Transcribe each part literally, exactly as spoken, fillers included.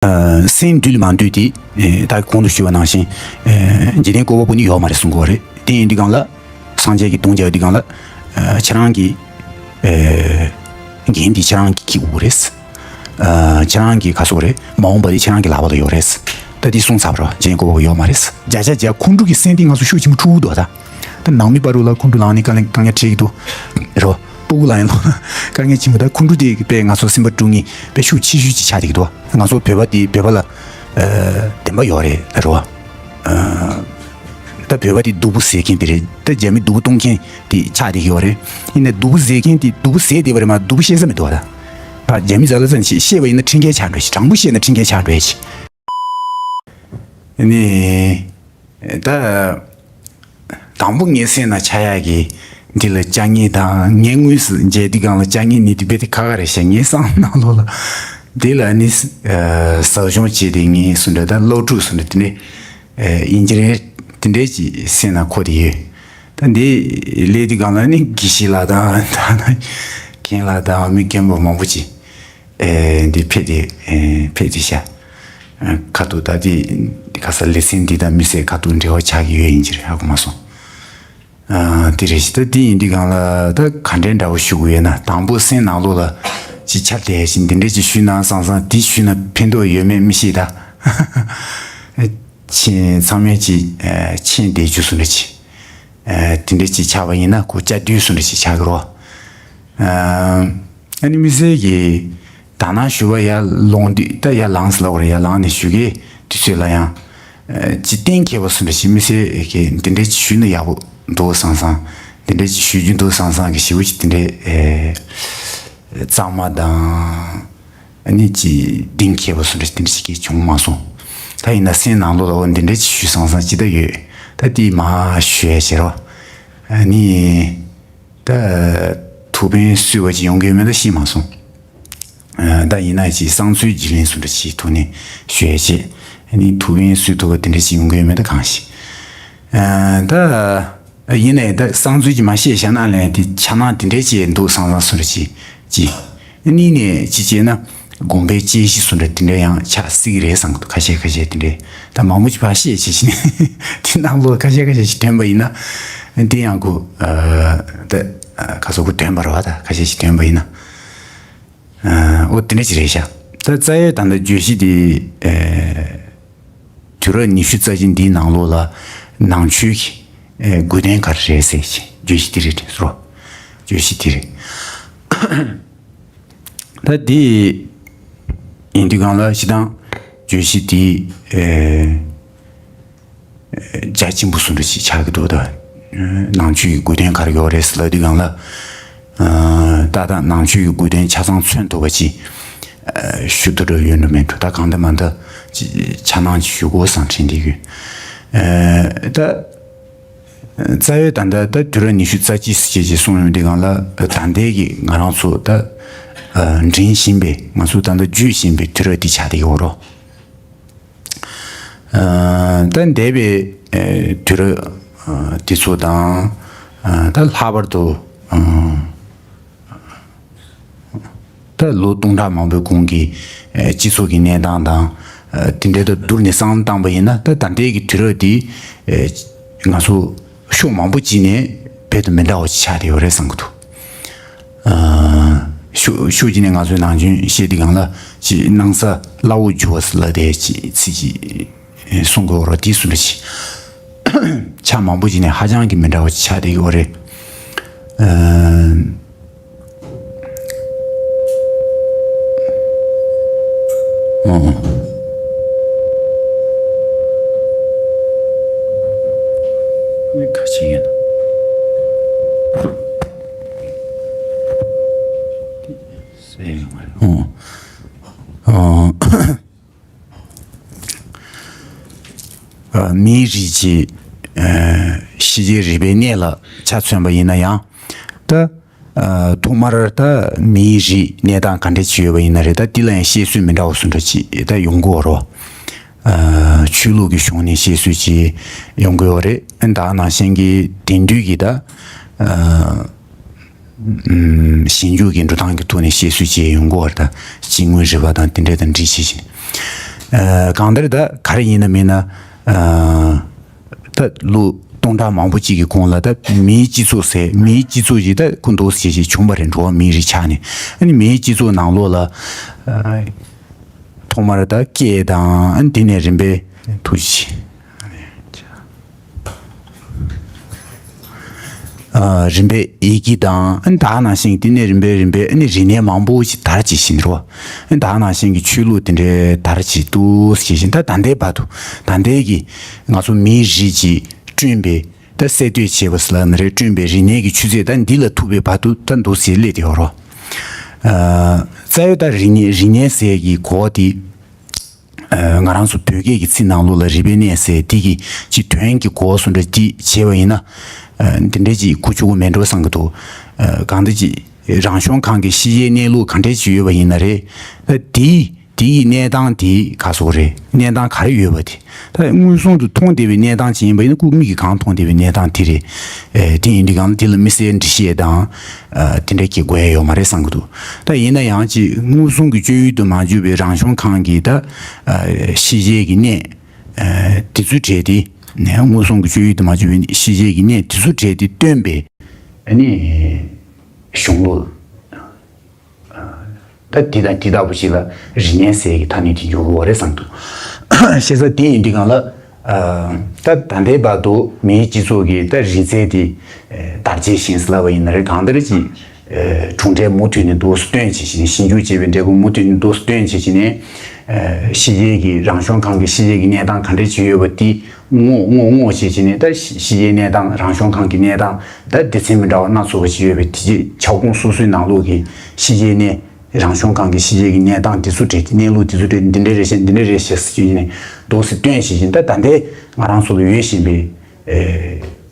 སེམས་འདུལ་མ་འདུལ་དེ་ད་གོང་དུ་ཞུས་པ་ནང་བཞིན་འཇིག་རྟེན་བཀོད་པ་པོ་ནི་ཡོད་མ་རེད་གསུང་གི་ཡོད་རེད། དེ་ཡིན་དུས་སྒང་ལ་སངས་རྒྱས་ཀྱིས་དུང་རྒྱབ་དུས་སྒང་ལ་ཁྱེད་རང་གི་འགན་དེ་ཁྱེད་རང་གིས་འཁྱེར་དགོས་རེད། ཁྱེད་རང་གི་ག་སོག་རེད། མ་འོངས་པ་དེ་ཁྱེད་རང་གི་ལག་པ་ལ་ཡོད་རེད། ད་དེ་གསུངས་ཚར་བ་རེད། འཇིག་རྟེན་བཀོད་པ་པོ་ཡོད་མ་རེད། བརྒྱ་ཆ་བརྒྱ་ཁོང་ཁྲོ་གི་སེམས་དེ་ང་ཚོ་ཤུགས་ཆེན་པོ་འཁྲུག་འདུག་ད། ད་ནང་མི་བར་ལ་ཁོང་ཁྲོ་ལངས་ནས་དཀའ་ལས་དཀའ་ངལ་འཕྲད་ཀྱི་འདུག་རེད་བ། སྤུ་གུ་ལ་ཡང་ལོ་དཀའ་ངལ་ཆེན་པོ། ད་ཁོང་ཁྲོ་དེ་དཔེ་ང་ཚོ་སེམས་པ་དཀྲུག་མཁན་དཔེ་ཤུགས་ཆེ་ཤོས་ཅིག་ཆགས་བསྡད་ཀྱི་འདུག་ང་ཚོ་བོད་པ་དེ་བོད་པ་ལ་ཨ་བདེན་པ་ཡོད་རེད་རེད་བ། ཨ་ད་བོད་པ་དེ་སྡུག་པོ་བཟོ་མཁན་དེ་རེད། ད་རྒྱ་མི་སྡུག་པོ་གཏོང་མཁན་དེ་ཆགས་བསྡད་ཀྱི་ཡོད་རེད། ཡིན་ནའི་སྡུག་པོ་བཟོ་མཁན་དེ་སྡུག་པོ་བཟོས་བསྡད་པ་རེད་མ། སྡུག་པོ་བཤད་ས་མི་འདུག་བ། ད་ད་རྒྱ་མི་ཟ་ལ་ཟ་ནས་བཤད་པ་ཡིན་ན་ཁྲིམས་འགལ་ཆགས་འགྲོ་ཞིག་དྲང་པོ་བཤད་ན་ཁྲིམས་འགལ་ཆགས་འགྲོ་ཞིག་ནི། ད། དང་པོ་ངའི་སེམས་ནང་ཆགས་ཡག་གི་འདི་ལ་ཅ་དངོས་དང་། ངས་དངོས་སུ་མཇལ་དུས་སྒང་ལ་ཅ་དངོས་ནི་དེ་དཔེ་དེ་ཁག་ཁག་རེད་ཤག་ངའི་བསམ་ནང་ལོགས་ལ། འདི་ལ་ནི་ཟབ་སྦྱོང་བྱས་ཏེ་ངས་སུ་འདྲ་ད་སློབ་ཕྲུག་སུ་འདྲ་དེ་ནས་ཨིན་ཇི་རེད། དེ་འདྲས་ཀྱི་སེམས་ནང་འཁོར་དེ་ཡོད། ད་འདི་སླེབས་དུས་སྒང་ལ་ནི་དགེ་བཤེས་ལགས་དང་ད་ན་རྒན་ལགས་དང་མི་རྒན་པ་མང་པོ་ཅིག་ཨེ་འདི་ཕེབས་ཏེ་ཨེ་ཕེབས་ཏེ་ཤག་ཨ་ཁ་ཐུག་ད་དེ་ག་ས་ལེ་ཚན་འདི་དང་མི་སེར་ཁ་ཐུག་འབྲེལ་བ་ཆགས་ཀྱི་ཡོད་ཡིན་གྱི་རེད། ཧ་གོ་མ་སོང་། ཨ་དེ་རེད་ཤག་ད་དེ་ཡིན་དུས་སྒང་ལ་ད་ག་འདྲའི་འདྲ་བོ་ཞུ་དགོས་ཡོད་ན། དང་པོ་སེམས་ནང་ལོགས་ལ་ཅིག་ཆ་དེ་ཞིག་འདི་འདྲ་ཅིག་ཞུས་ན་བསམ་བསམ། དེ་ཞུས་ན་ཕན་ཐོགས་ཡོད་མེད་མི་ཤེས་ད། ཨ་ཆེན་ཚང་མས་ཅིག་ཨ་མཆན་འདེབས་རྒྱུ་བཟོ་འདྲ་ཅིག་ཨ་དེ་འདྲ་ཅིག་ཆགས་པ་ཡིན་ན་ཁོ་བཅའ་སྡོད་བཟོ་འདྲ་ཅིག་ཆགས་ཀྱི་རེད་བ། ཨ་ཨ་ནི་མི་སེར་གྱིས་དག་སྣང་ཞུ་བ་ཡར་ལོངས་དུས། ད་ཡར་ལངས་ཟེར་ལབ་པ་རེད། ཡར་ལངས་ནས་ཞུ་གི་དུས་ཚོད་ལ་ཡང་ཨ་ཅིག་གཏན་འཁེལ་བ་བཟོ་འདྲ་ཞིག་མི་སེར་གྱིས་འདི་འདྲ་ཅིག་ཞུས་ན་ཡག་པོ་འདུག་བསམ་བསམ། འདི་འདྲ་ཅིག་ཞུ་རྒྱུ་འདུག་བསམ་བསམ་གྱི་ཞེ་པོ་ཅིག་དེ་འདྲའི་ཨེ་གཙང་མ་དང་། ཨ་ནི་ཅིག་གཏན་འཁེལ་བ་བཟོ་འདྲ་དེ་འདྲ་ཞིག་གིས་བྱུང་མ་སོང་། ད་ཡིན་ན་སེམས་ནང་ལོགས་ལ་འོ་འདི་འདྲ་ཅིག་ཞུས་བསམ་བསམ་ཅིག་ད་ཡོད། ད་དེ་མར་ཞུ་ཡ་བྱེད་རོགས། ཨ་ནི་ད་ཐུགས་ཕན་གསོས་པ་ཅིག་ཡོང་གི་ཡོད་མེད་ད་ཤེས་མ་སོང་། ཨ་ད་ཡིན་ན་ཅིག་བསམ་ཚུལ་བརྗེ་ལེན་བཟོ་འདྲ་ཅིག་ཐོག་ནས་ཞུ་ཡ་བྱེད། ཨ་ནི་ཐུགས་ཕན་གསོས་ཐུབ་པ་དེ་འདྲ་ཅིག་ཡོང་གི་ཡོད་མེད་ད་གང་ཤེས། ཨ་ད། ཡིན་ནའི་ད་བསམ་ཚུལ་གྱི་མ་བཤད་བཞག་ན་ལན་དེ་ཆགས་སྣང་དེ་འདྲའི་ཅིག་འདུག་བསམ་བསམ་བཟོ་འདྲ་ཅིག་ཅིག་གཉིས་ནས་ཅིག་བྱས་ན་དགོངས་པའི་དཔྱད་གཞི་བཟོ་འདྲ་དེ་འདྲ་ཡང་ཆགས་སྲིད་ཀྱི་རེད་བསམ་གི་འདུག་ཁ་ཤས་ཁ་ཤས་དེ་འདྲའི་ད་མང་པོ་ཅིག་ཕར་བཤད་བྱས་ཤིང་དེ་ནང་ལོགས་ཁ་ཤས་ཁ་ཤས་ཤིག་དྲན་པ་ཡིན་ན་དེ་ཡང་ཁོ་ད་ཁ་སོག་ཁོ་དྲན་པ་རེད་བ། ད་ཁ་ཤས་ཤིག་དྲན་པ་ཡིན་ན། ཨ་འོ་དེ་འདྲ་ཅིག་རེད་ཤག་ད་རྩ་བའི་ད་ལྟ་བརྗོད་གཞི་དེ་ཨེ་དུས་རབས་ཉི་ཤུ་རྩ་གཅིག་འདིའི་ནང་ལོགས་ལ་ནང་ཆོས་ཀྱི་ཨེ་དགོས་དོན་ག་རེ་རེད་ཟེར་བརྗོད་གཞི་དེ་རེད་ཟེར་རོ། བརྗོད་གཞི་དེ་རེད། ད་དེ་ཡིན་དུས་སྒང་ལ་སྤྱིར་བཏང་བརྗོད་གཞི་དེ་ཨེ། རྒྱ་ཆེན་པོ་སུ་འདྲ་ཞིག་ཆགས་ཀྱི་འདུག་ད་ནང་ཆོས་ཀྱི་དགོས་དོན་ག་རེ་ཡོད་རེད་ཟེར་ལབ་དུས་སྒང་ལ། ཏག་ཏག་ནང་ཆོས་ཀྱི་དགོས་དོན་ཆ་ཚང་མཚོན་ཐུབ་པ་ཅིག་ཞུ་ཐུབ་འགྲོ་ཡོད་འགྲོ་མེད་འགྲོ། ད་གང་ལྟར་མ་ལྟར་ཅིག་ཆ་ནང་ཅིག་ཞུ་དགོས་བསམ་དྲན་བསྡད་ཡོད། ད་རྩ་བའི་ད་ལྟ་ད་དུས་རབས་ཉི་ཤུ་རྩ་གཅིག་ཟེར་བྱས་ཅིག་གསུངས་ཡོང་དུས་སྒང་ལ། ད་ལྟའི་གི་ང་རང་ཚོ་ད་འགྲིམ་བཞིན་པའི་ང་ཚོ་ད་ལྟ་བརྗོད་བཞིན་པའི་དུས་རབས་འདི་ཆགས་བསྡད་ཡོད་རེད། ཨ་ད་འདས་པའི་ཨ་དུས་རབས་ཨ་དེ་ཚོ་དང་། ཨ་ད་ལྷག་པར་དུ་ཨ་ད་ལོ་སྟོང་ཕྲག་མང་པོའི་གོང་གི་ཨ་སྤྱི་ཚོགས་ཀྱི་གནས་སྟངས་དང་། ཨ་དེ་འདྲའི་དང་བསྡུར་ནས་བསམ་བློ་བཏང་པ་ཡིན་ན། ད་ད་ལྟའི་གི་དུས་རབས་འདི་ཨ་ང་ཚོ་ཕྱོགས་མང་པོ་ཅིག་ནས་རྦད་དེ་མི་འདྲ་བ་ཅིག་ཆགས་བསྡད་ཡོད་རེད་བསམ་གྱི་འདུག་ཨ་ཕྱོགས་ཕྱོགས་གཅིག་ནས་ང་ཚོའི་ནང་ཆོས་བཤད་དུས་སྒང་ལ་ཅིག་སྣང་ས་སླ་བོ་འགྱུར་བ་ཟེར་ལབ་དེ་ཅིག་ཚིག་ཅིག་གསུང་དགོས་རེད། དེ་སུ་འདྲ་ཅིག་ཕྱོགས་མང་པོ་ཅིག་ནས་ཧ་ཅང་གི་མི་འདྲ་བ་ཅིག་ཆགས་བསྡད་ཡོད་རེད། ཨ། ཨོ། ཨེ་ག་ཅི་ཡིན་ན། ཨོ། ཨོ། ཨ་མིའི་རིགས་ཀྱི་ཨ་ཤེས་བྱའི་རིག་པའི་གནས་ལ་ཆ་མཚོན་པ་ཡིན་ན་ཡང་། ད་ཨ་ཐོག་མར་ད་མིའི་རིགས་གནས་སྟངས་ག་འདྲ་ཅིག་ཡོད་པ་ཡིན་ན་རེད། ད་འདི་ལ་ཡང་བཤད་སྲོལ་མི་འདྲ་བ་སུ་འདྲ་ཅིག་ད་ཡོང་གི་ཡོད་རེད། ཨ་ཆོས་ལུགས་ཀྱི་གཞུང་ནས་བཤད་སྲོལ་ཅིག་ཡོང་གི་ཡོད་རེད། ད་ནང་བཞིན་གྱི་དེང་དུས་ཀྱི་ད་ཨ་ཞིབ་འཇུག་གི་འགྲོ་སྟངས་ཀྱི་ཐོག་ནས་བཤད་སྲོལ་ཅིག་ཡོང་གི་ཡོད་རེད། ད་སྤྱི་དངོས་རིག་པ་དང་དེ་འདྲ་དང་འདྲིས་བྱས་ཤིང་། ཨ་གང་ལྟར་ད་ག་རེ་ཡིན་ན་མིན་ན། ཨ་ད་ལོ་སྟོང་ཕྲག་མང་པོ་ཅིག་གི་གོང་ལ་ད་མིའི་སྤྱི་ཚོགས་ཟེར། མིའི་སྤྱི་ཚོགས་ཞིག་ད་ཁོ་འདུག་སེ་ཞིག་བྱུང་བ་རེད། འགྲོ་བ་མིའི་རིགས་ཆགས་ནས། ཨ་ནི་མིའི་སྤྱི་ཚོགས་ནང་ལོགས་ལ་ཨ་ཐོག་མར་ད་སྐད་དང་། ཨ་ནི་དེ་ནས་རིམ་པས་ཐུགས་རྗེ་ཆེ། ཨ་རིམ་པས་ཡི་གེ་དང་། ཨ་ནི་ད་ག་ནང་བཞིན་དེ་ནས་རིམ་པས་རིམ་པས་ཨ་ནི་རིག་གནས་མང་པོ་ཞིག་དར་ཅིག་ཕྱིན་འགྲོ། ཨ་ནི་ད་ག་ནང་བཞིན་གྱི་ཆོས་ལུགས་དེ་འདྲའི་དར་ཅིག་འདུག་ཟེར་བཞིན། ད་ད་ལྟའི་བར་དུ། ད་ལྟའི་གི་ང་ཚོ་མིའི་རིགས་ཀྱིས་བསྐྲུན་པའི་ད་གསར་གཏོད་བྱས་པ་ཟེར་ལབ་ན་རེད། བསྐྲུན་པའི་རིག་གནས་ཀྱི་ཆུ་ཚད་ད་འདི་ལ་ཐུག་པའི་བར་དུ་ད་འདུག་སེ་སླེབས་ཏེ་ཡོད་རོ། ཨ་རྩ་བའི་ད་རིག་གནས། རིག་གནས་ཟེར་གྱི་གོ་བ་དེ། ཨ་ང་རང་ཚོ་བོད་སྐད་ཀྱི་ཚིག་ནང་ལོགས་ལ་རིག་པའི་གནས་ཟེར་དེ་གི་ཅིག་དོན་གྱི་གོ་བ་བཟོ་འདྲ་ཅིག་བྱས་པ་ཡིན་ན། ཨ་འདི་འདྲ་ཅིག་གོ་ཆོག་གི་མེད་འགྲོ་བསམ་གྱི་འདུག་ཨ་གང་འདྲ་ཅིག་རང་བྱུང་ཁམས་ཀྱི་ཤེས་བྱའི་གནས་ལུགས་ག་འདྲ་ཅིག་ཡོད་པ་ཡིན་ན་རེད། ཨ་དེ་དེ་ཡི་གནས་སྟངས་དེ་ག་སོགས་རེད། གནས་སྟངས་ག་རེ་ཡོད་པ་དེ། ད་མངོན་སུམ་དུ་མཐོང་བསྡད་པའི་གནས་སྟངས་ཅིག་ཡིན་པ་ཡིན་ན། ཁོ་མིག་གིས་གང་མཐོང་བསྡད་པའི་གནས་སྟངས་དེ་རེད། ཨེ་དེ་ཡིན་དུས་གང་ལ་དེ་ལ་དམིགས་བསལ་འགྲེལ་བཤད་དང་། ཨ་དེ་འདྲ་གྱི་དགོས་ཡ་ཡོད་མ་རེད་བསམ་གྱི་འདུག་ད་ཡིན་ན་ཡང་ཅིག་མངོན་སུམ་གྱི་སྤྱོད་ཡུལ་དུ་མ་གྱུར་པའི་རང་བྱུང་ཁམས་ཀྱི་ད་ཨ་ཤེས་བྱའི་གི་གནས། ཨ་དེ་ཚོའི་གྲས་དེ། ནས་མངོན་སུམ་གྱི་སྤྱོད་ཡུལ་དུ་མ་གྱུར་པའི་ཤེས་བྱའི་གི་གནས་དེ་ཚོའི་གྲས་དེ་སྟོན་པའི་ཨ་ནི་གཞུང་ལུགས། ད་འདི་དང་འདི་ལྟ་བུ་ཞིག་ལ་རིག་གནས་ཟེར་གྱི་ཐ་སྙད་དེ་འཇོག་དགོས་པ་རེད་བསམ་འདུག་བྱས་ཙང་དེ་ཡིན་དུས་གང་ལ། ཨ་ད་ད་ལྟའི་བར་དུ་མིའི་སྤྱི་ཚོགས་ཀྱི་ད་རིག་རྩལ་དེ་ཨེ་དར་རྒྱས་ཕྱིན་ཟེར་ལབ་པ་ཡིན་ན་རེད། གང་ལྟར་ཅིག་ཨེ་གྲུབ་འབྲས་མུ་མཐུད་ནས་འདུག་སེ་སྟོན་བྱེད་བཞིན། ཞིབ་འཇུག་བྱས་པའི་འབྲས་བུ་མུ་མཐུད་ནས་འདུག་སེ་སྟོན་བྱེད་བཞིན་ནས། ཨེ་ཤེས་བྱའི་གི་རང་བྱུང་ཁམས་ཀྱི་ཤེས་བྱའི་གི་གནས་སྟངས་ག་འདྲ་ཅིག་ཡོད་པ་དེ་སྔོག་སྔོག་སྔོག་བྱེད་བཞིན་ནས། ད་ཤེས་བྱའི་གནས་སྟངས། རང་བྱུང་ཁམས་ཀྱི་གནས་སྟངས་ད་སྡེ་ཚན་མི་འདྲ་བ་སྣ་ཚོགས་པ་ཞིག་ཡོད་པའི་དེ་རྗེས་ཁྱབ་ཁོངས་སོ་སོའི་ནང་ལོགས་ཀྱི་ཤེས་བྱའི་གནས། རང་བྱུང་ཁམས་ཀྱི་ཤེས་བྱའི་གི་གནས་སྟངས་དེ་ཚོ་གྲས་ཀྱི་གནས་ལུགས་དེ་ཚོ་གྲས་འདི་འདྲ་རེད་ཤག་འདི་འདྲ་རེད་ཤག་ཟེར་གྱི་ནས་འདུག་སེ་སྟོན་བྱེད་བཞིན། ད་ད་ལྟའི་ང་རང་ཚོ་ལ་ཡོད་བཞིན་པའི་ཨེ་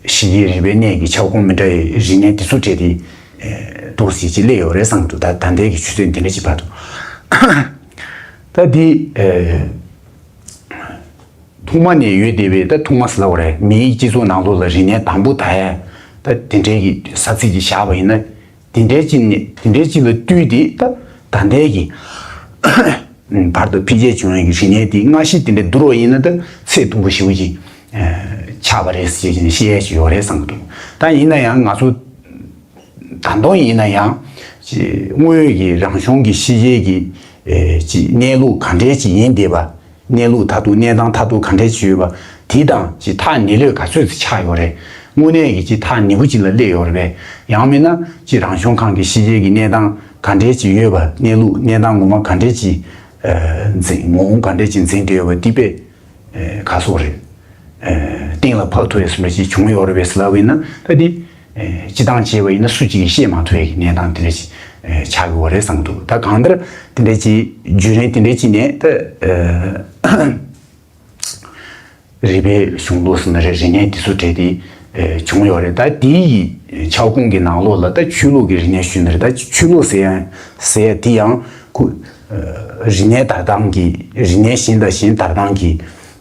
ཤེས་བྱའི་རིག་པའི་གནས་ཀྱི་ཁྱབ་ཁོངས་མི་འདྲ་བའི་རིག་གནས་དེ་ཚོ་གྲས་དེ་ཨེ་འདུག་སེ་ཅིག་སླེབས་ཡོད་རེད་བསམ་འདུག་ད་ད་ལྟའི་གི་ཆུ་ཚད་འདི་འདྲ་ཅིག་བར་དུ། ད་འདི་ཨེ་ཐོག་མ་ནས་ཡོད་བསྡད་པའི། ད་ཐོག་མ་ཟེར་ལབ་དགོས་རེད། མིའི་སྤྱི་ཚོགས་ནང་ལོགས་ལ་རིག་གནས་དང་པོ་དར་ཡ་ད་དེ་འདྲའི་གི་ས་ཚིགས་ཅིག་བཞག་པ་ཡིན་ན། དེ་འདྲའི་ཅིག་ནས་དེ་འདྲའི་ཅིག་ལ་བསྟུན་ཏེ་ད་ད་ལྟའི་གི་བར་དུ་འཕེལ་རྒྱས་བྱུང་བའི་གི་རིག་གནས་དེ་སྔ་ཕྱི་དེ་འདྲ་བསྡུར་བ་ཡིན་ན། ད་ཚད་མཐོན་པོ་ཞེ་པོ་ཅིག་ཨ་ཆགས་པ་རེད་ཟེར་གྱི་ནས་བཤད་ཡ་ཅིག་ཡོད་རེད་བསམ་གྱི་འདུག་ད་ཡིན་ན་ཡང་ང་ཚོ་ད་དུང་ཡིན་ན་ཡང་ཅིག་དངོས་ཡོད་ཀྱི་རང་བྱུང་གི་ཤེས་བྱའི་གི་ཨེ་ཅིག་གནས་ལུགས་ག་འདྲའི་ཅིག་ཡིན་བསྡད་པ། གནས་ལུགས་མཐར་ཐུག། གནས་སྟངས་མཐར་ཐུག་ག་འདྲས་ཅིག་ཡོད་པ་དེ་དང་ཅིག་ཐག་ཉེ་ལོས་ག་ཚོད་ཅིག་ཆགས་ཡོད་རེད། དངོས་གནས་ཀྱི་ཅིག་ཐག་ཉེ་པོ་ཅིག་ལ་སླེབས་ཡོད་རེད་པས། ཡང་མིན་ན་ཅིག་རང་བྱུང་ཁམས་ཀྱི་ཤེས་བྱའི་གི་གནས་སྟངས་ག་འདྲས་ཅིག་ཡོད་པ། གནས་ལུགས། གནས་སྟངས་ངོ་མ་ག་འདྲས་ཅིག་ཨ་འཛིན། ངོ་བོ་ག་འདྲས་ཅིག་འཛིན་བསྡད་ཡོད་པ་དེ་དཔེ་ཨ་ག་སོགས་རེད། ཨ་གཏན་ལ་ཕབ་ཐུབ་ཡས་བཟོ་འདྲ་ཅིག་བྱུང་ཡོད་རེད་པས་ཟེར་ལབ་པ་ཡིན་ན། ད་དེ་ཨེ་སྤྱི་བཏང་བྱས་པ་ཡིན་ན་སུ་གཅིག་གིས་བཤད་མ་ཐུབ་ཡག་གི་གནས་སྟངས་དེ་འདྲ་ཅིག་ཨེ་ཆགས་ཀྱི་ཡོད་རེད་བསམ་གྱི་འདུག་ད་གང་ལྟར་དེ་འདྲ་ཅིག་བརྒྱུད་རིམ་དེ་འདྲ་ཅིག་ནས། ད་ཨེ་རིག་པའི་གཞུང་ལུགས་ཟེར་ན་རེད། རིག་གནས་དེ་ཚོ་གྲས་དེ་ཨེ་བྱུང་ཡོད་རེད། ད་དེའི་ཁྱབ་ཁོངས་ཀྱི་ནང་ལོགས་ལ་ད་ཆོས་ལུགས་ཀྱི་རིག་གནས་ཞུས་ན་རེད། ད་ཆོས་ལུགས་ཟེར་ཡ་ཟེར་ཡ་དེ་ཡང་ཁོ་ཨེ་རིག་གནས་དར་སྟངས་ཀྱི། རིག་གནས་གཞན་དང་གཞན་དར་སྟངས་ཀྱི་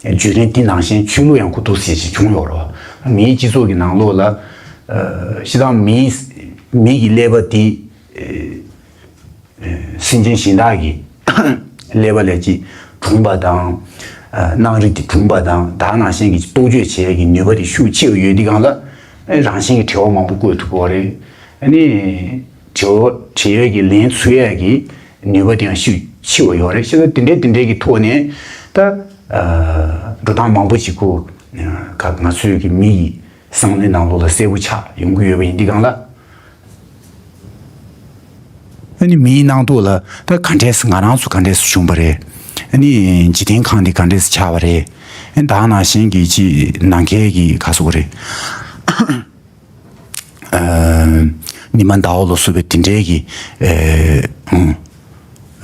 བརྒྱུད་རིམ་དེ་ནང་བཞིན་ཆོས་ལུགས་ཡང་ཁོ་འདུག་སེ་ཅིག་བྱུང་ཡོད་རེད། མིའི་སྤྱི་ཚོགས་ཀྱི་ནང་ལོགས་ལ་ཨ་སྤྱིར་བཏང་མིའི་མི་གི་ཀླད་པ་དེ་ཨ་སེམས་ཅན་གཞན་དག་གི་ཀླད་པ་ལས་ཅིག་གྲུང་བ་དང་། ཨ་སྣང་རིག་དེ་གྲུང་བ་དང་། ད་ནང་བཞིན་གྱི་རྟོག་དཔྱོད་བྱེད་ཡས་ཀྱི་ནུས་པ་དེ་ཤུགས་ཆེ་བ་ཡོད་དུས་སྒང་ལ་ཨ་རང་བཞིན་གྱི་བྲེལ་བ་མང་པོ་བཀོད་ཐུབ་ཀྱི་ཡོད་རེད། ཨ་ནི་བྲེལ་བ་བྲེལ་ཡས་ཀྱི་ལན་ཚུགས་ཡས་ཀྱི་ནུས་པ་དེ་ཡང་ཤུགས་ཆེ་བ་ཡོད་རེད། བྱས་ཙང་དེ་འདྲའི་དེ་འདྲའི་གི་ཐོག་ནས་ད་ཨ་འགྲོ་སྟངས་མང་པོ་ཅིག་ཁོ་ཨ་ང་ཚོའི་གི་མི་ཡི་བསམ་བློའི་ནང་ལོགས་ལ་གསལ་པོ་ཆགས་ཡོང་གི་ཡོད་པ་ཡིན་དུས་སྒང་ལ། ཨ་ནི་མིའི་ནང་དུ་ལ་ད་ག་འདྲས་སེ་ང་རང་ཚོ་ག་འདྲས་སེ་བྱུང་བ་རེད། ཨ་ནི་འཇིག་རྟེན་ཁམས་འདི་ག་འདྲས་སེ་ཆགས་པ་རེད། ཨ་ནི་ད་ནང་བཞིན་གྱི་ཅིག་ནམ་མཁའི་གི་ག་ཟེར་དགོས་རེད། ཨ་ཉི་མ་ཟླ་བ་ལ་སོགས་པའི་དེ་འདྲའི་གི་ཨེ་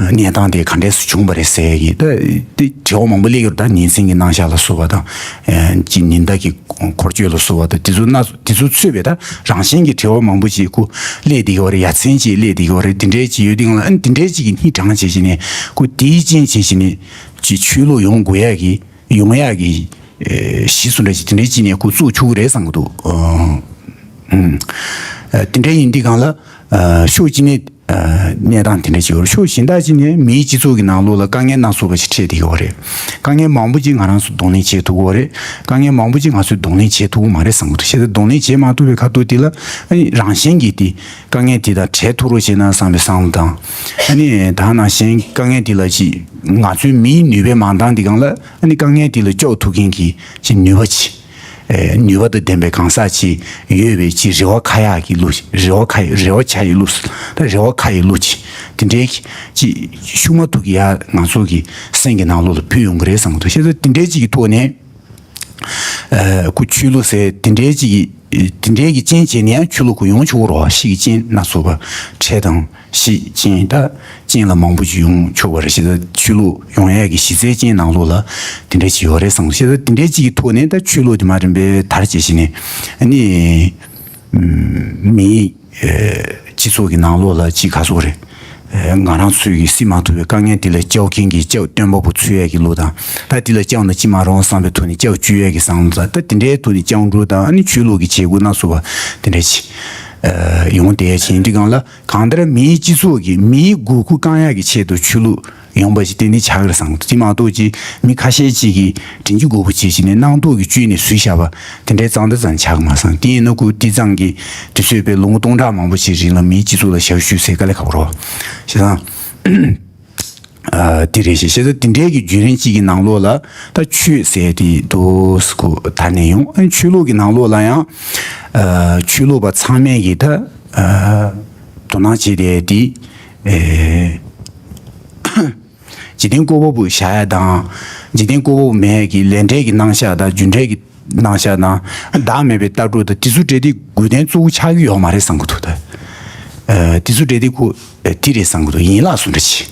ཨང་གནས་སྟངས་དེ་ག་འདྲས་སེ་བྱུང་བ་རེད་ཟེར་གི། ད་དེ་དྲི་བ་མང་པོ་སླེབས་ཡོད་རེད། ད་ཉིན་མཚན་གྱི་རྣམ་གཞག་ལ་སོགས་པ་དང་། ཨེ་ཅིག་ཉི་ཟླ་གི་འཁོར་སྐྱོད་ལ་སོགས་པ་དང་། དེ་ཚོ་སྣ་དེ་ཚོ་ཚུད་པའི་ད་རང་བཞིན་གྱི་དྲི་བ་མང་པོ་ཅིག་ཁོ་སླེབས་བསྡད་ཀྱི་ཡོད་རེད། ཡ་མཚན་ཅིག་སླེབས་བསྡད་ཀྱི་ཡོད་རེད། དེ་འདྲའི་ཅིག་ཡོད་དུས་སྒང་ལ། ཨ་ནི་དེ་འདྲའི་ཅིག་གི་སྙིང་བྲང་བྱེད་བཞིན་ནས་ཁོ་དེའི་རྐྱེན་བྱེད་བཞིན་ནས་ཅིག་ཆོས་ལུགས་ཡོང་དགོས་ཡག་གི་ཡོང་ཡག་གི་ཨེ་གཞི་བཟོ་འདྲ་ཅིག་དེ་འདྲའི་ཅིག་ནས་ཁོ་བཙུགས་ཆོག་གི་རེད་བསམ་གྱི་འདུག་ཨ་ཨ་དེ་འདྲ་ཡིན་དུས་སྒང་ལ། ཨ་ཕྱོགས་གཅིག་ནས་ གནས་སྟངས་དེ་འདྲ་ཅིག་ཡོད་རེད། ཕྱོགས་གཞན་དག་ཅིག་ནས་མིའི་སྤྱི་ཚོགས་ཀྱི་ནང་ལོགས་ལ་དཀའ་ངལ་སྣ་ཚོགས་པ་ཞིག་འཕྲད་བསྡད་ཡོད་རེད། དཀའ་ངལ་མང་པོ་ཅིག་ང་རང་ཚོ་གདོང་ལེན་བྱེད་ཐུབ་ཀྱི་ཡོད་རེད། དཀའ་ངལ་མང་པོ་ཅིག་ང་ཚོས་གདོང་ལེན་བྱེད་ཐུབ་ཀྱི་མ་རེད་བསམ་གྱི་འདུག་བྱས་ཙང་གདོང་ལེན་བྱེད་མ་ཐུབ་པའི་ཁ་ཐུག་དེ་ལ་ཨ་ནི་རང་བཞིན་གྱིས་དེ་དཀའ་ངལ་དེ་དང་བྲལ་ཐུབ་རོགས་བྱས་ན་བསམ་པའི་བསམ་བློ་དང་། ཨ་ནི་ད་ནང་བཞིན་དཀའ་ངལ་དེ་ལ་ཅིག་ང་ཚོའི་མིའི་ནུས་པའི་མང་ཐང་དེ་སྒང་ལ་ཨ་ནི་དཀའ་ངལ་དེ་ལ་སྐྱོབ་ཐུབ་མཁན་གྱི་ཅིག་ནུས་པ་ཅིག་ཨེ་ནུས་པ་དང་ལྡན་པའི་གང་ཟག་ཅིག་ཡོད་པའི་ཅིག་རེ་བ་ཁ་ཡག་གི་བློ། རེ་བ་ཁ་ཡག་རེ་བ་བྱ་ཡི་བློ། ད་རེ་བ་ཁ་ཡི་བློ་ཅིག་དེ་འདྲའི་ཅིག་ཤུགས་མ་ཐུག་གི་ཡ་ང་ཚོ་གི་སེམས་ཀྱི་ནང་ལོགས་ལ་བུད་ཡོང་གི་རེད་བསམ་གི་འདུག་བྱས་ཙང་དེ་འདྲའི་ཅིག་གི་ཐོག་ནས་ཨ་ཁོ་ཆོས་ལུགས་ཟེར་དེ་འདྲའི་ཅིག་གི་དེ་འདྲའི་གི་རྐྱེན་བྱས་ནས་ཡང་ཆོས་ལུགས་ཁོ་ཡོང་ཆོག་རོགས་ཤིག་གི་རྐྱེན་སྣ་ཚོགས་པ་འཕྲད་དང་། ཤེས་ཅན་ད་ཅན་ལ་མང་པོ་ཅིག་ཡོང་ཆོག་པ་རེད། ཞེ་ས་ཆོས་ལུགས་ཡོང་ཡས་ཀྱི་གཞི་རྩའི་རྐྱེན་ནང་ལོགས་ལ་དེ་འདྲ་ཅིག་ཡོད་རེད་བསམ། ཞེ་ས་དེ་འདྲ་ཅིག་གི་ཐོག་ནས་ད་ཆོས་ལུགས་དེ་མ་རིམ་པས་དར་བྱེད་བཞིན་ནས་ཨ་ནི་མིའི་སྤྱི་ཚོགས་ཀྱི་ནང་ལོགས་ལ་ཅིག་ག་སོགས་རེད། ང་རང་ཚོས་ཀྱིས་སེལ་མ་ཐུབ་པའི་དཀའ་ངལ་དེ་ལ་སྐྱོབ་མཁན་གྱི་སྐྱབས་སྟོན་པ་པོ་འཚོལ་ཡས་ཀྱི་བློ་དང་། ད་དེ་ལ་སྐྱབས་ན་ཅི་མ་རུང་བསམ་པའི་ཐོག་ནས་སྐྱབས་བཅོལ་ཡས་ཀྱི་བསམ་བློ་དང་། ད་དེ་འདྲའི་ཐོག་ནས་སྐྱབས་འགྲོ་དང་ཨ་ནི་ཆོས་ལུགས་ཀྱི་བྱེད་སྒོ་སྣ་ཚོགས་པ་དེ་འདྲ་ཅིག་ཡོང་བསྡད་ཡས་ཅིག་ཡིན་དུས་སྒང་ལ། གང་ལྟར་མིའི་སྤྱི་ཚོགས་ཀྱི་མིའི་དགོས་མཁོ་བསྐང་ཡག་གི་ཆེད་དུ་ཆོས་ལུགས་ཡོང་པ་ཞིག་ཏན་ཏན་ཆགས་ཀྱི་རེད་བསམ་གི་འདུག་དེ་མ་གཏོགས་ཅིག་མི་ཁ་ཤས་ཅིག་གིས་དྲིན་གྱི་རྒོལ་པོ་བྱེད་བཞིན་ནས་སྣང་དོགས་ཀྱི་བཅུད་ནས་བཟོས་བཞག་པ་དེ་འདྲའི་གཙང་སྦྲ་ཙམ་ཆགས་ཀྱི་མ་སོང་། དེ་ཡིན་ན་ཁོ་དེ་ཙམ་གྱི་དུས་ཚོད་པའི་ལོ་ངོ་སྟོང་ཕྲག་མང་པོ་ཞིག་རིང་ལ་མིའི་སྤྱི་ཚོགས་ལ་ཞབས་ཞུ་ཟེར་དཀའ་ལས་ཁག་པོ་རེད། བྱས་ཙང་། ཨ་དེ་རེད་ཤག་བྱས་ཙང་དེ་འདྲའི་གི་བརྒྱུད་རིམ་གཅིག་གི་ནང་ལོགས་ལ་ད་ཆོས་ཟེར་དེ་འདུག་སེ་ཁོ་དར་ནས་ཡོང་། ཨ་ནི་ཆོས་ལུགས་ཀྱི་ནང་ལོགས་ལ་ཡང་ཨ་ཆོས་ལུགས་པ་ཚང་མས་ཀྱི་ད་ཨ་དོ་སྣང་བྱེད་བསྡད་དེ་ཨེ་འཇིག་རྟེན་བཀོད་པ་པོ་བཞག་ཡ་དང་། འཇིག་རྟེན་བཀོད་པ་པོ་མེད་ཀྱི་ལས་འབྲས་ཀྱི་རྣམ་གཞག་དང་། རྒྱུ་འབྲས་ཀྱི་རྣམ་གཞག་དང་། བདག་མེད་པའི་ལྟ་གྲུབ་དང་། དེ་ཚོ་འདྲ་དེ་དགོས་དོན་གཙོ་བོ་ཆགས་ཀྱི་ཡོད་མ་རེད་བསམ་གྱི་འདུག་ད་ཨ་དེ་ཚོ་འདྲ་དེ་ཁོ་ཨ་དེ་རེད་བསམ་གྱི་འདུག་ཡན་ལག་སུ་འདྲ་ཅིག་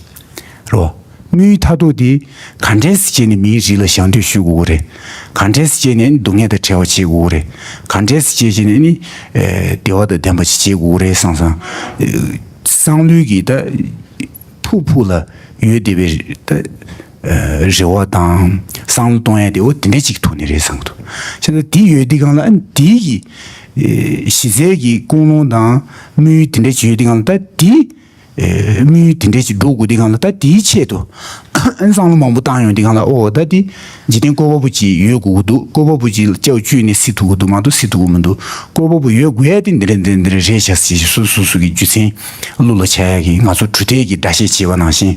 རོ། དངུལ་མཐའ་སྟོབས་དེ་ག་འདྲས་སེ་བྱས་ནས་མིའི་རིགས་ལ་ཞབས་འདེགས་ཞུ་དགོས་ཀྱི་རེད། ག་འདྲས་སེ་བྱས་ནས་སྡུག་བསྔལ་དང་བྲལ་བ་བྱེད་དགོས་ཀྱི་རེད། ག་འདྲས་སེ་བྱས་བྱས་ནས་ནི་ཨེ་བདེ་བ་དང་ལྡན་པ་ཞིག་བྱེད་དགོས་ཀྱི་རེད་བསམ་བསམ། ཨེ་བསམ་བློའི་གི་ད་ཕུགས་ཕུགས་ལ་ཡོད་བསྡད་པའི་ད་ཨེ་རེ་བ་དང་བསམ་བློ་གཏོང་ཡ་དེ་འོ་དེ་འདྲས་ཅིག་ཐོག་ནས་རེད་བསམ་གྱི་འདུག་བྱས་ཙང་དེ་ཡོད་དུས་སྒང་ལ་ཨ་ནི་དེའི་གི་ཨེ་གཞི་རྩའི་གི་ཀུན་སློང་དང་དམིགས་ཡུལ་དེ་འདྲས་ཅིག་ཡོད་དུས་སྒང་ལ་ད་དེ། ཨེ་དམིགས་ཡུལ་དེ་འདྲས་ཅིག་འགྲོ་དགོས་དུས་སྒང་ལ། ད་དེའི་ཆེད་དུ་བསམ་བློ་མང་པོ་བཏང་ཡོང་དུས་སྒང་ལ། ཨོ་ད་དེ་འཇིག་རྟེན་བཀོད་པ་པོ་ཅིག་ཡོད་དགོས་ཀྱི་འདུག་བཀོད་པ་པོ་ཅིག་སྐྱབས་བཅོལ་ནས་སྲིད་ཐུབ་ཀྱི་འདུག་མ་གཏོགས་སྲིད་ཐུབ་ཀྱི་མི་འདུག་བཀོད་པ་པོ་ཡོད་དགོས་ཡ་དེ་འདི་འདྲ་འདི་འདྲ་རེད་ཤག་ཟེར་བཞིན་སོ་སོ་སོ་གི་རྒྱུ་མཚན་བློ་ལ་འཆར་ཡ་གི། ང་ཚོ་གྲུབ་མཐའི་གི་སྒྲ་བཤད་བྱེད་པ་ནང་བཞིན།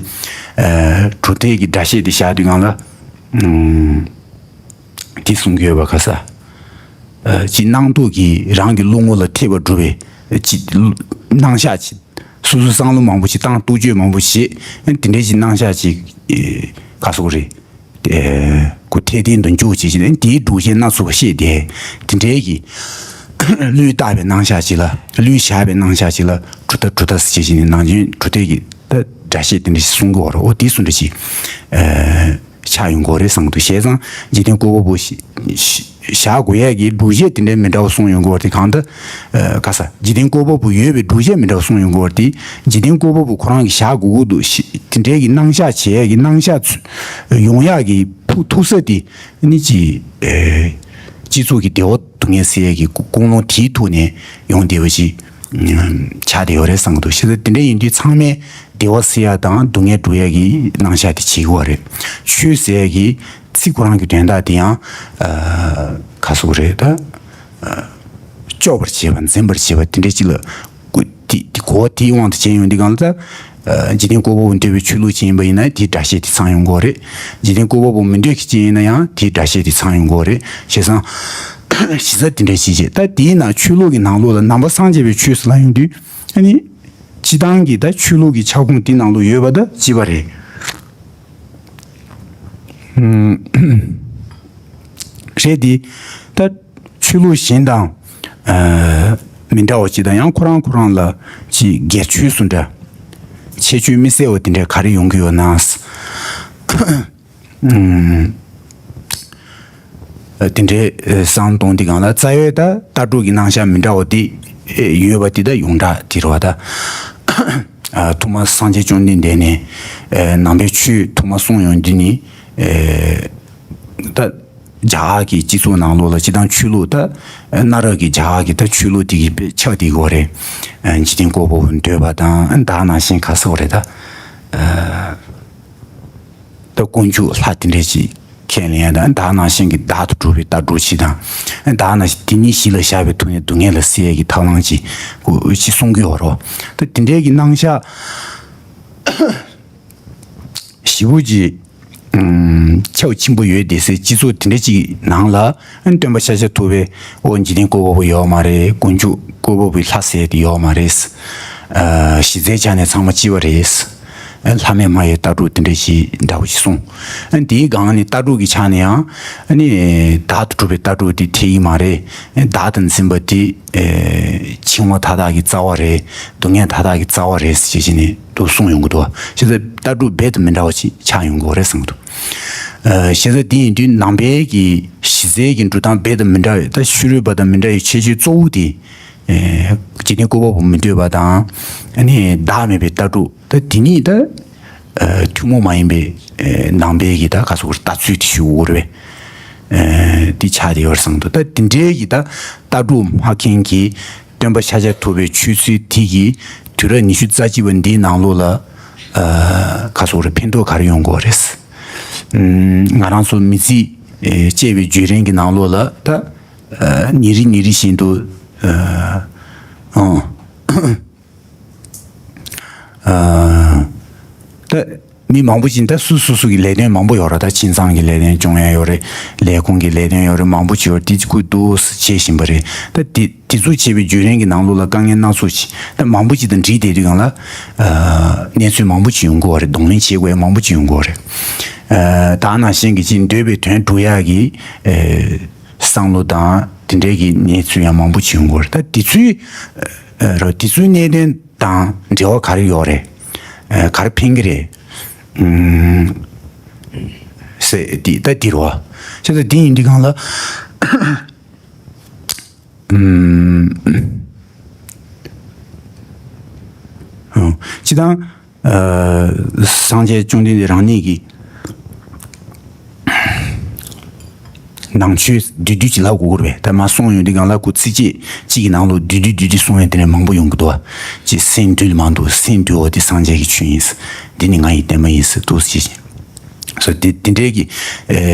ཨེ་གྲུབ་མཐའི་གི་སྒྲ་བཤད་དེ་བཞག་དུས་སྒང་ལ། ཨུམ། དེ་གསུང་གི་ཡོད་པ་ག་ས། ཨ་ཅིག་སྣང་སྟོབས་ཀྱིས་རང་གི་བློ་ངོ་ལ་ཐེབས་པ་སྒྲུབ་པའི་ཅིག་སྣང་གཞག་ཅིག་སོ་སོའི་བསམ་བློ་མང་པོ་ཞིག་བཏང་། རྟོག་དཔྱོད་མང་པོ་བྱེད། དེ་འདྲའི་ཅིག་སྣང་གཞག་ཅིག་ག་སོགས་རེད། ཨེ་ཁོ་འཐད་ལྡན་དུ་འཇུག་བྱེད་ཅིག་ནས་དེའི་སྒྲུབ་བྱེད་སྣ་ཚོགས་པ་ཤེས་ཏེ། དེ་འདྲའི་གི་བློས་བཏགས་པའི་སྣང་གཞག་ཅིག་ལ། བློས་བཞག་པའི་སྣང་གཞག་ཅིག་ལ་གྲུབ་མཐའ་གྲུབ་མཐའ་ཟེར་བྱེད་ཅིག་ནས་ནང་བཞིན་གྲུབ་མཐའི་གི་ད་སྒྲ་བཤད་དེ་འདྲ་ཞིག་གསུང་གི་ཡོད་རེད། འོ་དེ་གསུང་འདྲ་ཞིག་ཨེ། ཆགས་ཡོང་གི་ཡོད་རེད་བསམ་གྱི་འདུག་བྱས་ཙང་འཇིག་རྟེན་བཀོད་པ་པོ་ཞིག་བཞག་དགོས་ཡས་ཀྱི་སྒྲུབ་བྱེད་དེ་འདྲའི་མི་འདྲ་བ་གསུངས་ཡོང་གི་ཡོད་རེད་དེ། གང་ལྟར་ཨ་ག་ས་འཇིག་རྟེན་བཀོད་པ་པོ་ཡོད་པའི་སྒྲུབ་བྱེད་མི་འདྲ་བ་གསུངས་ཡོང་གི་ཡོད་རེད་དེ། འཇིག་རྟེན་བཀོད་པ་པོ་ཁོ་རང་གིས་བཞག་དགོས་ཀྱི་འདུག་ཤི། དེ་འདྲའི་གི་སྣང་གཞག་བྱེད་ཡས་ཀྱི་སྣང་གཞག་ཚུ་ཡོང་ཡས་ཀྱི་ཕུགས་ཐུག་ས་དེ་ནི་ཅི་ཨེ་སྤྱི་ཚོགས་ཀྱི་བདེ་བ་སྡུག་བསྔལ་སེལ་ཡས་ཀྱི་ཀུན་སློང་དེའི་ཐོག་ནས་ཡོང་བསྡད་པ་ཞིག་ཆགས་བསྡད་ཡོད་རེད་བསམ་གྱི་འདུག་བྱས་ཙང་དེ་འདྲ་ཡིན་དུས་ཚང་མས་བདེ་བ་སེལ་ཡ་དང་སྡུག་བསྔལ་སྒྲུབ་ཡ་གི་སྣང་གཞག་དེ་བྱེད་ཀྱི་ཡོད་རེད། ཆོས་ཟེར་ཡ་གི་ཚིག་ཁོ་རང་གི་དོན་དག་དེ་ཡང་ཨ་ག་སོགས་རེད་ད། ཨ་སྐྱོབ་པར་བྱེད་པ། འཛིན་པར་བྱེད་པ་དེ་འདྲ་ཅིག་ལ་གོ་དེ་དེ་གོ་བ་དེའི་དབང་དུ་བྱས་ཡོང་དུས་སྒང་ལ་ད། ཨ་འཇིག་རྟེན་བཀོད་པ་པོ་འདོད་པའི་ཆོས་ལུགས་ཅིག་ཡིན་པ་ཡིན་ན་དེའི་སྒྲ་བཤད་དེ་ཚང་ཡོང་གི་ཡོད་རེད། འཇིག་རྟེན་བཀོད་པ་པོ་མི་འདོད་མཁན་ཅིག་ཡིན་ན་ཡང་དེའི་སྒྲ་བཤད་དེ་ཚང་ཡོང་གི་ཡོད་རེད། བྱས་ཙང་གཞི་རྩ་དེ་འདྲ་ཞིག་བྱས། ད་དེའི་ནང་ཆོས་ལུགས་ཀྱི་ནང་ལོགས་ལ་ནང་པ་སངས་རྒྱས་པའི་ཆོས་སུ་ལ་ཡོང་དུས། ཨ་ནི། སྤྱི་བཏང་གི་ད་ཆོས་ལུགས་ཀྱི་ཁྱབ་ཁོངས་དེ་ནང་ལོགས་ཡོད་པ་ད་གཅིག་པ་རེད། ཨུམ། རེད་དེ། ད་ཆོས་ལུགས་གཞན་དང་ཨ་མི་འདྲ་བ་ཅིག་དང་། ཡང་ཁོ་རང་ཁོ་རང་ལ་ཅིག་སྒེར་ཆོས་སུ་འདྲ། ཁྱད་ཆོས་མི་གསལ་བ་དེ་འདྲ་ག་རེ་ཡོང་གི་ཡོད་ན། ཨུམ། དེ་འདྲའི་བསམ་གཏོང་དེ་སྒང་ལ་རྩ་བའི་ད་ལྟ་གྲུབ་ཀྱི་རྣམ་གཞག་མི་འདྲ་བ་དེ་ཡོད་པ་དེ་ད་ཡོངས་གྲགས་དེ་རེད་བ་ད། ཐོག་མར་སངས་རྒྱས་བཅོམ་ལྡན་འདས་ནས་ནང་པའི་ཆོས་ཐོག་མར་གསུངས་ཡོང་དུས་ནི། ད་ རྒྱ་གར་གྱི་སྤྱི་ཚོགས་ནང་ལོགས་ལ་སྤྱི་དང་ཆོས་ལུགས་ད་གནའ་རབས་ཀྱི་རྒྱ་གར་གྱི་ད་ཆོས་ལུགས་དེ་གི་ཆགས་དེ་གོ་རེད། འཇིག་རྟེན་བཀོད་པ་པོ་འདོད་པ་དང་ད་ནང་བཞིན་ག་ཟེར་བ་རེད་ད། ད་དཀོན་མཆོག་ལྷ་དེ་འདྲས་ཅིག་ཁས་ལེན་ཡ་དང་ད་ནང་བཞིན་གྱི་བདག་ཏུ་གྲུབ་པའི་ལྟ་གྲུབ་ཅིག་དང་ད་ནང་བཞིན་དེ་ཉིད་གཞི་ལ་བཞག་པའི་ཐོག་ནས་སྡུག་བསྔལ་ལ་སེལ་ཡ་གི་ཐབས་ལམ་ཅིག་གོ་ཅིག་གསུང་གི་ཡོད་རོ། ད་དེ་འདྲས་ཀྱི་རྣམ་གཞག་ཞེ་པོ་ཅིག་ཨུམ། ཁྱབ་ཆེན་པོ་ཡོད་བསྡད་སའི་སྤྱི་ཚོགས་དེ་འདྲ་ཅིག་ནང་ལ་སྟོན་པ་ཤཱཀྱ་ཐུབ་པའི་ཨོ་འཇིག་རྟེན་བཀོད་པ་པོ་ཡོད་མ་རེད། དཀོན་མཆོག་བཀོད་པ་པོའི་ལྷ་ཟེར་དེ་ཡོད་མ་རེད། ཨ་གཞི་རྩའི་ཆ་ནས་ཚང་མ་གཅིག་པ་རེད། ལྷ་མེད་སྨྲ་བའི་ལྟ་གྲུབ་དེ་འདྲ་ཞིག་འདྲ་བོ་ཞིག་གསུངས། དེའི་སྒང་ནས་ལྟ་གྲུབ་ཀྱི་ཆ་ནས་ཡང་ནི་བདག་ཏུ་གྲུབ་པའི་ལྟ་གྲུབ་དེ་འཐད་ཀྱི་མ་རེད། བདག་ཏུ་འཛིན་པ་དེ་འཆིང་བ་མཐའ་དག་གི་རྩ་བ་རེད། སྡུག་བསྔལ་མཐའ་དག་གི་རྩ་བ་རེད་ཅེས་བྱས་ནས་འདུག་གསུངས་ཡོང་གི་འདུག་བྱས་ཙང་ལྟ་གྲུབ་རྦད་དེ་མི་འདྲ་བ་ཞིག་ཆགས་ཡོང་གི་རེད་བསམ་གྱི་འདུག་བྱས་ཙང་དེ་ཡིན་དུས་ནང་པའི་གི་གཞི་རྩའི་གི་འགྲོ་སྟངས་རྦད་དེ་མི་འདྲ་བའི་ད་ཕྱི་རོལ་པ་དང་མི་འདྲ་བའི་ཁྱད་ཆོས་གཙོ་བོ་དེ། འཇིག་རྟེན་བཀོད་པ་པོ་མི་འདོད་པ་དང་། ཨ་ནི་བདག་མེད་པའི་ལྟ་གྲུབ་ད་དེ་གཉིས་ད། ཐུན་མོང་མ་ཡིན་པའི་ནང་པའི་གི་ད་ག་ཟེར་ལྟ་ཚུལ་དེ་ཞུ་དགོས་རེད་པས། དེ་ཆགས་བསྡད་ཡོད་རེད་བསམ་འདུག་ད་དེ་འདྲའི་གི་ད་ལྟ་གྲུབ་སྨྲ་མཁན་གྱི་སྟོན་པ་ཤཱཀྱ་ཐུབ་པའི་ཆོས་ཚུལ་དེ་གི་དུས་རབས་ཉི་ཤུ་རྩ་གཅིག་པ་འདིའི་ནང་ལོགས་ལ་ག་ཟེར་ཕན་ཐོགས་ག་རེ་ཡོང་དགོས་རེད། ང་རང་ཚོ་མི་ཚེ་སྐྱེལ་བའི་བརྒྱུད་རིམ་གྱི་ནང་ལོགས་ལ་ད་ཉིན་རེ་ཉིན་རེ་བཞིན་དུ་ཨང་། ད་མི་མང་པོ་ཅིག་ད་སུ་སུ་སུ་གི་ལས་དོན་མང་པོ་ཡོད་རེད། ད་ཁྱིམ་ཚང་གི་ལས་དོན་སྐྱོང་ཡ་ཡོད་རེད། ལས་ཁུངས་ཀྱི་ལས་དོན་ཡོད་རེད། མང་པོ་ཅིག་ཡོད་རེད། དེ་ཚོ་ཁུར་འདུག་བྱེད་བཞིན་པ་རེད། ད་དེ་དེ་ཚོ་བྱེད་པའི་བརྒྱུད་རིམ་གྱི་ནང་ལོགས་ལ་དཀའ་ངལ་སྣ་ཚོགས་ཤིག་ད་མང་པོ་ཅིག་དང་འདྲིས་བསྡད་དུས་སྒང་ལ་གནས་ཚུལ་མང་པོ་ཅིག་ཡོང་གི་ཡོད་རེད། གདོང་ལེན་བྱེད་དགོས་ཡ་མང་པོ་ཅིག་ཡོང་གི་ཡོད་རེད། ད་ནང་བཞིན་གྱི་ཅིག་འདོད་པའི་དོན་སྒྲུབ་ཡ་གི་བསམ་བློ་དང་དེ་འདྲའི་གི་གནས་ཚུལ་ཡང་མང་པོ་བྱུང་ཡོད་རེད། ད་དེ་ཚོའི་རོ་དེ་ཚོའི་གནད་དོན་དང་འབྲེལ་བ་ག་རེ་ཡོད་རེད། ག་རེ་ཕན་གི་རེད། ཟེར་དེ་ད་དེ་རོ། བྱས་ཙང་དེ་ཡིན་དུས་སྒང་ལ་སྤྱི་དང་། སངས་རྒྱས་བཅོམ་ལྡན་འདས་རང་ཉིད་ཀྱིས་ནང་ཆོས་བསྡུས་བསྡུས་ཀྱི་ལབ་དགོས་ཀྱི་རེད་པས། ད་མ་གསུངས་ཡོང་དུས་སྒང་ལ་ཁོ་ཚིགས་བཅད་གཅིག་གི་ནང་ལོགས་བསྡུས་བསྡུས་བསྡུས་བསྡུས་གསུངས་ཡོང་དེ་ནས་མང་པོ་ཡོང་གི་འདུག་བ། ཅེས་སེམས་འདུལ་མ་འདུལ་སེམས་འདུལ་བ་དེ་སངས་རྒྱས་ཀྱི་ཆོས་ཡིན། འདི་ནི་ང་ཡི་བདེན་པ་ཡིན་ཟེར་འདུག་ཅེས། སོ་དེ་དེ་འདྲའི་གི་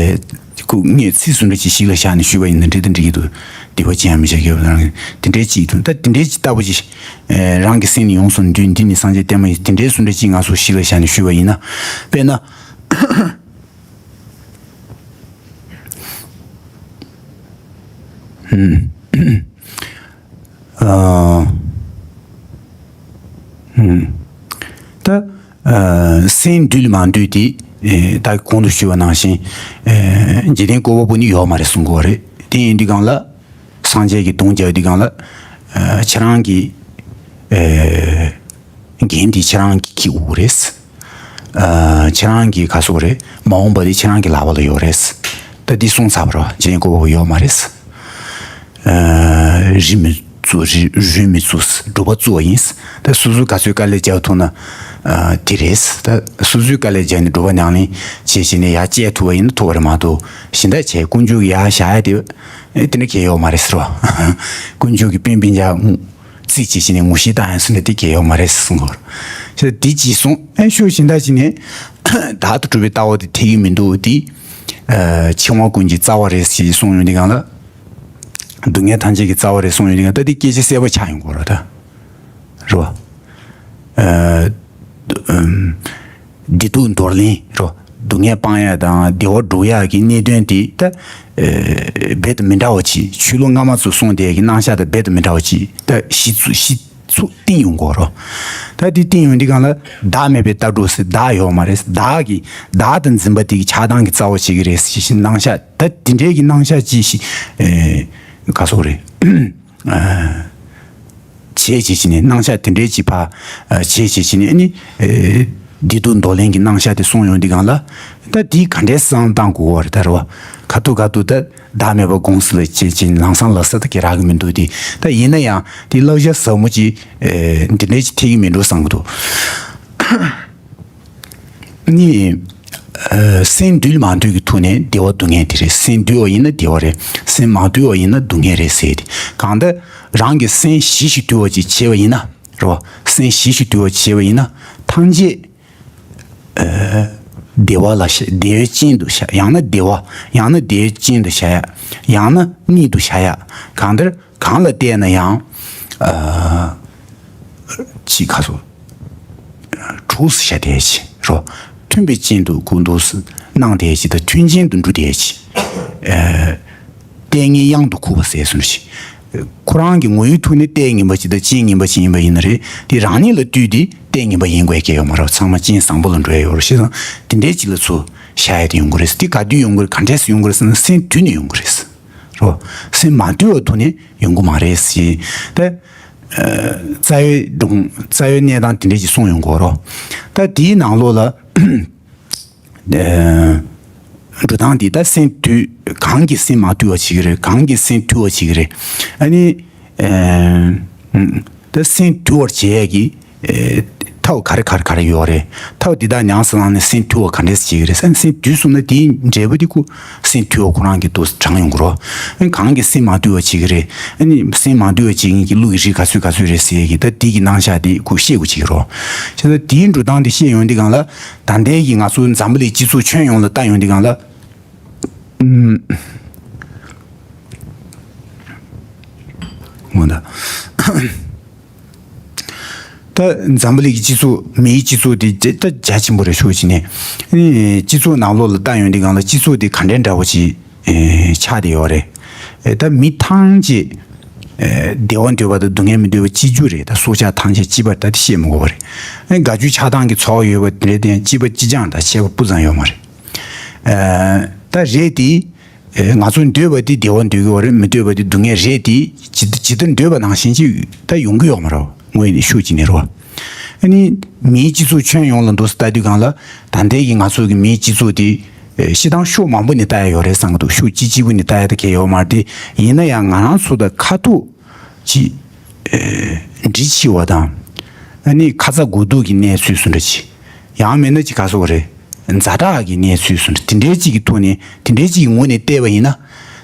ཁོ་ངས་ཚིག་སུ་འདྲ་ཅིག་ཞིག་ལ་བཞག་ནས་ཞུས་པ་ཡིན་ན་འགྲིག་དང་འགྲིག་གི་འདུག་དེ་བ་ཅི་ཡང་མི་བྱ་གི་རང་དེ་འདྲའི་ཅིག་འདུག་ད་དེ་འདྲའི་ཅིག་ལྟ་བུ་ཅིག་རང་གི་སེམས་ནི་ཡོངས་སུ་འདུལ། འདི་ནི་སངས་རྒྱས་བསྟན་པ་ཡིན། དེ་འདྲའི་སུ་འདྲ་ཅིག་ང་ཚོ་ཞིག་ལ་བཞག་ནས་ཞུས་པ་ཡིན་ན། དཔེར་ན། ཨ། ད། སེམས་འདུལ་མ་འདུལ་དེ། ད་གོང་དུ་ཞུས་པ་ནང་བཞིན། འཇིག་རྟེན་བཀོད་པ་པོ་ནི་ཡོད་མ་རེད་གསུང་གི་ཡོད་རེད། དེ་ཡིན་དུས་སྒང་ལ། སངས་རྒྱས་ཀྱི་གདུང་རྒྱག་དུས་སྒང་ལ། ཁྱེད་རང་གི། འགན་དེ་ཁྱེད་རང་གིས་འཁྱེར་དགོས་རེད། ཁྱེད་རང་གི་ག་ཟེར་རེད། མ་འོངས་པ་དེ་ཁྱེད་རང་གི་ལག་པ་ལ་ཡོད་རེད། ད་འདི་གསུངས་ཚར་བ་རེད་པ། འཇིག་རྟེན་བཀོད་པ་པོ་ཡོད་མ་རེད། རིག་མི་བཙུགས་རིག་རིག་མི་བཙུགས་སྒྲུབ་པ་བཙུགས་པ་ཡིན། ད་སོ་སོས་ག་ཚོད་དཀའ་ལས་རྒྱག་ཐུབ་ན། དེ་རེད། ད་སོ་སོས་དཀའ་ལས་རྒྱག་ནས་སྒྲུབ་པ་ཉམས་ལེན་བྱས་བྱས་ནས་ཡར་བསྐྱལ་ཐུབ་པ་ཡིན་ན་ཐུབ་པ་རེད་མ་གཏོགས་གཞན་དག་བྱས་དཀོན་མཆོག་གི་ཡར་བཞག་ཡ་དེ། དེ་འདྲ་གལ་ཡོད་མ་རེད་ཟེར་བ། དཀོན་མཆོག་གི་དཔོན་སྤུན་ཀྱག་རྩིས་བྱེད་བྱས་ནས་ངོ་ཤེས་བཏང་ཡ་ཟེར་ན་དེ་གལ་ཡོད་མ་རེད་ཟེར་གསུངས་པ་རེད། དེ་གཅིག་གསུངས། ཨེ་ཤོ་གཞན་དག་ཅིག་ནས། བདག་ཏུ་གྲུབ་པའི་ལྟ་བ་དེ་འཐད་ཀྱི་མི་འདུག་དེ། འཆིང་བ་ཀུན་གྱི་རྩ་བ་རེད་ཞེས་གསུངས་ཡོང་དུས་སྒང་ལ། སྡུག་བསྔལ་ཐམས་ཅད་ཀྱི་རྩ་བ་རེད་གསུངས་ཡོང་དུས་སྒང་ལ་ད་དེ་སྐད་ཆ་གསལ་པོ་ཆགས་ཡོང་གི་རེད་ད། རེད་བ། བདེ་སྡུག་འདོར་ལེན་རོ། སྡུག་བསྔལ་སྤང་ཡ་དང་བདེ་བ་སྒྲུབ་ཡ་གི་གནད་དོན་དེ་ད། རྦད་དེ་མི་འདྲ་བ་ཅིག་ཆོས་ལུགས་སྔ་མ་ཚོ་གསུངས་དེ་གི་རྣམ་གཞག་དང་རྦད་དེ་མི་འདྲ་བ་ཅིག་ད་གཞི་ཚུགས་གཞི་ཚུགས་བཏིང་ཡོང་གོ་རོ། ད་དེ་བཏིང་ཡོང་དུས་སྒང་ལ་བདག་མེད་པའི་ལྟ་གྲུབ་ཟེར་བདག་ཡོད་མ་རེད། བདག་གི་བདག་དང་འཛིན་པ་དེ་གི་ཆགས་སྡང་གི་རྩ་བ་ཅིག་གི་རེད་ཟེར་ཞིང་རྣམ་གཞག་ད་དེ་འདྲའི་གི་རྣམ་གཞག་ཅིག་ཞིག་ག་སོག་རེད། བྱས་བྱས་བྱས་ནས་རྣམ་གཞག་དེ་འདྲའི་ཅིག་ཕ་བྱས་བྱས་བྱས་ནས་ཨ་ནི་བདེ་སྡུག་འདོར་ལེན་གྱི་རྣམ་གཞག་དེ་གསུངས་ཡོང་དུས་སྒང་ལ་ད་དེ་ག་འདྲའི་བསམ་བཏང་དགོས་པ་རེད་ད་རེད་བ། ཁ་ཐུག་ཁ་ཐུག་ད་བདག་མེད་པ་དགོངས་སུ་ལ་བྱས་བྱས་ལམ་སང་ལ་ས་ད་ཀྱི་རག་གི་མི་འདུག་དེ་ད་ཡིན་ན་ཡང་དེ་བསླབ་བྱ་ཟབ་མོ་ཅིག་འདི་འདྲའི་ཅིག་ཐེག་གི་མི་འགྲོ་བསམ་གི་འདུག་ནི། སེམས་འདུལ་མ་འདུལ་གྱི་ཐོག་ནས་བདེ་བ་སྡུག་བསྔལ་དེ་རེད། སེམས་འདུལ་བ་ཡིན་ན་བདེ་བ་རེད། སེམས་མ་འདུལ་བ་ཡིན་ན་སྡུག་བསྔལ་རེད་ཟེར་ཏེ། གང་ལྟར་རང་གི་སེམས་ཞི་ཞིང་དུལ་བ་ཅིག་བྱས་པ་ཡིན་ན། རེད་བ། སེམས་ཞི་ཞིང་དུལ་བ་བྱས་པ་ཡིན་ན། ཐམས་ཅད་བདེ་བ་ལ་བཤད། བདེ་བའི་སྤྱན་དུ་བཤད། ཡང་ན་བདེ་བ། ཡང་ན་བདེ་བའི་སྤྱན་དུ་བཤད་ཡ། ཡང་ན་གཉིད་དུ་བཤད་ཡ། གང་ལྟར་གང་ལ་བལྟས་ན་ཡང་ཅིག་ག་སོ། གྲོགས་སུ་བཤད་བསྡད་ཅིག་རོ། མཐུན་པའི་སྤྱན་དུ་གུ་འདུག་སེ་སྣང་བསྡད་ཅིག་དང་མཐུན་རྐྱེན་དུ་འགྲོ་བསྡད་ཅིག་ལྟས་ངན་གཡང་དུ་ཁུག་པ་ཟེར་སོང་ཞིག་ཁོ་རང་གི་ངོ་བོའི་ཐོག་ནས་ལྟས་ངན་པ་ཅིག་དང་རྐྱེན་ངན་པ་ཅིག་ཡིན་པ་ཡིན་ན་རེད། དེ་རང་ཉིད་ལ་ལྟོས་ཏེ་ལྟས་ངན་པ་ཡིན་དགོས་ཀྱི་ཡོད་མ་རེད། ཚང་མ་རྐྱེན་བཟང་པོ་ལ་འགྲོ་ཡ་ཡོད་རེད། བྱས་ཙང་དེ་འདྲའི་ཅིག་ལ་ཚུར་བཞག་ཡ་དེ་ཡོང་གི་རེད། དེ་ག་དུས་ཡོང་གི་རེད། ག་འདྲས་སེ་ཡོང་གི་རེད་ཟེར་ན་སེམས་དུལ་ནས་ཡོང་གི་རེད། རོ། སེམས་མ་དུལ་བ་ཐོག་ནས་ཡོང་གི་མ་རེད་ཟེར། ད་རྩ་བའི་སྒྲུང་རྩ་བའི་གནས་སྟངས་དེ་འདྲས་ཅིག་གསུངས་ཡོང་གི་ཡོད་རོ། ད་དེའི་ནང་ལོགས་ལ། འགྲོ་སྟངས་འདི་ད་སེམས་དུལ། གང་གིས་སེམས་མ་དུལ་བ་བྱེད་ཀྱི་རེད། གང་གིས་སེམས་དུལ་བ་བྱེད་ཀྱི་རེད། ཨ་ནི། ད་སེམས་དུལ་བར་བྱེད་ཡས་ཀྱི་ཐབས་ག་རེ་ག་རེ་ག་རེ་ཡོད་རེད། ཐབས་འདི་དག་ཉམས་སུ་བླངས་ནས་སེམས་དུལ་བ་ག་འདྲས་བྱེད་ཀྱི་རེད། སེམས་དུལ་སོང་ན་དེའི་འབྲས་བུ་དེ་ཁོ་སེམས་དུལ་བ་ཁོ་རང་གི་ཐོག་དྲངས་ཡོང་གི་རོ། གང་གིས་སེམས་མ་དུལ་བ་བྱེད་ཀྱི་རེད། ཨ་ནི་སེམས་མ་དུལ་བ་བྱེད་མཁན་གྱི་ཀླུ་ཡི་རིགས་ག་ཚོད་ག་ཚོད་རེད་ཟེར་ཡས་ཀྱི་ད་དེ་གི་རྣམ་གཞག་དེ་ཁོ་ཤེས་དགོས་བྱེད་ཀྱི་རོ། བྱས་ཙང་དེའི་འགྲོ་སྟངས་དེ་ཤེས་ཡོང་དུས་སྒང་ལ། ད་ལྟའི་གི་ང་ཚོ་འཛམ་བུ་གླིང་སྤྱི་ཚོགས་ཁྱོན་ཡོངས་ལ་ལྟ་ཡོང་དུས་སྒང་ལ། ཨུམ། འོ་ད། ད་འཛམ་བུ་གླིང་གི་སྤྱི་ཚོགས་མིའི་སྤྱི་ཚོགས་དེ་ད་རྒྱ་ཆེན་པོ་རེད་ཤོད་ཅིག་ནས། སྤྱི་ཚོགས་ནང་ལོགས་ལ་ལྟ་ཡོང་དུས་སྒང་ལ་སྤྱི་ཚོགས་དེ་ག་འདྲའི་འདྲ་བོ་ཅིག་ཆགས་བསྡད་ཡོད་རེད། ད་མི་ཐམས་ཅད། བདེ་བ་འདོད་པ་དང་སྡུག་བསྔལ་མི་འདོད་པ་གཅིག་གྱུར་རེད། ད་སྲོག་ཆགས་ཐམས་ཅད་གཅིག་པ་རེད། ད་དེ་བཤད་མི་དགོས་པ་རེད། དགའ་སྐྱིད་ཆགས་སྡང་གི་ཚོར་བ་ཡོད་པ་དེ་འདྲའི་སྟེང་གཅིག་པ་གཅིག་རྐྱང་དང་ཁྱད་པར་སྤུ་ཙམ་ཡོད་མ་རེད། ད་རེད་དེ། ང་ཚོ་འདོད་པ་དེ་བདེ་བ་འདོད་ཀྱི་ཡོད་རེད། མི་འདོད་པ་དེ་སྡུག་བསྔལ་རེད་དེ། ཇི་ཇི་ལྟར་འདོད་པ་ནང་བཞིན་ཅིག་ད་ཡོང་གི་ཡོད་མ་རེད། དངོས་ནས་ཤུགས་ཀྱིས་ནི་རོ། ཨ་ནི་མིའི་སྤྱི་ཚོགས་ཁྱོན་ཡོངས་ལ་འདུག་སེ་ལྟ་དུས་སྒང་ལ། ད་ལྟའི་གི་ང་ཚོ་གི་མིའི་སྤྱི་ཚོགས་དེ། སྤྱིར་བཏང་ཕྱོགས་མང་པོ་ནས་ལྟ་ཡ་ཡོད་རེད་བསམ་གྱི་འདུག་ཕྱོགས་གཅིག་གཅིག་པུ་ནས་ལྟ་ཡ་ད་གས་ཡོད་མ་རེད་དེ། ཡིན་ན་ཡང་ང་རང་ཚོ་དང་ཁ་ཐུག་ཅིག་འདྲིས་ཆེ་བ་དང་། ཨ་ནི་ཁ་ཚ་དགོས་གཏུགས་ཀྱི་གནས་ཚུལ་སུ་འདྲ་ཅིག་ཡང་མིན་ན་ཅིག་ག་སོགས་རེད། ཛ་དྲག་གི་གནས་ཚུལ་སུ་འདྲ་དེ་འདྲའི་ཅིག་གི་ཐོག་ནས་དེ་འདྲའི་ཅིག་གི་ངོས་ནས་བལྟས་པ་ཡིན་ན།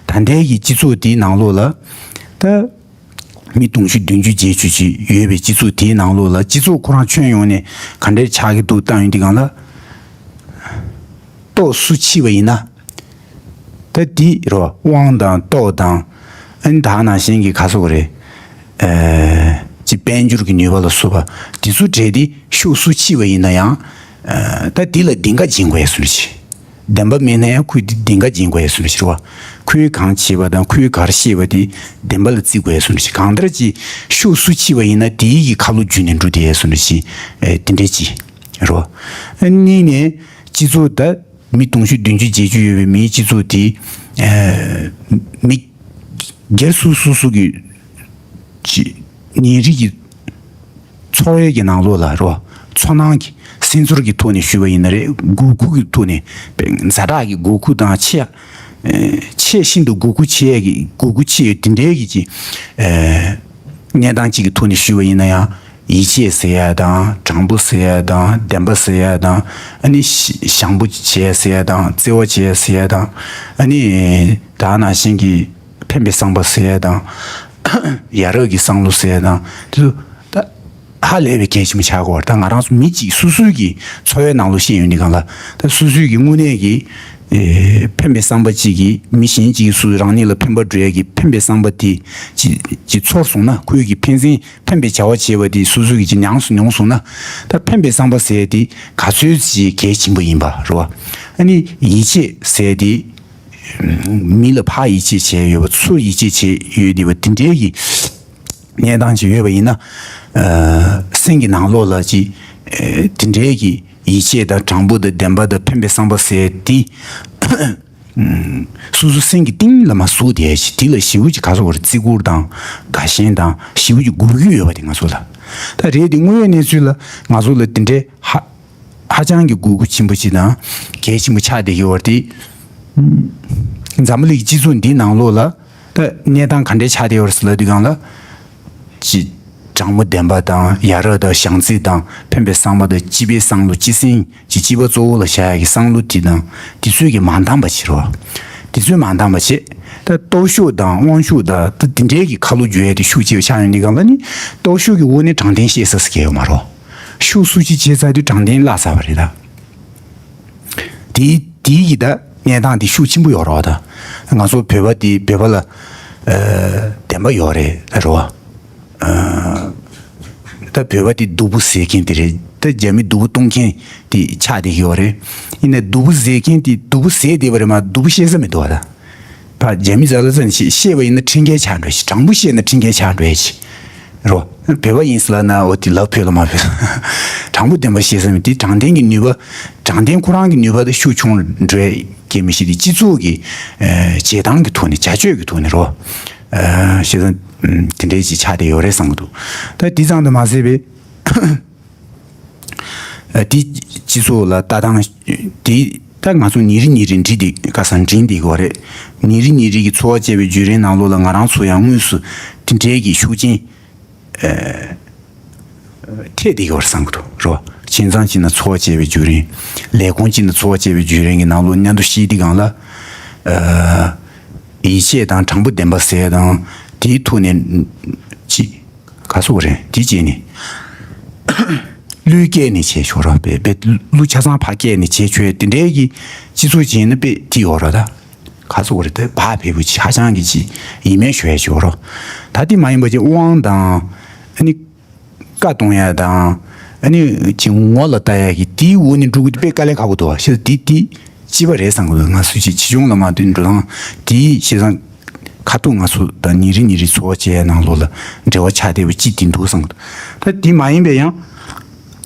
ད་ལྟའི་གི་སྤྱི་ཚོགས་དེའི་ནང་ལོགས་ལ། ད། མི་དུང་ཕྱུར་བདུན་ཅུ་བརྒྱད་ཅུ་ཅིག་ཡོད་པའི་སྤྱི་ཚོགས་དེའི་ནང་ལོགས་ལ་སྤྱི་ཚོགས་ཁོ་རང་ཁྱོན་ཡོངས་ནས་ག་འདྲའི་ཆགས་ཀྱི་འདུག་བལྟ་ཡོང་དུས་སྒང་ལ། ལྟོ་སུ་འཆི་བ་ཡིན་ན། ད་འདི་རོ་དབང་དང་ལྟོ་དང་། ཨ་ནི་ད་ནང་བཞིན་གྱི་ག་སོགས་རེད། ཅི་དཔལ་འབྱོར་གྱི་ནུས་པ་ལ་སོགས་པ་དེ་ཚོ་བྲལ་ཏེ་ཤུགས་སུ་འཆི་བ་ཡིན་ན་ཡང་། ད་འདི་ལ་གདེངས་ཀ་སྦྱིན་དགོས་ཡ་སུ་ལ་ཆེ། བདེན་པ་མེད་ན་ཡང་ཁོས་འདི་གདེངས་ཀ་སྦྱིན་དགོས་ཡ་སུ་ལ་ཆེ་རེད་བ། ཁོས་གང་བྱས་པ་དང་ཁོས་ག་རེ་བཤད་པ་དེ་བདེན་པ་ལ་བརྩི་དགོས་ཡ་སུ་ལ་ཆེ། གང་ལྟར་ཅི་ཤུགས་སུ་འཆི་བ་ཡིན་ན་དེའི་གི་ཁ་ལོ་བརྒྱུད་ནས་འགྲོ་བསྡད་ཡ་སུ་ལ་ཆེ། དེ་འདྲ་ཅི་རེད་བ། གཉིས་ནས་སྤྱི་ཚོགས་ད། མི་དུང་ཕྱུར་བདུན་ཅུ་བརྒྱད་ཅུ་ཡོད་པའི་མིའི་སྤྱི་ཚོགས་དེ། མི་སྒེར་སུ་སོ་སོ་གི་ཅི་ཉིན་རེ་གི་འཚོ་བའི་གི་ནང་ལོགས་ལ་རོ། ཚོར་སྣང་གི་སེམས་ཚོར་གྱི་ཐོག་ནས་ཞུས་པ་ཡིན་ན་རེད། དགོས་མཁོ་གི་ཐོག་ནས་ཛ་དྲག་གི་དགོས་མཁོ་དང་ཆེས་ཆེས་ཤིན་ཏུ་དགོས་མཁོ་ཆེ་གི་དགོས་མཁོ་ཆེ་ཡོད་དེ་འདྲའི་གི་ཅི་གནས་སྟངས་གཅིག་གི་ཐོག་ནས་ཞུས་པ་ཡིན་ན་ཡང་། ཡིད་ཆེས་ཟེར་ཡ་དང་དྲང་པོ་ཟེར་ཡ་དང་བདེན་པ་ཟེར་ཡ་དང་། ཨ་ནི་ཞི་བྱམས་པོ་བྱེད་ཡ་ཟེར་ཡ་དང་བརྩེ་བ་བྱེད་ཡ་ཟེར་ཡ་དང་། ཨ་ནི་ད་ནང་བཞིན་གྱི་ཕན་པའི་བསམ་པ་ཟེར་ཡ་དང་། ཡ་རབས་ཀྱི་བསམ་བློ་ཟེར་ཡ་དང་དེ་ཚོ་ད་ཧ་ལས་པའི་གལ་ཆེན་པོ་ཆགས་ཀྱི་ཡོད་རེད། ད་ང་རང་ཚོ་མི་གཅིག་སོ་སོའི་གི་འཚོ་བའི་ནང་ལོགས་ཤེས་ཡོང་དུས་སྒང་ལ། ད་སོ་སོའི་གི་དངོས་གནས་ཀྱི་ཕན་པའི་བསམ་པ་གཅིག་གིས་མི་གཞན་གཅིག་གིས་སུ་རང་ཉིད་ལ་ཕན་པ་འགྲོ་ཡ་གི་ཕན་པའི་བསམ་པ་དེ་ཅིག་ཅིག་ཚོར་སོང་ན། ཁོའི་གི་ཕན་ཚུན་ཕན་པའི་བྱ་བ་བྱེད་པ་དེ་སོ་སོ་གིས་ཅིག་མྱངས་སུ་མྱོང་སོང་ན། ད་ཕན་པའི་བསམ་པ་ཟེར་ཡ་དེ་ག་ཚོད་ཅིག་གལ་ཆེན་པོ་ཡིན་པ་རེད་བ། ཨ་ནི་ཡིད་ཆེས་ཟེར་ཡ་དེ་མི་ལ་ཕར་ཡིད་ཆེས་བྱས་ཡོད་པ། ཚུར་ཡིད་ཆེས་བྱས་ཡོད་བསྡད་པ་དེ་འདྲའི་གི་གནས་སྟངས་ཅིག་ཡོད་པ་ཡིན་ན། སེམས་ཀྱི་ནང་ལོགས་ལ་ཅིག་དེ་འདྲའི་གི་ཡིད་ཆེས་དང་དྲང་པོ་དང་བདེན་པ་དང་ཕན་པའི་བསམ་པ་ཟེར་ཡ་དེ། སོ་སོ་སེམས་ཀྱི་གཏིང་ལ་མར་ཟུག་བསྡད་ཡ་ཞིག་དེ་ལ་ཞེ་པོ་ཅིག་ག་སོགས་རེད། བརྩི་བཀུར་དང་དགའ་ཞེན་དང་ཞེ་པོ་ཅིག་དགོས་ཀྱི་ཡོད་པ་དེ་ང་ཚོ་ལ། ད་རེད་དེ་དངོས་ཡོད་གནས་ཚུལ་ལ་ང་ཚོ་ལ་དེ་འདྲའི་ཧ་ཧ་ཅང་གི་དགོས་མཁོ་ཆེན་པོ་ཅིག་དང་གལ་ཆེན་པོ་ཆགས་བསྡད་ཀྱི་ཡོད་རེད་དེ། འཛམ་བུ་གླིང་གི་སྤྱི་ཚོགས་འདིའི་ནང་ལོགས་ལ་ད་གནས་སྟངས་ག་འདྲའི་ཆགས་བསྡད་ཡོད་རེད་ཟེར་ལབ་དུས་སྒང་ལ། ཅི། དྲང་པོ་བདེན་པ་དང་ཡ་རབས་དང་བྱང་རྩིས་དང་འཕེན་པའི་བསམ་པ་དང་སྤྱི་པའི་བསམ་བློ་སྤྱི་སེམས་ཀྱི་སྤྱི་པ་གཙོ་བོ་ལ་བཞག་ཡ་གི་བསམ་བློ་དེ་དང་དེ་ཚོས་ཀྱི་མ་འདང་བ་བྱེད་རོགས། དེ་ཚོས་མ་འདང་བ་བྱེད། ད་སྟོབས་ཤུགས་དང་དབང་ཤུགས་དང་ད་དེ་འདྲའི་གི་ཁ་ལོ་བསྒྱུར་ཡ་དེ་ཤུགས་ཆེ་བ་ཆགས་ཡོང་དུས་སྒང་ལ་ནི་སྟོབས་ཤུགས་ཀྱི་འོག་ནས་དྲང་བདེན་བཤད་ས་ཟེར་གྱི་ཡོད་མ་རེད། ཤུགས་སུ་ཅིག་བྱས་ཚར་དུས་དྲང་བདེན་བརླག་ཚར་བ་རེད་ད། དེའི་དེའི་གི་ད་གནས་སྟངས་དེ་ཤུགས་ཆེན་པོ་ཡོད་རེད་བ་ད། ང་ཚོ་བོད་པ་དེ་བོད་པ་ལ་ཨ་བདེན་པ་ཡོད་རེད་རེད་བ། ཨ་ད་བོད་པ་དེ་སྡུག་པོ་བཟོས་མཁན་དེ་རེད། ད་རྒྱ་མི་སྡུག་པོ་གཏོང་མཁན་དེ་ཆགས་བསྡད་ཀྱི་ཡོད་རེད། ཡིན་ནའི་སྡུག་པོ་བཟོས་མཁན་དེ་སྡུག་པོ་བཟོས་བསྡད་པ་རེད་མ་སྡུག་པོ་བཤད་ས་མི་འདུག་བ་ད། ཕར་རྒྱ་མི་ཚོ་ལ་ཙམ་ཞིག་བཤད་པ་ཡིན་ན་ཁྲིམས་འགལ་ཆགས་འགྲོ་ཞིག་དྲང་པོ་བཤད་ན་ཁྲིམས་འགལ་ཆགས་འགྲོ་ཡ་ཞིག་རོ། བོད་པ་ཡིན་ཟེར་ལབ་ན་འོ་དེ་ལབ་ཕོད་ལ་མ་ཕོད། དྲང་པོ་བདེན་པ་བཤད་ས་མི་དེ་དྲང་བདེན་གྱི་ནུས་པ། དྲང་བདེན་ཁོ་རང་གི་ནུས་པ་དེ་ཤུགས་ཆུང་འགྲོ་ཡ་གི་མི་ཤེས་དེ་སྤྱི་ཚོགས་ཀྱི་ཨ་བྱེད་སྟངས་ཀྱི་ཐོག་ནས་བྱ་སྤྱོད་ཀྱི་ཐོག་ནས་རོ། ཨ་བཤད་ས་དེ་འདྲའི་ཞིག་ཆགས་བསྡད་ཡོད་རེད་བསམ་གྱི་འདུག་ད་དེ་ཙམ་དུ་མ་ཟད་པའི། ཨ་དེ་སྤྱི་ཚོགས་ལ་ལྟ་སྟངས་དེ་ད་ང་ཚོ་ཉིན་རེ་ཉིན་རེ་འདྲི་དེ་ཁ་སང་འདྲི་འདི་གོ་རེད། ཉིན་རེ་ཉིན་རེ་གི་འཚོ་བ་སྐྱེལ་བའི་བརྒྱུད་རིམ་ནང་ལོགས་ལ་ང་རང་ཚོ་ཡང་དངོས་སུ་དེ་འདྲའི་གི་ཤུགས་རྐྱེན་ཨ་ཐེབས་བསྡད་ཡོད་རེད་བསམ་གྱི་འདུག་རོ། ཁྱིམ་ཚང་གཅིག་ན་འཚོ་བ་སྐྱེལ་བའི་བརྒྱུད་རིམ། ལས་ཁུངས་གཅིག་ན་འཚོ་བ་སྐྱེལ་བའི་བརྒྱུད་རིམ་གྱི་ནང་ལོགས་མཉམ་དུ་བཤད་དུས་སྒང་ལ་ཨ་ཡིད་ཆེས་དང་དྲང་པོ་བདེན་པ་ཟེར་དང་དེའི་ཐོག་ནས་ཅི། ག་སོག་རེད་དེ་བྱས་ནས། གླུ་སྐད་ནས་བྱས་ཆོག་ར་པས་པས་གླུ་ཆ་ཚང་ཕ་སྐད་ནས་བྱས་ཆོག་དེ་འདྲའི་གི་སྤྱི་ཚོགས་ཅན་ནི་པས་དེ་ཡོད་ར་ད། ག་སོག་རེད་དེ་བག་ཕེབས་པོ་ཆ་ཆང་གི་ཅི་ཡིན་མེད་ཞུ་ཡ་ཆོག་ར། ད་དེ་མ་ཡིན་པ་ཅི་དབང་དང་ཨ་ནི་བཀའ་གཏོང་ཡ་དང་ཨ་ནི་ཅི་ངོ་ལ་ལྟ་ཡ་གི་དེའི་འོག་ནས་འགྲོ་གི་དེ་པས་དཀའ་ལས་ཁག་པོ་འདུག་བ་ཤེས་དེ་དེ། སྤྱི་པ་རེད་བསམ་གི་འདུག་ང་ཚོས་ཅིག་ཕྱི་ལྗོངས་ལ་མ་ལྟོས་འགྲོ་སྟངས་དེའི་བྱེད་སྟངས་ཁ་ཐུག་ང་ཚོ་དང་ཉིན་རེ་ཉིན་རེ་འཚོ་བ་བྱེད་ཡ་ནང་ལོགས་ལ་འབྲེལ་བ་ཆགས་བསྡད་པ་ཅིག་དེ་འདུག་བསམ་གི་འདུག་ད་དེ་མ་ཡིན་པའི་ཡང་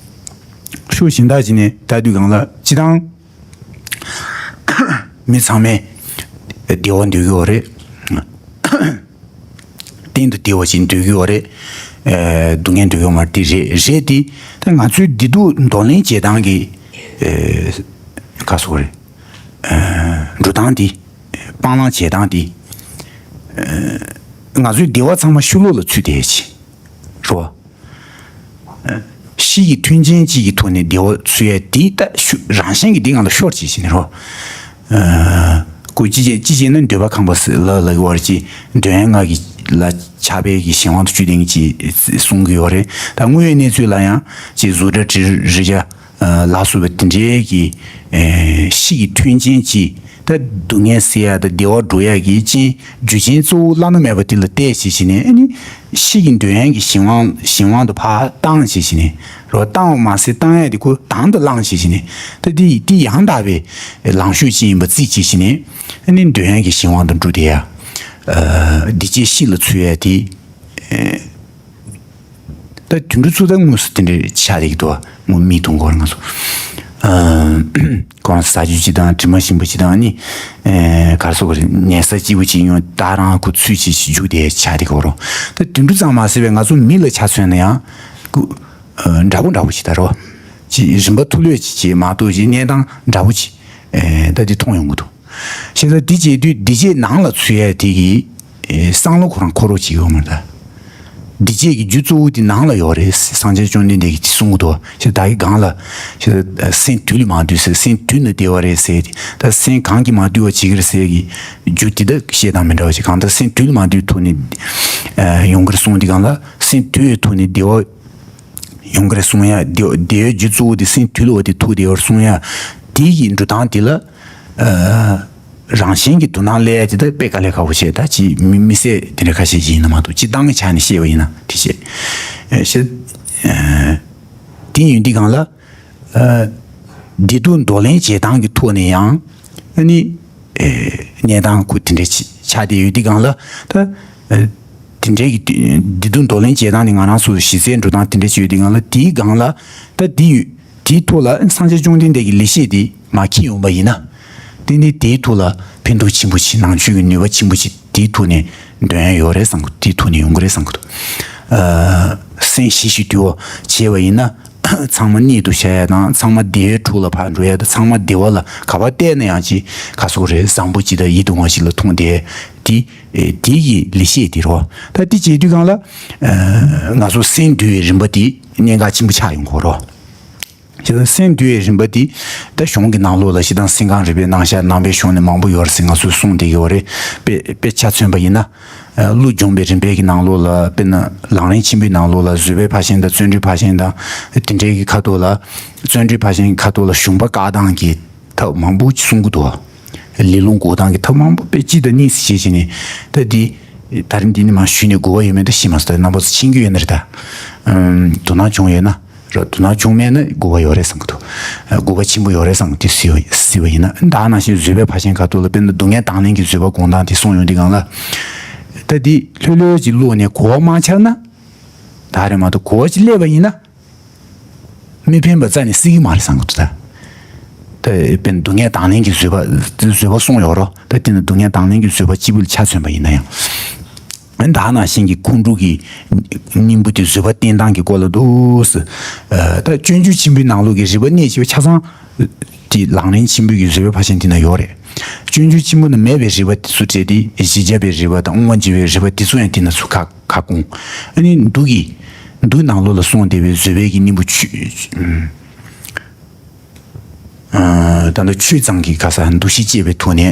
ཤུགས་གཞན་དག་ཅིག་ནས་ལྟ་དུས་སྒང་ལ་སྤྱི་བཏང་མི་ཚང་མས་བདེ་བ་འདོད་ཀྱི་ཡོད་རེད། གཏན་དུ་བདེ་བ་ཅིག་འདོད་ཀྱི་ཡོད་རེད། ཨེ་སྡུག་བསྔལ་འདོད་ཀྱི་ཡོད་མ་རེད་དེ་རེད་རེད་དེ། ད་ང་ཚོའི་བདེ་སྡུག་གདོང་ལེན་བྱེད་སྟངས་ཀྱི་ཨེ་ག་སོག་རེད། ཨེ་འགྲོ་སྟངས་དེ། སྤང་བླང་བྱེད་སྟངས་དེ། ཨེ་ང་ཚོའི་བདེ་བ་ཚང་མ་ཕྱི་ལོགས་ལ་ཚུད་བསྡད་ཡ་ཅིག་རེད་བ། ཨེ་གཤིས་ཀྱི་མཐུན་རྐྱེན་གཅིག་གི་ཐོག་ནས་བདེ་བ་འཚོལ་ཡ་དེ་ད་ཤུ་རང་བཞིན་གྱི་དེ་ང་ལ་ཤོར་བྱེད་བཞིན་རོ། ཨ་ཀུ་ཅི་ཅེ་ཅི་ཅེ་ནི་འདོད་པ་ཁམས་པ་ལ་ལ་གི་བར་གྱི་འདོད་ཡོན་ལྔ་གི་ལ་ཆགས་པའི་གི་གཞན་དབང་དུ་བཅུག་བསྡད་མཁན་ཅིག་གསུང་གི་ཡོད་རེད། ད་དངོས་ཡོད་གནས་ཚུལ་ལ་ཡང་ཅིག་གཟུགས་སྒྲ་དྲི་རོ་རེག་བྱ་ལ་སོགས་པའི་དེ་འདྲའི་གི་ཨེ་གཤིས་ཀྱི་མཐུན་རྐྱེན་ཅིག་ད་སྡུག་བསྔལ་སེལ་ཡ་དང་བདེ་བ་འགྲོ་ཡ་གི་རྐྱེན་རྒྱུ་རྐྱེན་གཙོ་བོ་བླ་ན་མེད་པ་དེ་ལ་བལྟས་བྱས་བྱས་ནས་ཨ་ནི་གཤིས་ཀྱི་འདོད་ཡོན་གྱི་གཞན་དབང་གཞན་དབང་དུ་ཕར་བཏང་བྱས་བྱས་ནས་རོ། བཏང་བ་མ་ཟད་བཏང་ཡ་དེ་ཁོ་དང་དུ་བླངས་བྱས་བྱས་ནས་ད་དེ་དེ་ཡང་དག་པའི་ལངས་ཕྱོགས་ཅིག་ཡིན་པ་རྩིས་བྱས་བྱས་ནས་ཨ་ནི་འདོད་ཡོན་གྱི་གཞན་དབང་དུ་འགྲོ་བསྡད་ཡ། ཨ་བདེ་སྐྱིད་གཤིས་ལ་འཚོལ་ཡ་དེ། ཨེ། ད་དུད་འགྲོ་ཚོ་ད་དངོས་སུ་དེ་འདྲའི་ཆགས་བསྡད་ཀྱི་འདུག་བ། དངོས་མིག་མཐོང་གི་ཡོད་རེད་ང་ཚོ། ཨ་ཁོ་རང་ཟ་རྒྱུ་ཅིག་དང་དྲི་མ་ཞིམ་པོ་ཅིག་དང་ནི། ཨེ་ག་རེ་ཟེར་དགོས་རེད། ཉལ་ས་སྐྱིད་པོ་ཅིག་ཡོང་ད་རང་ཁོ་ཚུལ་ཅིག་ཅིག་རྒྱུག་བསྡད་ཆགས་བསྡད་ཀྱི་ཡོད་རེད། ད་དུད་འགྲོ་ཙམ་མ་ཟད་པའི་ང་ཚོ་མི་ལ་ཆ་མཚོན་ན་ཡང་ཁོ་ཨ་འདྲ་པོ་འདྲ་པོ་ཅིག་ད་རོ། ཅིག་རིམ་པ་ཐུ་ལོས་ཅིག་ཅིག་མ་གཏོགས་ཅིག་གནས་སྟངས་འདྲ་པོ་ཅིག་ཨེ་ད་འདི་མཐོང་ཡོང་གི་འདུག་བྱས་ཙང་འདི་བྱེད་དུས་འདི་བྱེད་ནང་ལ་ཚུད་ཡ་དེ་གི་ཨེ་བསམ་བློ་ཁོ་རང་འཁོར་རོགས་བྱེད་ཀྱི་ཡོད་མ་རེད་ད། འདི་བྱེད་ཀྱི་རྒྱུ་གཙོ་བོ་དེ་ནང་ལ་ཡོད་རེད། སངས་རྒྱས་བཅོམ་ལྡན་འདས་ཀྱིས་དེ་གསུང་གི་འདུག་བྱས་ཙང་ད་གི་སྒང་ལ་བྱས་ཙང་སེམས་དུལ་ལ་མ་འདུས་ཟེར། སེམས་དུལ་ན་བདེ་བ་རེད་ཟེར་ཏེ། ད་སེམས་གང་གིས་མ་དུལ་བ་བྱེད་ཀྱི་རེད་ཟེར་གི་རྒྱུ་དེ་ད་བཤད་སྟངས་མི་འདྲ་བ་ཞིག་གང་ལྟར་སེམས་དུལ་ལ་མ་འདུས་ཐོག་ནས་ཨེ་ཡོང་གི་རེད་གསུངས་དེ་སྒང་ལ་སེམས་དུལ་བའི་ཐོག་ནས་བདེ་བ་ཡོང་གི་རེད་གསུང་ཡ། དེ་དེའི་རྒྱུ་གཙོ་བོ་དེ་སེམས་དུལ་བ་དེ་ཐུག་དེ་ཡོད་གསུང་ཡ། དེ་ཡི་འགྲོ་སྟངས་དེ་ལ་ཨ་རང་བཞིན་གྱི་དུ་སྣང་སླེབས་ཡ་དེ་ད་དཔེ་དཀའ་ལས་ཁག་པོ་བྱས། ད་ཅི་མི་མི་སེར་དེ་འདྲ་ཁ་ཤས་ཤིག་ཡིན་ན་མ་གཏོགས་སྤྱི་བཏང་གི་ཆ་ནས་བཤད་པ་ཡིན་ན་དེ་བྱས་ཨ་བཤད་ཨ་དེ་ཡིན་དུས་སྒང་ལ་ཨ་བདེ་སྡུག་གདོང་ལེན་བྱེད་སྟངས་ཀྱི་ཐོག་ནས་ཡང་ཨ་ནི། ཨེ་གནས་སྟངས་ཁུ་དེ་འདྲའི་ཆ་ཆགས་བསྡད་ཡོད་དུས་སྒང་ལ་ད་ཨེ་དེ་འདྲའི་གི་བདེ་སྡུག་གདོང་ལེན་བྱེད་སྟངས་ནི་ང་རང་ཚོ་གཞི་རྩའི་འགྲོ་སྟངས་དེ་འདྲ་ཅིག་ཡོད་དུས་སྒང་ལ་དེའི་སྒང་ལ་ད་དེ་ཡོད་དེའི་ཐོག་ལ་སངས་རྒྱས་བཅོམ་ལྡན་འདས་ཀྱི་ལེགས་བཤད་དེ་མ་འཁྱེར་ཡོང་པ་ཡིན་ན་དེ་ནི་དེའི་ཐོག་ལ་ཕན་ཐོགས་ཆེན་པོ་ཆེ་ནང་ཆོས་ཀྱི་ནུས་པ་ཆེན་པོ་ཆེ་དེའི་ཐོག་ནས་འདོན་ཡ་ཡོད་རེད་བསམ་གི་དེའི་ཐོག་ནས་ཡོང་གི་རེད་བསམ་གི་འདུག་ཨ་སེམས་ཞི་ཞིང་དུལ་བ་བྱས་པ་ཡིན་ན་ཚང་མ་གནད་དུ་བཞག་ཡ་དང་ཚང་མ་བདེ་བའི་ ཐུགས་ལ་ཕར་འགྲོ་ཡ་དང་ཚང་མ་བདེ་བ་ལ་ག་པར་བལྟས་ན་ཡང་ཅིག་ག་སོགས་རེད། བཟང་པོ་ཅིག་དང་ཡིད་དུ་འོང་བ་ཞིག་ལ་མཐོང་བསྡད་དེ། དེ་གི་ལེགས་བཤད་དེ་རེད་བ། ད་དེ་བྱེད་དུས་སྒང་ལ་ང་ཚོ་སེམས་འདུལ་བའི་རིམ་པ་དེ་གནད་འགག་ཆེན་པོ་ཆགས་ཡོང་གི་རེད་བ། བྱས་ཙང་སེམས་འདུལ་བའི་རིམ་པ་འདི་ད་གཞུང་གི་ནང་ལོགས་ལ་སྤྱིར་བཏང་སེམས་ཁམས་རིག་པའི་རྣམ་གཞག་ནང་པའི་གཞུང་ནས་མང་པོ་ཡོད་རེད་ཟེར་ང་ཚོས་གསུངས་བསྡད་ཀྱི་ཡོད་རེད། དཔེ་དཔེ་ཆ་མཚོན་པ་ཡིན་ན། ཀླུ་སྦྱོང་བའི་རིམ་པའི་གི་ནང་ལོགས་ལ། དཔེར་ན་ལམ་རིམ་ཆེན་པོའི་ནང་ལོགས་ལ་བཟོད་པའི་ཕར་ཕྱིན་དང་བརྩོན་འགྲུས་ཕར་ཕྱིན་དང་དེ་འདྲའི་གི་ཁ་ཐོག་ལ། བརྩོན་འགྲུས་ཕར་ཕྱིན་གྱི་ཁ་ཐོག་ལ་ཞུམ་པ་བཀག་སྟངས་ཀྱི་ཐབས་མང་པོ་གསུང་གི་འདུག་ལས་རླུང་འགུག་སྟངས་ཀྱི་ཐབས་མང་པོ་དཔེ་གཅིག་དང་གཉིས་ཤིག་བྱས་བྱས་ནས། ད་འདི་ད་རིང་འདི་ནས་མར་ཞུས་ནས་དགོས་པ་ཡོད་མེད་ད་ཤེས་མ་སོང་། ད་རྣམ་པ་ཚོ་མཁྱེན་གྱི་ཡོད་ན་རེད་ད། ཨམ། དོ་སྣང་བྱུང་ཡོད་ན། ར། དོ་སྣང་བྱུང་མེད་ན་དགོས་པ་ཡོད་རེད་བསམ་གྱི་འདུག་དགོས་པ་ཆེན་པོ་ཡོད་རེད་བསམ་གྱི་འདུག་སྲིད་པ་སྲིད་པ་ཡིན་ན། ད་ནང་བཞིན་བཟོད་པའི་ཕར་ཕྱིན་ཁ་ཐོག་ལ། དཔེར་ན་སྡུག་བསྔལ་དང་ལེན་གྱི་བཟོད་པ་སྒོམ་སྟངས་དེ་གསུངས་ཡོང་དུས་སྒང་ལ། ད་འདི་ལྷོད་ལྷོད་ཅིག་བླུགས་ནས་གོ་བ་མ་ཆགས་ན། ད་རེད་མ་གཏོགས་གོ་བ་ཅིག་སླེབས་པ་ཡིན་ན། མི་ཕན་པ་རྩ་ནས་སྲིད་ཀྱི་མ་རེད་བསམ་གྱི་འདུག་ད། ད་དཔེར་ན་སྡུག་བསྔལ་དང་ལེན་གྱི་བཟོད་པ་བཟོད་པ་གསུངས་ཡོད་རེད། ད་དེ་ནི་སྡུག་བསྔལ་དང་ལེན་གྱི་བཟོད་པ་གཅིག་པུ་ལ་ཆ་མཚོན་པ་ཡིན་ན་ཡང་། ད་ནང་བཞིན་གྱི་ཁོང་ཁྲོ་གི་སྙིང་པོ་དེ་བཟོད་པ་བསྟེན་སྟངས་ཀྱི་སྐོར་ལ་འདུག་སེ། ད་སྤྱོད་འཇུག་ཆེན་པོའི་ནང་ལོགས་ཀྱི་རིགས་པ་གནད་ཆེ་བ་ཆ་ཚང་དེ་ལམ་རིམ་ཆེན་པོའི་གི་བཟོད་པའི་ཕར་ཕྱིན་དེ་ན་ཡོད་རེད། སྤྱོད་འཇུག་ཆེན་པོ་ན་མེད་པའི་རིགས་པ་དེ་ཚོ་སྤྲད་དེ། བཞི་བརྒྱ་པའི་རིགས་པ་དང་དབུ་མ་འཇུག་པའི་རིགས་པ་དེ་ཚོ་ཡང་དེ་ན་ཚུར་ཁ་ཁ་སྐོང་། ཨ་ནི་མདོ་གི་མདོ་ནང་ལོགས་ལ་གསུངས་བསྡད་པའི་བཟོད་པའི་གི་སྙིང་པོ་ཆོས། ད་ལྟ་ཆོས་ཚང་གི་ག་ས་འདུ་ཤེས་བསྐྱེད་པའི་ཐོག་ནས་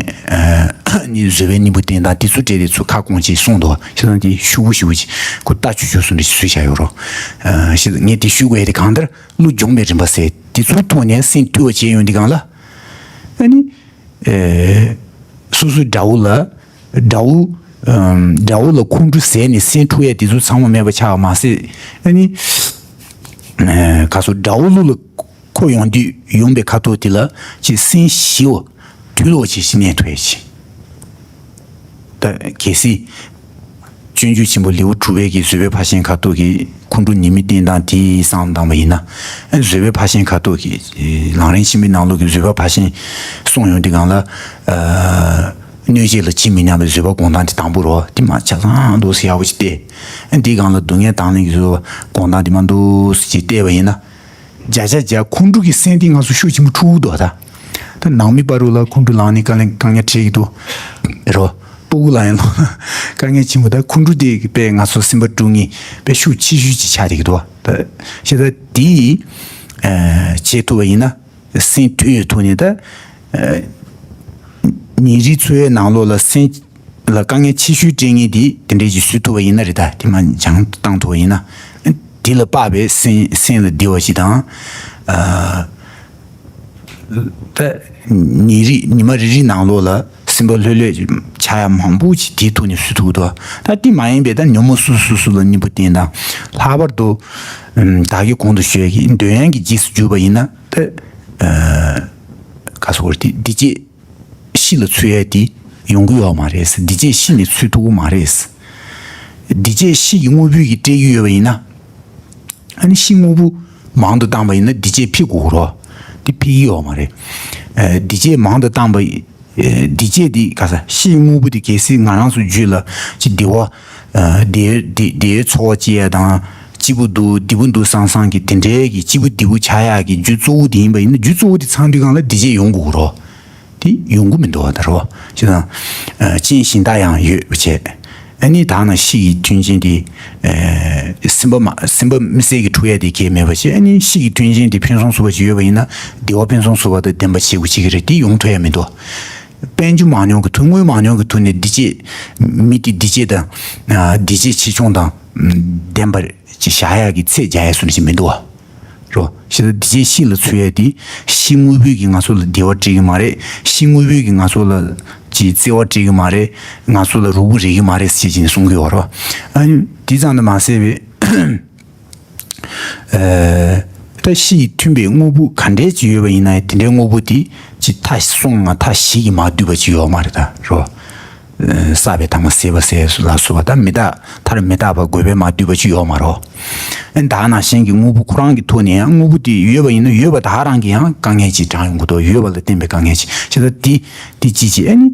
ནི་བཟོད་པའི་སྙིང་པོ་བསྟེན་སྟངས་དེ་ཚོ་སྤྲད་དེ་ཚུར་ཁ་སྐོང་བྱས་གསུངས་འདུག་བྱས་ཙང་དེ་ཤུགས་པོ་ཞེ་པོ་ཅིག་ཁོ་ལྟ་ཆོས་ཆོས་སུ་འདྲ་ཞིག་བཟོས་བཞག་ཡོད་རོ། ཞེས་ངས་དེ་ཞུ་དགོས་ཡ་དེ་གང་ལྟར་ཀླུ་སྦྱོང་བའི་རིམ་པ་ཟེར་དེ་ཚོའི་ཐོག་ནས་སེམས་དུལ་བ་བྱས་ཡོང་དུས་སྒང་ལ། ཨ་ནི། སོ་སོའི་དགྲ་བོ་ལ། དགྲ་བོ། དགྲ་བོ་ལ་ཁོང་ཁྲོ་ཟད་ནས་སེམས་འཁྲུག་ཡ་དེ་ཚོ་ཚང་མ་མེད་པ་ཆགས་པ་མ་ཟད། ཨ་ནི། ག་སོ་དགྲ་བོ་ལུ་ལ་ཁོ་ཡོང་དུས་ཡོང་པའི་ཁ་ཐོག་དེ་ལ་ཅིག་སེམས་ཞི་བ་དུལ་བ་ཅིག་ཞིག་གནས་ཐུབ་ཡ་ཅིག་ད་གལ་སྲིད། སྤྱོད་འཇུག་ཆེན་པོ་ལེའུ་དྲུག་པའི་གི་བཟོད་པའི་ཕར་ཕྱིན་ཁ་ཐོག་གི་ཁོང་ཁྲོ་ཉེས་དམིགས་བསྟེན་སྟངས་དེ་བསམ་བློ་བཏང་བ་ཡིན་ན། བཟོད་པའི་ཕར་ཕྱིན་ཁ་ཐོག་གི་ལམ་རིམ་ཆེན་པོའི་ནང་ལོགས་ཀྱི་བཟོད་པའི་ཕར་ཕྱིན་གསུངས་ཡོང་དུས་སྒང་ལ། གནོད་བྱེད་ལ་ཇི་མི་སྙམ་པའི་བཟོད་པ་སྒོམ་སྟངས་དེ་དང་པོ་རོ། དེ་མ་ཆ་ཚང་འདུག་སེ་ཡག་པོ་ཅིག་བལྟས། དེའི་སྒང་ལ་སྡུག་བསྔལ་དང་ལེན་གྱི་བཟོད་པ་སྒོམ་སྟངས་དེ་མ་འདུག་སེ་ཅིག་བལྟས་པ་ཡིན་ན། བརྒྱ་ཆ་བརྒྱ་ཁོང་ཁྲོ་གི་སེམས་དེ་ང་ཚོ་ཤུགས་ཆེན་པོ་འཁྲུག་འདུག་ད། ད་ནང་མི་བར་དུ་ལ་ཁོང་ཁྲོ་ལངས་ནས་དཀའ་ལས་དཀའ་ངལ་འཕྲད་ཀྱི་འདུག་རོ། སྤུ་གུ་ལ་ཡང་ལོག་ན་དཀའ་ངལ་ཆེན་པོ། ད་ཁོང་ཁྲོ་དེ་གི་དཔེ་ང་ཚོ་སེམས་པ་དཀྲུག་མཁན་དཔེ་ཤུགས་ཆེ་ཤོས་ཅིག་ཆགས་བསྡད་ཀྱི་འདུག་ད་ཤེས་ད་དེ་བྱེད་ཐུབ་པ་ཡིན་ན། སེམས་དུལ་ཡོད་ཐུབ་ནས་ད། ཉིན་རེའི་འཚོ་བའི་ནང་ལོགས་ལ་སེམས་ལ་དཀའ་ངལ་ཆེ་ཤོས་སྤྲད་མཁན་དེ་དེ་འདྲས་ཅིག་བཟོ་ཐུབ་པ་ཡིན་ན་རེད། ད་དེ་མ་སྦྱངས་བཏང་ཐུབ་པ་ཡིན་ན། དེ་ལ་དཔག་པའི་སེམས་སེམས་ལ་བདེ་བ་ཞིག་དང་། ད་ཉིན་རེ་ཉི་མ་རེ་རེའི་ནང་ལོགས་ལ་སེམས་པ་ལྷོད་ལྷོད་ཆགས་ཡ་མང་པོ་ཅིག་དེའི་ཐོག་ནས་བཟོ་ཐུབ་ཀྱི་འདུག་ད་དེ་མ་ཡིན་པའི་ད་ཉོན་མོངས་སོ་སོ་སོ་ལ་སྙིང་པོ་བསྟེན་དང་། ལྷག་པར་དུ་བདག་གིས་གོང་དུ་ཞུས་ཀྱི་འདོད་ཡོན་གྱི་རྗེས་སུ་འཇུག་པ་ཡིན་ན། ད་ག་སོགས་དེ་འདི་བྱེད། ཤི་ལ་ཚུད་ཡས་དེ་ཡོང་གི་ཡོད་མ་རེད། འདི་བྱས་ཤི་ནས་ཚུད་ཐུབ་ཀྱི་མ་རེད། འདི་བྱས་ཤི་གི་དངོས་པོའི་གི་སྤྲད་ཀྱི་ཡོད་པ་ཡིན་ན། ཨ་ནི་ཤི་དངོས་པོ་མང་དུ་བཏང་པ་ཡིན་ན་འདི་བྱས་ཕི་དགོས་རོགས། དེ་ཕི་གི་ཡོད་མ་རེད། འདི་བྱས་མང་དུ་བཏང་པ། འདི་བྱས་དེ་ག་ས་ཤི་དངོས་པོ་དེ་གལ་སྲིད་ང་རང་ཚོ་རྒྱུད་ལ་ཅི་བདེ་བ། བདེ་བདེ་བདེ་བའི་ཚོར་བ་སྐྱེ་ཡ་དང་། སྐྱིད་པོ་འདུག་བདེ་པོ་འདུག་བསམ་བསམ་གི་དེ་འདྲའི་གི་སྐྱིད་པོ་བདེ་པོ་ཆགས་ཡག་གི་རྒྱུ་གཙོ་བོ་དེ་ཡིན་པ་ཡིན་ན། རྒྱུ་གཙོ་བོ་དེ་ཚང་དུས་སྒང་ལ་འདི་བྱས་ཡོང་དགོས་རོགས། དེ་ཡོང་གི་མི་འདུག་བ། ད་རོ། ཞེ་དང་། རྐྱེན་གཞན་དག་ཡང་ཡོད་པ་བྱས། ཨ་ནི་ད་ནང་ཤི་ཡི་མཐུན་རྐྱེན་དེ། སེམས་པ་མ་སེམས་པ་མི་གསལ་གྱི་འཁྲུག་ཡ་དེ་གས་མེད་པ་བྱས། ཨ་ནི་ཤི་ཡི་མཐུན་རྐྱེན་དེ་ཕུན་སུམ་ཚོགས་པ་ཅིག་ཡོད་པ་ཡིན་ན། བདེ་བ་ཕུན་སུམ་ཚོགས་པ་དང་ལྡན་པ་བྱེད་དགོས་བྱེད་ཀྱི་རེད། དེ་ཡོང་ཐུབ་ཡ་མི་འདུག་དཔལ་འབྱོར་མང་ཉུང་གི་ཐོག་དངུལ་མང་ཉུང་གི་ཐོག་ནས་འདི་བྱས། མི་དེ་འདི་བྱས་དང་། འདི་བྱས་ཆེ་ཆུང་དང་ལྡན་པ་ཅིག་བཞག་ཡག་གི་ཚད་རྒྱག་ཡ་བཟོ་འདྲ་ཅིག་མི་འདུག་བ། རོ། ཞེ་ད། འདི་བྱས་ཤི་ལ་ཚུད་ཡ་དེ་ཤི་དངོས་པོས་ཀྱིས་ང་ཚོ་ལ་བདེ་བ་སྤྲད་ཀྱི་མ་རེད། ཤི་དངོས་པོས་ཀྱིས་ང་ཚོ་ལ་ཅིག་བརྩེ་བ་སྤྲད་ཀྱི་མ་རེད། ང་ཚོ་ལ་རུ་བོ་རེག་གི་མ་རེད་ཟེར་བྱས་ནས་གསུང་གི་ཡོད་རོ། ཨ་ནི་དེ་ཙམ་དུ་མ་ཟད་པའི། ད་ཤི་ཡི་མཐུན་པའི་དངོས་པོ་ག་འདྲས་ཅིག་ཡོད་པ་ཡིན་ན་ཡང་། དེ་འདྲའི་དངོས་པོ་དེ་ཅིག་མཐའ་གསུམ་ང་མཐའ་བཞི་གིས་མ་བསྡུས་པ་ཅིག་ཡོད་མ་རེད། ད་རོ། བསགས་པའི་ཐ་མ་ཟད་པ་ཟད་ལ་སོགས་པ། ད་མི་རྟག་མཐར་མི་རྟག་པ་དགོས་པས་མ་བསྡུས་པ་ཅིག་ཡོད་མ་རེད། ཨ་ནི་ད་ནང་བཞིན་གྱི་དངོས་པོ་ཁོ་རང་གི་ཐོག་ནས་ཡང་དངོས་པོ་དེ་ཡོད་པ་ཡིན་ན་ཡོད་པ་དེ་ག་རང་གི་ཡང་དཀའ་ངལ་ཅིག་དྲངས་ཡོང་གི་འདུག་ཡོད་པ་ལ་བརྟེན་པའི་དཀའ་ངལ་ཅིག་བྱས་ཙང་དེ་དེ་ཅིག་བྱས། ཨ་ནི།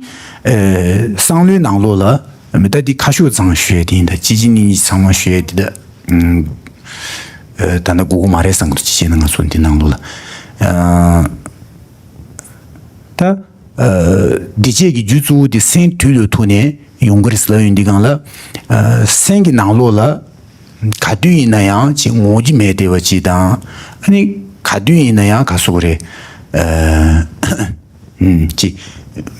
བསམ་བློའི་ནང་ལོགས་ལ་མི་ད་དེ་ཁ་ཤོ་ཚང་ཞུ་ཡ་དེ་ཡིན། ད་གཅིག་གཅིག་གཉིས་གཉིས་ཚང་མ་ཞུ་ཡ་དེ་ད། ད་ནི་དགོས་ཀྱི་མ་རེད་བསམ་གྱི་འདུག་ཅི་བྱས་ན་ང་ཚོ་འདི་ནང་ལོགས་ལ། ད་ཨ་འདི་བྱས་ཀྱི་རྒྱུ་གཙོ་བོ་དེ་སེམས་དུས་ལ་ཐུག་ནས་ཡོང་གི་རེད་ཟེར་ལབ་ཡོང་དུས་སྒང་ལ། ཨ་སེམས་ཀྱི་ནང་ལོགས་ལ་ག་དུས་ཡིན་ན་ཡང་ཅིག་ངོ་རྒྱུ་མེད་བསྡད་པ་ཅིག་དང་། ཨ་ནི་ག་དུས་ཡིན་ན་ཡང་ག་ཟེར་དགོས་རེད། ཨ་ཅིག་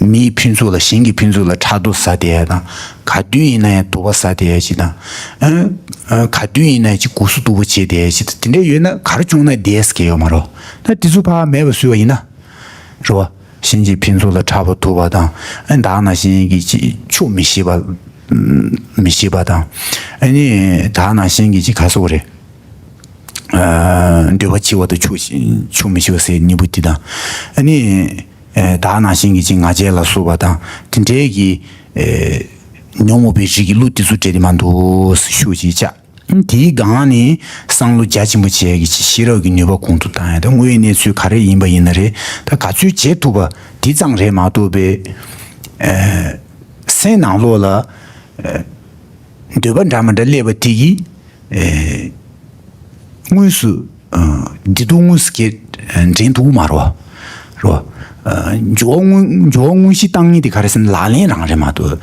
མིའི་ཕུན་ཚོགས་ལ་གཞན་གྱི་ཕུན་ཚོགས་ལ་ཕྲག་དོག་ཟ་བསྡད་ཡ་དང་། ག་དུས་ཡིན་ན་ཡང་དུག་པ་ཟ་བསྡད་ཡ་ཅིག་དང་། ཨ་ཨ་ག་དུས་ཡིན་ན་ཡང་ཅིག་གུ་སུ་སྡུག་པོ་བྱེད་བསྡད་ཡ་ཅིག་དང་། དེ་འདྲ་ཡོད་ན་ག་རེ་བྱུང་ན་བསྡད་ཟེར་གྱི་ཡོད་མ་རེད། ད་དེ་ཚོ་ཕར་མེད་པ་བཟོས་པ་ཡིན་ན། རེད་བ། གཞན་གྱི་ཕུན་ཚོགས་ལ་ཕྲག་དོག་ཐུབ་པ་དང་། ཨ་ནི་ད་ག་ནང་བཞིན་གྱི་ཅིག་ཆོས་མི་ཤེས་པ། མི་ཤེས་པ་དང་། ཨ་ནི་ད་ག་ནང་བཞིན་གྱི་ཅིག་ག་ཟེར་དགོས་རེད། ཨ་འདོད་པ་ཆེ་བ་དང་ཆོས་ཆོས་མི་ཤེས་པ་ཟེར་གཉིས་པོ་དེ་དང་། ཨ་ནི་ཨ་ད་ག་ནང་བཞིན་གྱི་ཅིག་ང་རྒྱལ་ལ་སོགས་པ་དང་དེ་འདྲའི་གི་ཨ་ཉོན་མོངས་པའི་རིགས་ཀྱི་གླུ་དེ་ཚོ་དྲན་ནས་མ་འདུག་ཟེར་ཤུགས་ཅིག་བཅག་དེའི་སྒང་ནས་བསམ་བློ་རྒྱ་ཆེན་པོ་བྱས་ཀྱི་ཅིག་ཤེས་རབ་ཀྱི་ནུས་པ་གོང་དུ་བཏང་ཡ་དང་། དངོས་ཡོད་གནས་ཚུལ་ག་རེ་ཡིན་པ་ཡིན་ན་རེད། ད་ག་ཚོད་བྱེད་ཐུབ་པ་དེ་ཙམ་རེད་མ་གཏོགས་པའི། ཨ་སེམས་ནང་ལོགས་ལ་ཨ་འདོད་པ་འདྲ་མི་འདྲ་སླེབས་པ་དེ་གིས་ཨ་དངོས་སུ་ཨ་བདེ་སྡུག་དངོས་སུ་སྐྱེ་འདྲེན་ཐུབ་ཀྱི་མ་རེད་བ། རེད་བ། ཨ་འགྱུར་བ་དངོས་འགྱུར་བ་དངོས་གཞི་བཏང་མཁན་དེ་ག་རེ་ཟེར་ན་ལག་ལེན་རང་རེད་མ་གཏོགས།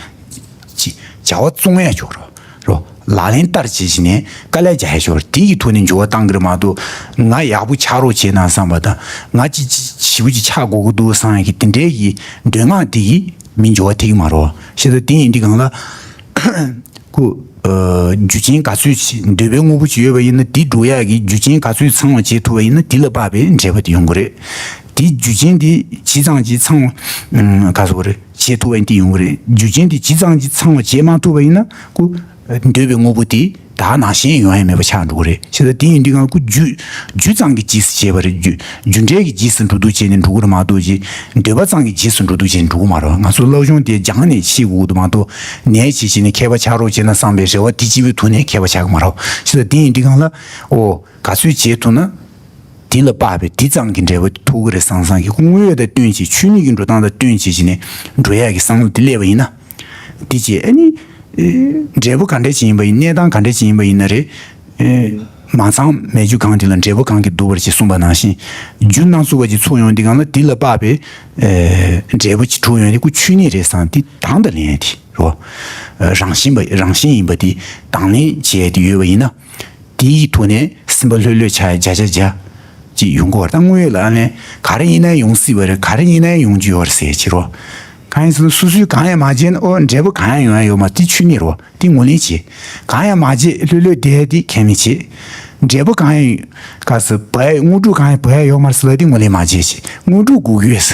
ཅི། བྱ་བ་བཙོང་ཡ་ཆོག་རོ། རོ། ལག་ལེན་བསྟར་བྱེད་བཞིན་ནས་དཀའ་ལས་རྒྱག་ཡ་ཆོག་རོ། དེ་ཡི་ཐོག་ནས་འགྱུར་བ་བཏང་གི་རེད་མ་གཏོགས། ང་ཡག་པོ་ཆགས་རོགས་བྱེད་ན་བསམ་པ་དང་། ང་ཅི་ཅི་ཞེ་པོ་ཅིག་ཆགས་དགོས་ཀྱི་འདུག་བསམ་ཡ་གི་དེ་འདྲའི་གི་འདོད་སྔགས་དེ་ཡིས་མི་འགྱུར་བ་ཐེབས་ཀྱི་མ་རེད། ཤེས་ད་དེ་ཡིན་དུས་སྒང་ལ། ཁོ། ཨ་རྒྱུ་རྐྱེན་ག་ཚོད་ཅིག་འདོད་པའི་དངོས་པོ་ཅིག་ཡོད་པ་ཡིན་ན་དེ་འགྲུབ་ཡ་གི་རྒྱུ་རྐྱེན་ག་ཚོད་ཚང་བ་བྱེད་ཐུབ་པ་ཡིན་ན་དེ་ལ་དཔག་པའི་འབྲས་བུ་དེ་ཡོང་གི་རེད། དེ་རྒྱུ་རྐྱེན་དེ་ཇི་ཙམ་ཅིག་ཚང་བ། ཨ་ག་ཟེར་དགོས་རེད། བྱེད་ཐུབ་པ་ཡིན་དེ་ཡོང་གི་རེད། རྒྱུ་རྐྱེན་དེ་ཇི་ཙམ་གྱིས་ཚང་བ་བྱེད་མ་ཐུབ་པ་ཡིན་ན་ཁོ་འདོད་པའི་དངོས་པོ་དེ་ད་ག་ནང་བཞིན་ཡོང་ཡ་མེད་པ་ཆགས་འགྲོ་གི་རེད། བྱས་ཙང་དེ་ཡིན་དུས་སྒང་ཁོ་རྒྱུ་རྒྱུ་ཙམ་གྱི་རྗེས་སུ་བྱེད་པ་རེད། རྒྱུ་རྒྱུ་འབྲས་ཀྱི་རྗེས་སུ་འགྲོ་འདུག་བྱས་ནས་འགྲོ་གི་རེད་མ་གཏོགས་ཀྱི། འདོད་པ་ཙམ་གྱི་རྗེས་སུ་འགྲོ་འདུག་བྱས་ནས་འགྲོ་གི་མ་རེད། ང་ཚོ་སློབ་སྦྱོང་དེ་སྦྱངས་ནས་ཤེས་དགོས་ཀྱི་འདུག་མ་གཏོགས་ནས་བྱས་བྱས་ནས་མཁས་པ་ཆགས་རོགས་བྱས་ན་བསམ་པའི་རེ་བ་དེ་གཅིག་པུའི་ཐོག་ནས་མཁས་པ་ཆགས་ཀྱི་མ་རེད། བྱས་ཙང་དེ་ཡིན་དུས་སྒང་ལ་ཨོ་ག་ཚོད་བྱེད་ཐུབ་ན། དེ་ལ་དཔག་པའི་དེ་ཙམ་གྱི་འབྲས་བུ་ཐོབ་ཀྱི་རེད་བསམ་བསམ་གྱི་དངོས་ཡོད་དང་བསྟུན་བྱས། ཆོས་ཉིད་ཀྱི་འགྲོ་སྟངས་དང་བསྟུན་བྱས་བྱས་ནས་འགྲོ་ཡག་གི་བསམ་བློ་དེ་སླེབས་པ་ཡིན་ན། དེ་རྗེས་ཨ་ནི། ཨེ་འབྲས་བུ་ག་འདྲ་ཅིག་ཡིན་པ་ཡིན། གནས་སྟངས་ག་འདྲ་ཅིག་ཡིན་པ་ཡིན་ན་རེད། ཨེ་མ་ཚང་མེད་རྒྱུ་གང་དེ་ལ་འབྲས་བུ་གང་གིས་བསྡུ་བར་བྱེད་གསུངས་པ་ནང་བཞིན། རྒྱུ་སྣ་ཚོགས་པ་ཅིག་ཚོགས་ཡོང་དུས་སྒང་ལ་དེ་ལ་དཔག་པའི་ཨེ་འབྲས་བུ་ཅིག་གྲུབ་ཡོང་དུས་ཁོ་ཆོས་ཉིད་རེད་བསམ་དེ་དང་དུ་ལེན་ཡ་དེ་རེད། རང་བཞིན་པ་རང་བཞིན་ཡིན་པ་དེ་དང་ལེན་བྱེད་ཡ་དེ་ཡོད་པ་ཡིན་ན། དེའི་ཐོག་ནས་སེམས་པ་ལྷོད་ལྷོད་ཆགས་ཡ་བརྒྱ་ཆ་བརྒྱ་ཅིག་ཡོང་གི་ཡོད་རེད། ད་དངོས་ཡོད་ལ་ཨ་ནི་ག་རེ་ཡིན་ན་ཡོང་སྲིད་པ་རེད། ག་རེ་ཡིན་ན་ཡོང་རྒྱུ་ཡོད་རེད་ཟེར་བྱེད་རོགས། གང་ཡིན་ཟེར་ན་སོ་སོས་གང་ཡང་མ་བྱས་ན་ཨོ་འབྲས་བུ་གང་ཡང་ཡོང་ཡ་ཡོད་མ་རེད། དེ་ཆོས་ཉིད་རེད། དེ་ངོས་ལེན་བྱེད། གང་ཡང་མ་བྱས་ལྷོད་ལྷོད་བསྡད་དེ་ཁས་མི་བྱེད། འབྲས་བུ་གང་ཡང་ག་ཟེར་བ་ཡ་དངོས་གྲུབ་གང་ཡང་བ་ཡ་ཡོད་མ་རེད་ཟེར་ལ་དེ་ངོས་ལེན་མ་བྱེད་བྱེད། དངོས་གྲུབ་དགོས་ཀྱི་ཡོད་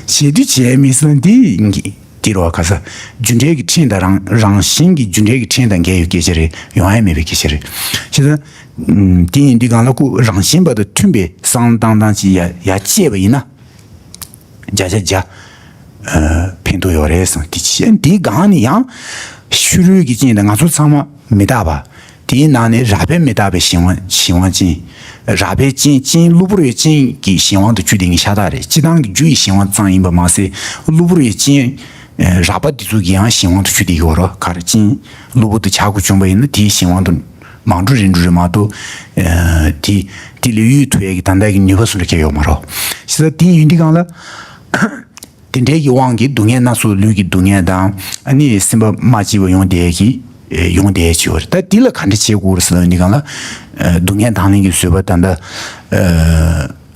ཟེར། བྱེད་དུས་བྱས་མི་ཟེར་ན་དེ་ཡིན་གྱི། དེ་རུ་བ་ག་ས་རྒྱུ་འབྲས་ཀྱི་ཕྲེང་དང་རང་རང་བཞིན་གྱི་རྒྱུ་འབྲས་ཀྱི་ཕྲེང་དང་འགལ་བའི་སྐད་ཆ་རེད། ཡོང་ཡ་མེད་པའི་སྐད་ཆ་རེད། བྱས་ཙང་། ཨམ། དེ་ཡིན་དུས་སྒང་ལ་ཁོ་རང་བཞིན་པ་དང་མཐུན་པའི་བསམ་བློ་བཏང་སྟངས་ཅིག་ཡ་ཡ་སྐྱེས་པ་ཡིན་ན། བརྒྱ་ཆ་བརྒྱ། ཨ། ཕན་ཐོགས་ཡོད་རེད་བསམ། དེ་ཅི་དེའི་སྒང་ནས་ཡང་ཕྱི་རོལ་གྱི་རྐྱེན་དང་ང་ཚོ་ཚང་མ་མི་རྟག་པ། དེའི་ནང་ནས་རགས་པས་མི་རྟག་པའི་གཞན་དབང་གཞན་དབང་ཅན། རགས་པའི་རྐྱེན་རྐྱེན་གློ་བུར་བའི་རྐྱེན་གྱི་གཞན་དབང་དུ་གྱུར་བསྡད་མཁན་ཤ་སྟག་རེད། སྤྱིར་བཏང་གི་རྒྱུ་ཡི་གཞན་དབང་ཙམ་ཡིན་པ་མ་ཟད་གློ་བུར་བའི་རྐྱེན་རགས་པ་འདི་ཚོ་གི་ཡང་གཞན་དབང་དུ་གྱུར་བསྡད་ཀྱི་ཡོད་རེད། ག་རེ་རྐྱེན་གློ་བུར་དུ་བྱ་དགོས་བྱུང་བ་ཡིན་ན་དེའི་གཞན་དབང་དུ་མང་འགྲོ་རིང་འགྲོ་རེད་མ་གཏོགས། ཨ། དེ་དེ་ལས་གཡོལ་ཐུབ་ཡས་ཀྱི་ད་ལྟ་གི་ནུས་པ་སུ་འདྲ་ཁྱེར་ཡོད་མ་རེད། བྱས་ཙང་དེ་ཡིན་དུས་སྒང་ལ། དེ་འདྲའི་གི་དབང་གིས་སྡུག་བསྔལ་སྣ་ཚོགས། ལུས་ཀྱི་སྡུག་བསྔལ་དང་། ཨ་ནི་སེམས་པ་མ་སྐྱིད་པ་ཡོང་བསྡད་ཀྱི་ཡོང་བསྡད་ཀྱི་ཡོད་རེད། ད་འདི་ལ་ག་འདྲ་བྱེད་དགོས་རེད་ཟེར་ན་ནི་གང་ལ། ཨ། སྡུག་བསྔལ་དང་ལེན་གྱི་བཟོད་པ་ད་ལྟ། ཨ།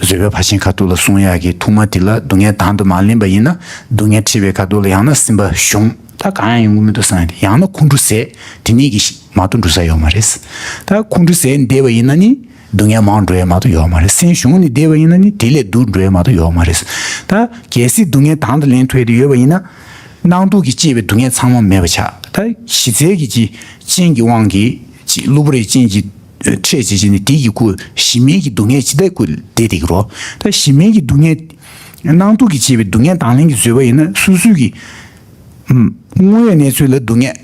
བཟོད་པའི་ཕར་ཕྱིན་ཁ་ཐུག་ལ་གསུང་ཡག་གི་ཐོག་མ་དེ་ལ་སྡུག་བསྔལ་དང་དུ་མ་ལེན་པ་ཡིན་ན་སྡུག་བསྔལ་འཁྲིད་པའི་ཁ་ཐུག་ལ་ཡང་ན་སེམས་པ་ཞུམ། ད་གང་ཡང་ཡོང་གི་མི་འདུག་བསམ། ཡང་ན་ཁོང་ཁྲོ་ཟད། དེ་ནས་ཀྱི་མ་གཏོགས་འགྲོ་ས་ཡོད་མ་རེད། ད་ཁོང་ཁྲོ་ཟད་བསྡད་པ་ཡིན་ན་ནི། སྡུག་བསྔལ་མང་འགྲོ་ཡ་མ་གཏོགས་ཡོད་མ་རེད། སེམས་ཞུམ་ནས་བསྡད་པ་ཡིན་ན་ནི་དེ་ལས་སྡུག་འགྲོ་ཡ་མ་གཏོགས་ཡོད་མ་རེད། ད་གལ་སྲིད་སྡུག་བསྔལ་དང་དུ་ལེན་ཐུབ་ཡ་དེ་ཡོད་པ་ཡིན་ན། སྣང་སྟོབས་ཀྱིས་སྐྱེས་པའི་སྡུག་བསྔལ་ཚང་མ་མེད་པ་ཆགས། ད་ཞི་བྱེད་ཀྱི་ཅི་རྐྱེན་གྱི་དབང་གིས་ཅི་གློ་བུར་བའི་རྐྱེན་གྱིས་འཕྲད་བྱེད་བྱེད་ནས་དེ་ཡི་ཁུ་ཞི་མིན་གྱི་སྡུག་བསྔལ་ཇི་ལྟར་ཁུ་བསྡད་དེ་གི་རོ། ད་ཞི་མིན་གྱི་སྡུག་བསྔལ། སྣང་སྟོབས་ཀྱིས་སྐྱེས་པའི་སྡུག་བསྔལ་དང་ལེན་གྱི་བཟོད་པ་ཡིན་ན་སོ་སོའི་གི་ཨུམ། དངོས་ཡོད་གནས་ཚུལ་ལ་སྡུག་བསྔལ་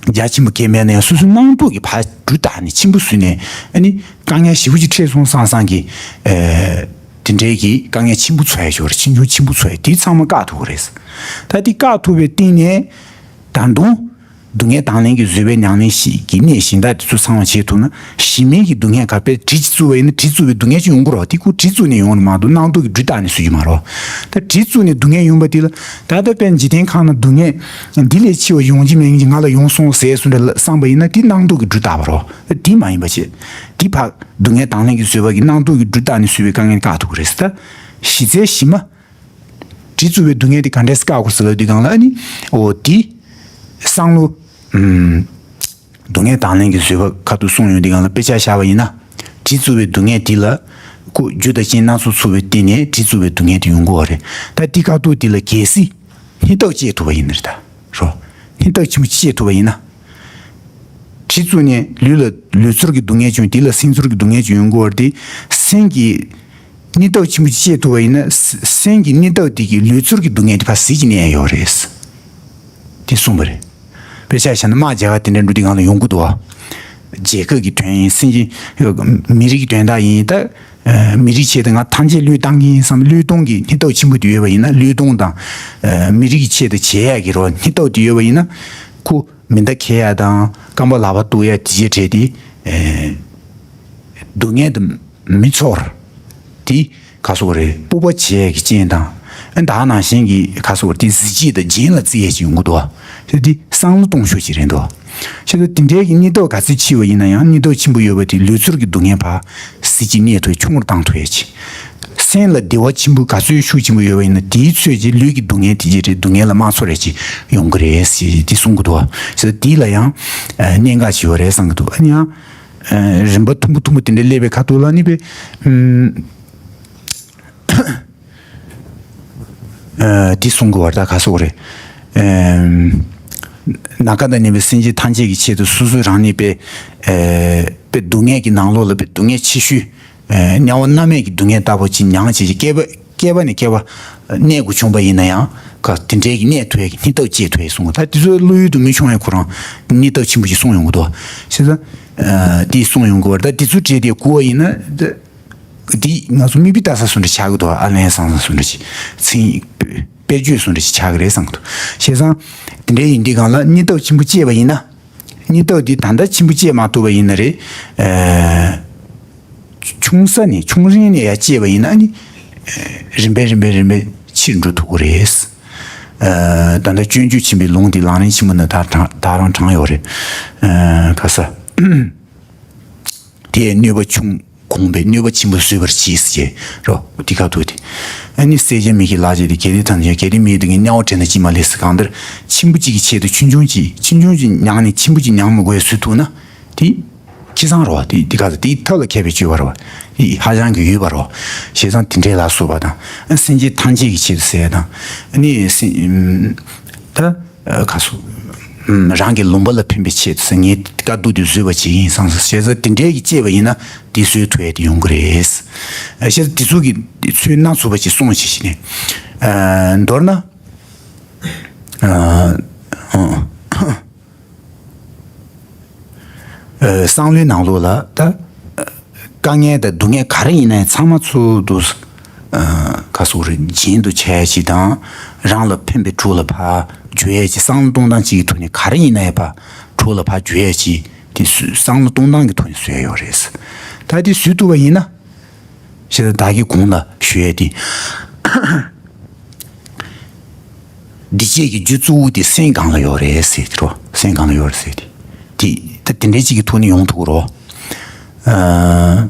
རྒྱ་ཆེན་པོ་སྐྱེས་མེད་ན་ཡང་སོ་སོའི་སྣང་སྟོབས་ཀྱིས་ཕར་གྲུ་བཏགས་ནས་ཆེན་པོ་བཟོས་ནས། ཨ་ནི་དཀའ་ངལ་ཞེ་པོ་ཅིག་འཕྲད་སོང་བསམ་བསམ་གྱི། ཨེ། དེ་འདྲའི་གི་དཀའ་ངལ་ཆེན་པོ་ཚོར་ཡ་ཡོད་རེད། ཆེ་ཆུང་ཆེན་པོ་ཚོར་ཡ་དེ་ཚང་མ་བཀག་ཐུབ་ཀྱི་རེད། ད་དེ་བཀག་ཐུབ་པའི་སྟེང་ནས་ད་དུང་ སྡུག་བསྔལ་དང་ལེན་གྱི་བཟོད་པས་མྱ་ངན་ཞི་གི་གནས་གཞན་དག་དེ་ཚོ་ཚང་བ་བྱེད་ཐུབ་ན། གཞི་མེད་ཀྱི་སྡུག་བསྔལ་ག་པས་གྲི་ཅིག་བཙུགས་པ་ཡིན་ན། གྲི་བཙུགས་པའི་སྡུག་བསྔལ་ཅིག་ཡོང་གི་རེད་བ། དེ་ཁོ་གྲི་བཙུགས་ནས་ཡོང་ནི་མ་གཏོགས་སྣང་སྟོབས་ཀྱིས་གྲི་བཏགས་ནས་བཟོས་ཀྱི་མ་རེད་བ། ད་གྲི་བཙུགས་ནས་སྡུག་བསྔལ་ཡོང་པ་དེ་ལ། ད་ལྟ་དཔེར་འཇིག་རྟེན་ཁམས་ན་སྡུག་བསྔལ་འདི་ལས་ཆེ་བ་ཡོང་གི་མེད་གི། ང་ལ་ཡོང་སོང་ཟེར་སོང་འདྲ་བསམ་པ་ཡིན་ན། དེ་སྣང་སྟོབས་ཀྱིས་གྲི་བཏགས་པ་རེད་བ། དེ་མ་ཡིན་པ་བྱས། དེ་ཕར་སྡུག་བསྔལ་དང་ལེན་གྱི་བཟོད་པ་གིས་སྣང་སྟོབས་ཀྱིས་གྲི་བཏགས་ནས་བཟོས་པའི་དཀའ་ངལ་བཀག་ཐུབ་ཀྱི་རེད་ཟེར། ད་གཞི་རྩའི་གཞི་མ། གྲི་བཙུགས་པའི་སྡུག་བསྔལ་དེ་ག་འདྲས་བཀག་དགོས་ཟེར་ལབ་དུས་སྒང་ལ། ཨ་ནི་འོ་དེ་བསམ་བློ། ཨུམ། སྡུག་བསྔལ་དང་ལེན་གྱི་བཟོད་པ་ཁ་ཐུག་གསུངས་ཡོང་དུས་སྒང་ལ། དཔེ་ཆ་བཞག་པ་ཡིན་ན། གྲི་བཙུགས་པའི་སྡུག་བསྔལ་དེ་ལ་ཁོ་རྒྱུ་དང་རྐྱེན་སྣ་ཚོགས་ཚུགས་པའི་སྟེང་ནས་གྲི་བཙུགས་པའི་སྡུག་བསྔལ་དེ་ཡོང་དགོས་པ་རེད། ད་དེ་ཁ་ཐུག་དེ་ལ་གལ་སྲིད་སྙིང་སྟོབས་བསྐྱེད་ཐུབ་པ་ཡིན་ན་རེད། ད་རོ། སྙིང་སྟོབས་ཆེན་པོ་བསྐྱེད་ཐུབ་པ་ཡིན་ན། གྲི་བཙུགས་ནས་ལུས་ལ་ལུས་ཚོར་གྱི་སྡུག་བསྔལ་བྱུང་། དེ་ལ་སེམས་ཚོར་གྱི་སྡུག་བསྔལ་ཅིག་ཡོང་གི་ཡོད་རེད་དེ། སེམས་ཀྱི་སྙིང་སྟོབས་ཆེན་པོ་ཅིག་བསྐྱེད་ཐུབ་པ་ཡིན་ན། སེམས་ཀྱི་སྙིང་སྟོབས་དེ་གིས་ལུས་ཚོར་གྱི་སྡུག་བསྔལ་དེ་ཕར་ཟད་ཀྱི་གནས་ཡ་ཡོད་རེད། དེ་གསུངས་པ་རེད། དཔེ་ཆ་བཞག་ན་དམག་རྒྱག་ག་དེ་འདྲ་འགྲོ་དུས་སྒང་ལ་ཡོང་གི་འདུག་བ། རྒྱལ་ཁབ་ཀྱི་དོན་ཡིན། སེམས་ཅན་མི་རིགས་ཀྱི་དོན་དག་ཡིན། ད་མི་རིགས་ཆེད་དུ་ང་ཐམས་ཅད་བློས་བཏང་གི་ཡིན་བསམ། བློས་གཏོང་གི་སྙིང་སྟོབས་ཆེན་པོ་དེ་ཡོད་པ་ཡིན་ན། བློས་གཏོང་དང་མི་རིགས་ཀྱི་ཆེད་དུ་བྱེད་ཡ་གི་རོ། སྙིང་སྟོབས་དེ་ཡོད་པ་ཡིན་ན། ཁོ་མེ་མདའ་འཁྱེར་ཡ་དང་རྐང་པ་ལག་པ་གཏུབ་ཡ་དེ་བྱས་བྲལ་ཏེ། ཨེ། སྡུག་བསྔལ་དུ་མི་ཚོར། དེ་ག་སོགས་རེད། སྤོབས་པ་བྱེད་ཡ་གི་རྐྱེན་དང་། ཨ་ད་ནང་བཞིན་གྱི་ག་སོགས་རེད། དེ་གཟི་བརྗིད་དང་རྒྱན་ལ་བརྩི་ཡ་ཅིག་ཡོང་གི་འདུག་བ། དེ་དེ་བསམ་བློ་གཏོང་ཕྱོགས་ཤིག་རེད་འདུག་བ། བྱས་ཙང་དེ་འདྲའི་གི་སྙིང་སྟོབས་ག་ཚོད་ཆེ་བ་ཡིན་ན་ཡང་། སྙིང་སྟོབས་ཆེན་པོ་ཡོད་པ་དེ་ལུས་ཚོར་གྱི་སྡུག་བསྔལ་ཕར་ཟད་ཀྱི་གནས་ཐུབ་ཡ། ཆུང་རུ་བཏང་ཐུབ་ཡ་ཅིག་སེམས་ལ་བདེ་བ་ཆེན་པོ་ག་ཚོད་ཤུགས་ཆེན་པོ་ཡོད་པ་ཡིན་ན། དེའི་ཚོད་ཀྱིས་ལུས་ཀྱི་སྡུག་བསྔལ་དེ་ཅི་རེད། སྡུག་བསྔལ་ལ་མ་ཚོར་ཡ་ཅིག་ཡོང་གི་རེད་ཟེར་དེ་གསུང་གི་འདུག་བ། བྱས་ཙང་དེ་ལ་ཡང་གནད་འགག་ཆེ་བ་རེད་བསམ་གི་འདུག་ཨ་ནི་ཡང་རིམ་པ་མཐུན་པོ་མཐུན་པོ་དེ་འདྲ་སླེབས་པའི་ཁ་ཐུག་ལ་ནི་དཔེ། ཨུམ། ཨ། དེ་གསུང་གི་བར་ད་ག་སོགས་རེད། ཨེམ། ནམ་མཁའ་དང་མཉམ་པའི་སེམས་ཅན་ཐམས་ཅད་ཀྱི་ཆེད་དུ་སོ་སོ་རང་ཉིད་དཔེ། ཨེ། དཔེ་སྡུག་བསྔལ་གྱི་ནང་ལོགས་ལ་དཔེ་སྡུག་བསྔལ་ཆེ་ཤོས། ཨེ། དམྱལ་བ་མནར་མེད་ཀྱི་སྡུག་བསྔལ་ལྟ་བུ་ཅིག་མྱངས་བྱས་ཀྱི་བསྐལ་པ་བསྐལ་པ་ནས་བསྐལ་པ་གནས་དགོས་བྱུང་བ་ཡིན་ན་ཡང་། ག་དེ་འདྲའི་གི་གནས་ཐུབ་ཡ་གི་སྙིང་སྟོབས་བསྐྱེད་ཐུབ་ཡ་གསུང་གི། ད་དེ་ཚོ་བློ་ཡུལ་དུ་མི་ཤོང་ཡ་ཁོ་རང་སྙིང་སྟོབས་ཆེན་པོ་ཞིག་གསུངས་ཡོང་གི་འདུག་བ། བྱས་ཙང་། ཨ། དེ་གསུངས་ཡོང་གི་བར་ད་དེ་ཚོ་བྲིས་ཏེ་གོ་བ་ཡིན་ན། འདི་ང་ཚོ་མིག་དཔེ་ལྟ་ས་བཟོ་འདྲ་ཆགས་ཀྱི་འདུག་ཨ་ལན་བཟང་ས་བཟོ་འདྲ་ཞིག་མཚན་དཔེ་བརྗོད་བཟོ་འདྲ་ཞིག་ཆགས་ཀྱི་རེད་བསམ་གྱི་འདུག་བྱས་ཙང་དེ་འདྲའི་ཡིན་དུས་སྒང་ལ་སྙིང་སྟོབས་ཆེན་པོ་བསྐྱེད་པ་ཡིན་ན། སྙིང་སྟོབས་འདི་ད་ལྟ་ཆེན་པོ་བསྐྱེད་མ་ཐུབ་པ་ཡིན་ན་རེད། ཨ། ཆུང་ས་ནས་ཆུང་རིང་ནས་ཡར་བསྐྱེད་པ་ཡིན་ན་ནི། ཨ། རིམ་པས་རིམ་པས་རིམ་པས་ཆེར་འགྲོ་ཐུབ་ཀྱི་རེད། ཨ། ད་ལྟ་སྤྱོད་འཇུག་ཆེན་པོའི་ལུང་འདི་ལམ་རིམ་ཆེན་མོ་ནས་ད་དྲངས་ད་རང་དྲངས་ཡོད་རེད། ཨ། ག་ས། དེས་གནོད་པ་ཆུང་གོང་སྤེལ། གནོད་པ་ཆེན་པོ་བཟོད་པར་བྱེད་ཟེར་རོ། འདི་ག་ཐུག་དེ། ཨ་ནི་བསད་བྱ་མི་བགྱིད་ལག་བཅད་དེ། གལ་ཏེ་ཐམས་ཅད་གལ་ཏེ་མི་བགྱིད་དམྱལ་བ་བྲལ་ན་ཅིས་མ་ལེགས་ཟེར། གང་ལྟར་ཆེན་པོ་གཅིག་གི་ཆེད་དུ་ཆུང་ཆུང་གཅིག་ཆུང་ཆུང་གཅིག་མྱངས་ནས་ཆེན་པོ་གཅིག་མྱང་མི་དགོས་བཟོ་ཐུབ་ན། དེ་ཁེ་བཟང་རོ། དེ་དེ་ག་ཚོད་དེ་ཐབས་ལ་མཁས་པའི་སྤྱོད་པ་རོ། དེ་ཧ་ཅང་གི་ཡོད་པ་རོ། བྱས་ཙང་དེ་འདྲའི་ལ་སོགས་པ་དང་། ཨ། སེམས་ཅན་ཐམས་ཅད་ཀྱི་ཆེད་དུ་ཟེར་དང་། ཨ་ནི་སེམས་ད། ཨ། ག་སོ། ཨམ། རང་གི་ལུང་པ་ལ་ཕན་པའི་ཆེད་དུ་ངས་དཀའ་སྡུག་དེ་བཟོད་པ་བྱེད་ཀྱི་ཡིན་བསམ་ས། བྱས་ཙང་དེ་འདྲའི་གི་བྱས་པ་ཡིན་ན་དེ་བཟོད་ཐུབ་ཡ་དེ་ཡོང་གི་རེད། ཨ། བྱས་ཙང་དེ་ཚོ་གི་ཚུལ་སྣ་ཚོགས་པ་ཅིག་གསུངས་བྱས་བྱས་ནས། ཨ། མདོར་ན། ཨ། ཨ། ཨ། བསམ་བློའི་ནང་ལོགས་ལ་ད། དཀའ་ངལ་དང་སྡུག་བསྔལ་ག་རེ་ཡིན་ན་ཡང་ཚང་མ་ཚུར་དུ། ཨ། ག་སོགས་རེ་རྒྱན་དུ་ཆ་ཡ་ཅིག་དང་། རང་ལ་ཕན་པའི་གྲོགས་ལ་ཕར་བརྗོད་ཡ་ཅིག་བསམ་བློ་གཏོང་སྟངས་ཅིག་གི་ཐོག་ནས་ག་རེ་ཡིན་ན་ཡང་ཕར་གྲོགས་ལ་ཕར་བརྗོད་ཡ་ཅིག་དེ་བསམ་བློ་གཏོང་སྟངས་ཀྱི་ཐོག་ནས་བཟོས་ཡ་ཡོད་རེད། ད་དེ་བཟོས་ཐུབ་པ་ཡིན་ན། ཞེས་བདག་གིས་གོང་ལ་ཞུ་ཡས་དེ། སྡིག་བྱས་ཀྱི་རྒྱུ་གཙོ་བོ་དེ་སེམས་སྒང་ལ་ཡོད་རེད་ཟེར་དེ་རོ། སེམས་སྒང་ལ་ཡོད་རེད་ཟེར་དེ། དེ་ད་དེ་འདྲའི་ཅིག་གི་ཐོག་ནས་ཡོང་ཐུབ་ཀྱི་རོ། ཨ།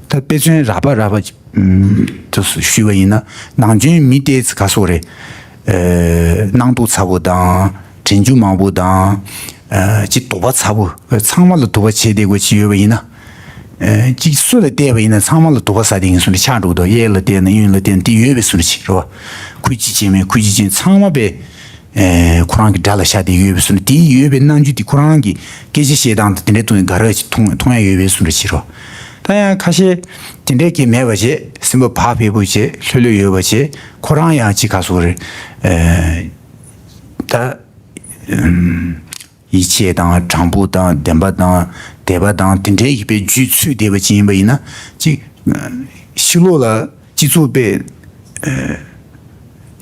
ད་དཔེ་མཚོན་རགས་པ་རགས་པ་ཅིག་ཨུམ། དུ་ཞུས་པ་ཡིན་ན། ནམ་རྒྱུན་མི་དེ་ཚོ་ག་སོགས་རེད། ཨ། སྣང་དོགས་ཚ་པོ་དང་། དྲན་རྒྱུ་མང་པོ་དང་། ཨ། ཅིག་དོགས་པ་ཚ་པོ། ཚང་མ་ལ་དོགས་པ་བྱས་བསྡད་དགོས་ཅིག་ཡོད་པ་ཡིན་ན། ཨེ། གཅིག་སུ་ལ་བལྟས་པ་ཡིན་ན་ཚང་མ་ལ་དོགས་པ་ཟ་བསྡད་མཁན་བཟོ་འདྲ་ཆགས་འགྲོ་གི་འདུག་གཡས་ལ་བལྟས་ན་གཡོན་ལ་བལྟས་ན་དེ་ཡོད་པའི་བཟོ་འདྲ་ཅིག་རེད་བ། ཁུ་གཅིག་ཅན་མེད་ཁུ་གཅིག་ཅན་ཚང་མ་པས། ཨེ། ཁོ་རང་གི་དགྲ་ལ་ཤར་བསྡད་ཡོད་པའི་བཟོ་འདྲ། དེ་ཡོད་པའི་རྣམ་འགྱུར་དེ་ཁོ་རང་གི་སྐད་ཆ་བཤད་སྟངས་དང་དེ་འདྲའི་ཐོག་ནས་དགའ་རབ་ཅིག་མཐོང་མཐོང་ཡ་ཡོད་པའི་བཟོ་འདྲ་ཅིག་རེད་བ། ད་ཡང་ཁ་ཤས་དེ་འདྲའི་གི་མེད་པ་བྱས། སེམས་པ་བག་ཕེབས་པོ་བྱས། ལྷོད་ལྷོད་ཡོད་པ་བྱས། ཁོ་རང་ཡང་ཅིག་ག་སོགས་རེད། ཨེ། ད། ཨུམ། ཡིད་ཆེས་དང་དྲང་པོ་དང་བདེན་པ་དང་དད་པ་དང་དེ་འདྲའི་ཡིད་པའི་རྒྱུད་ཚུད་བསྡད་པ་ཅིག་ཡིན་པ་ཡིན་ན། ཅིག་ཕྱི་ལོགས་ལ་སྤྱི་ཚོགས་པའི། ཨེ།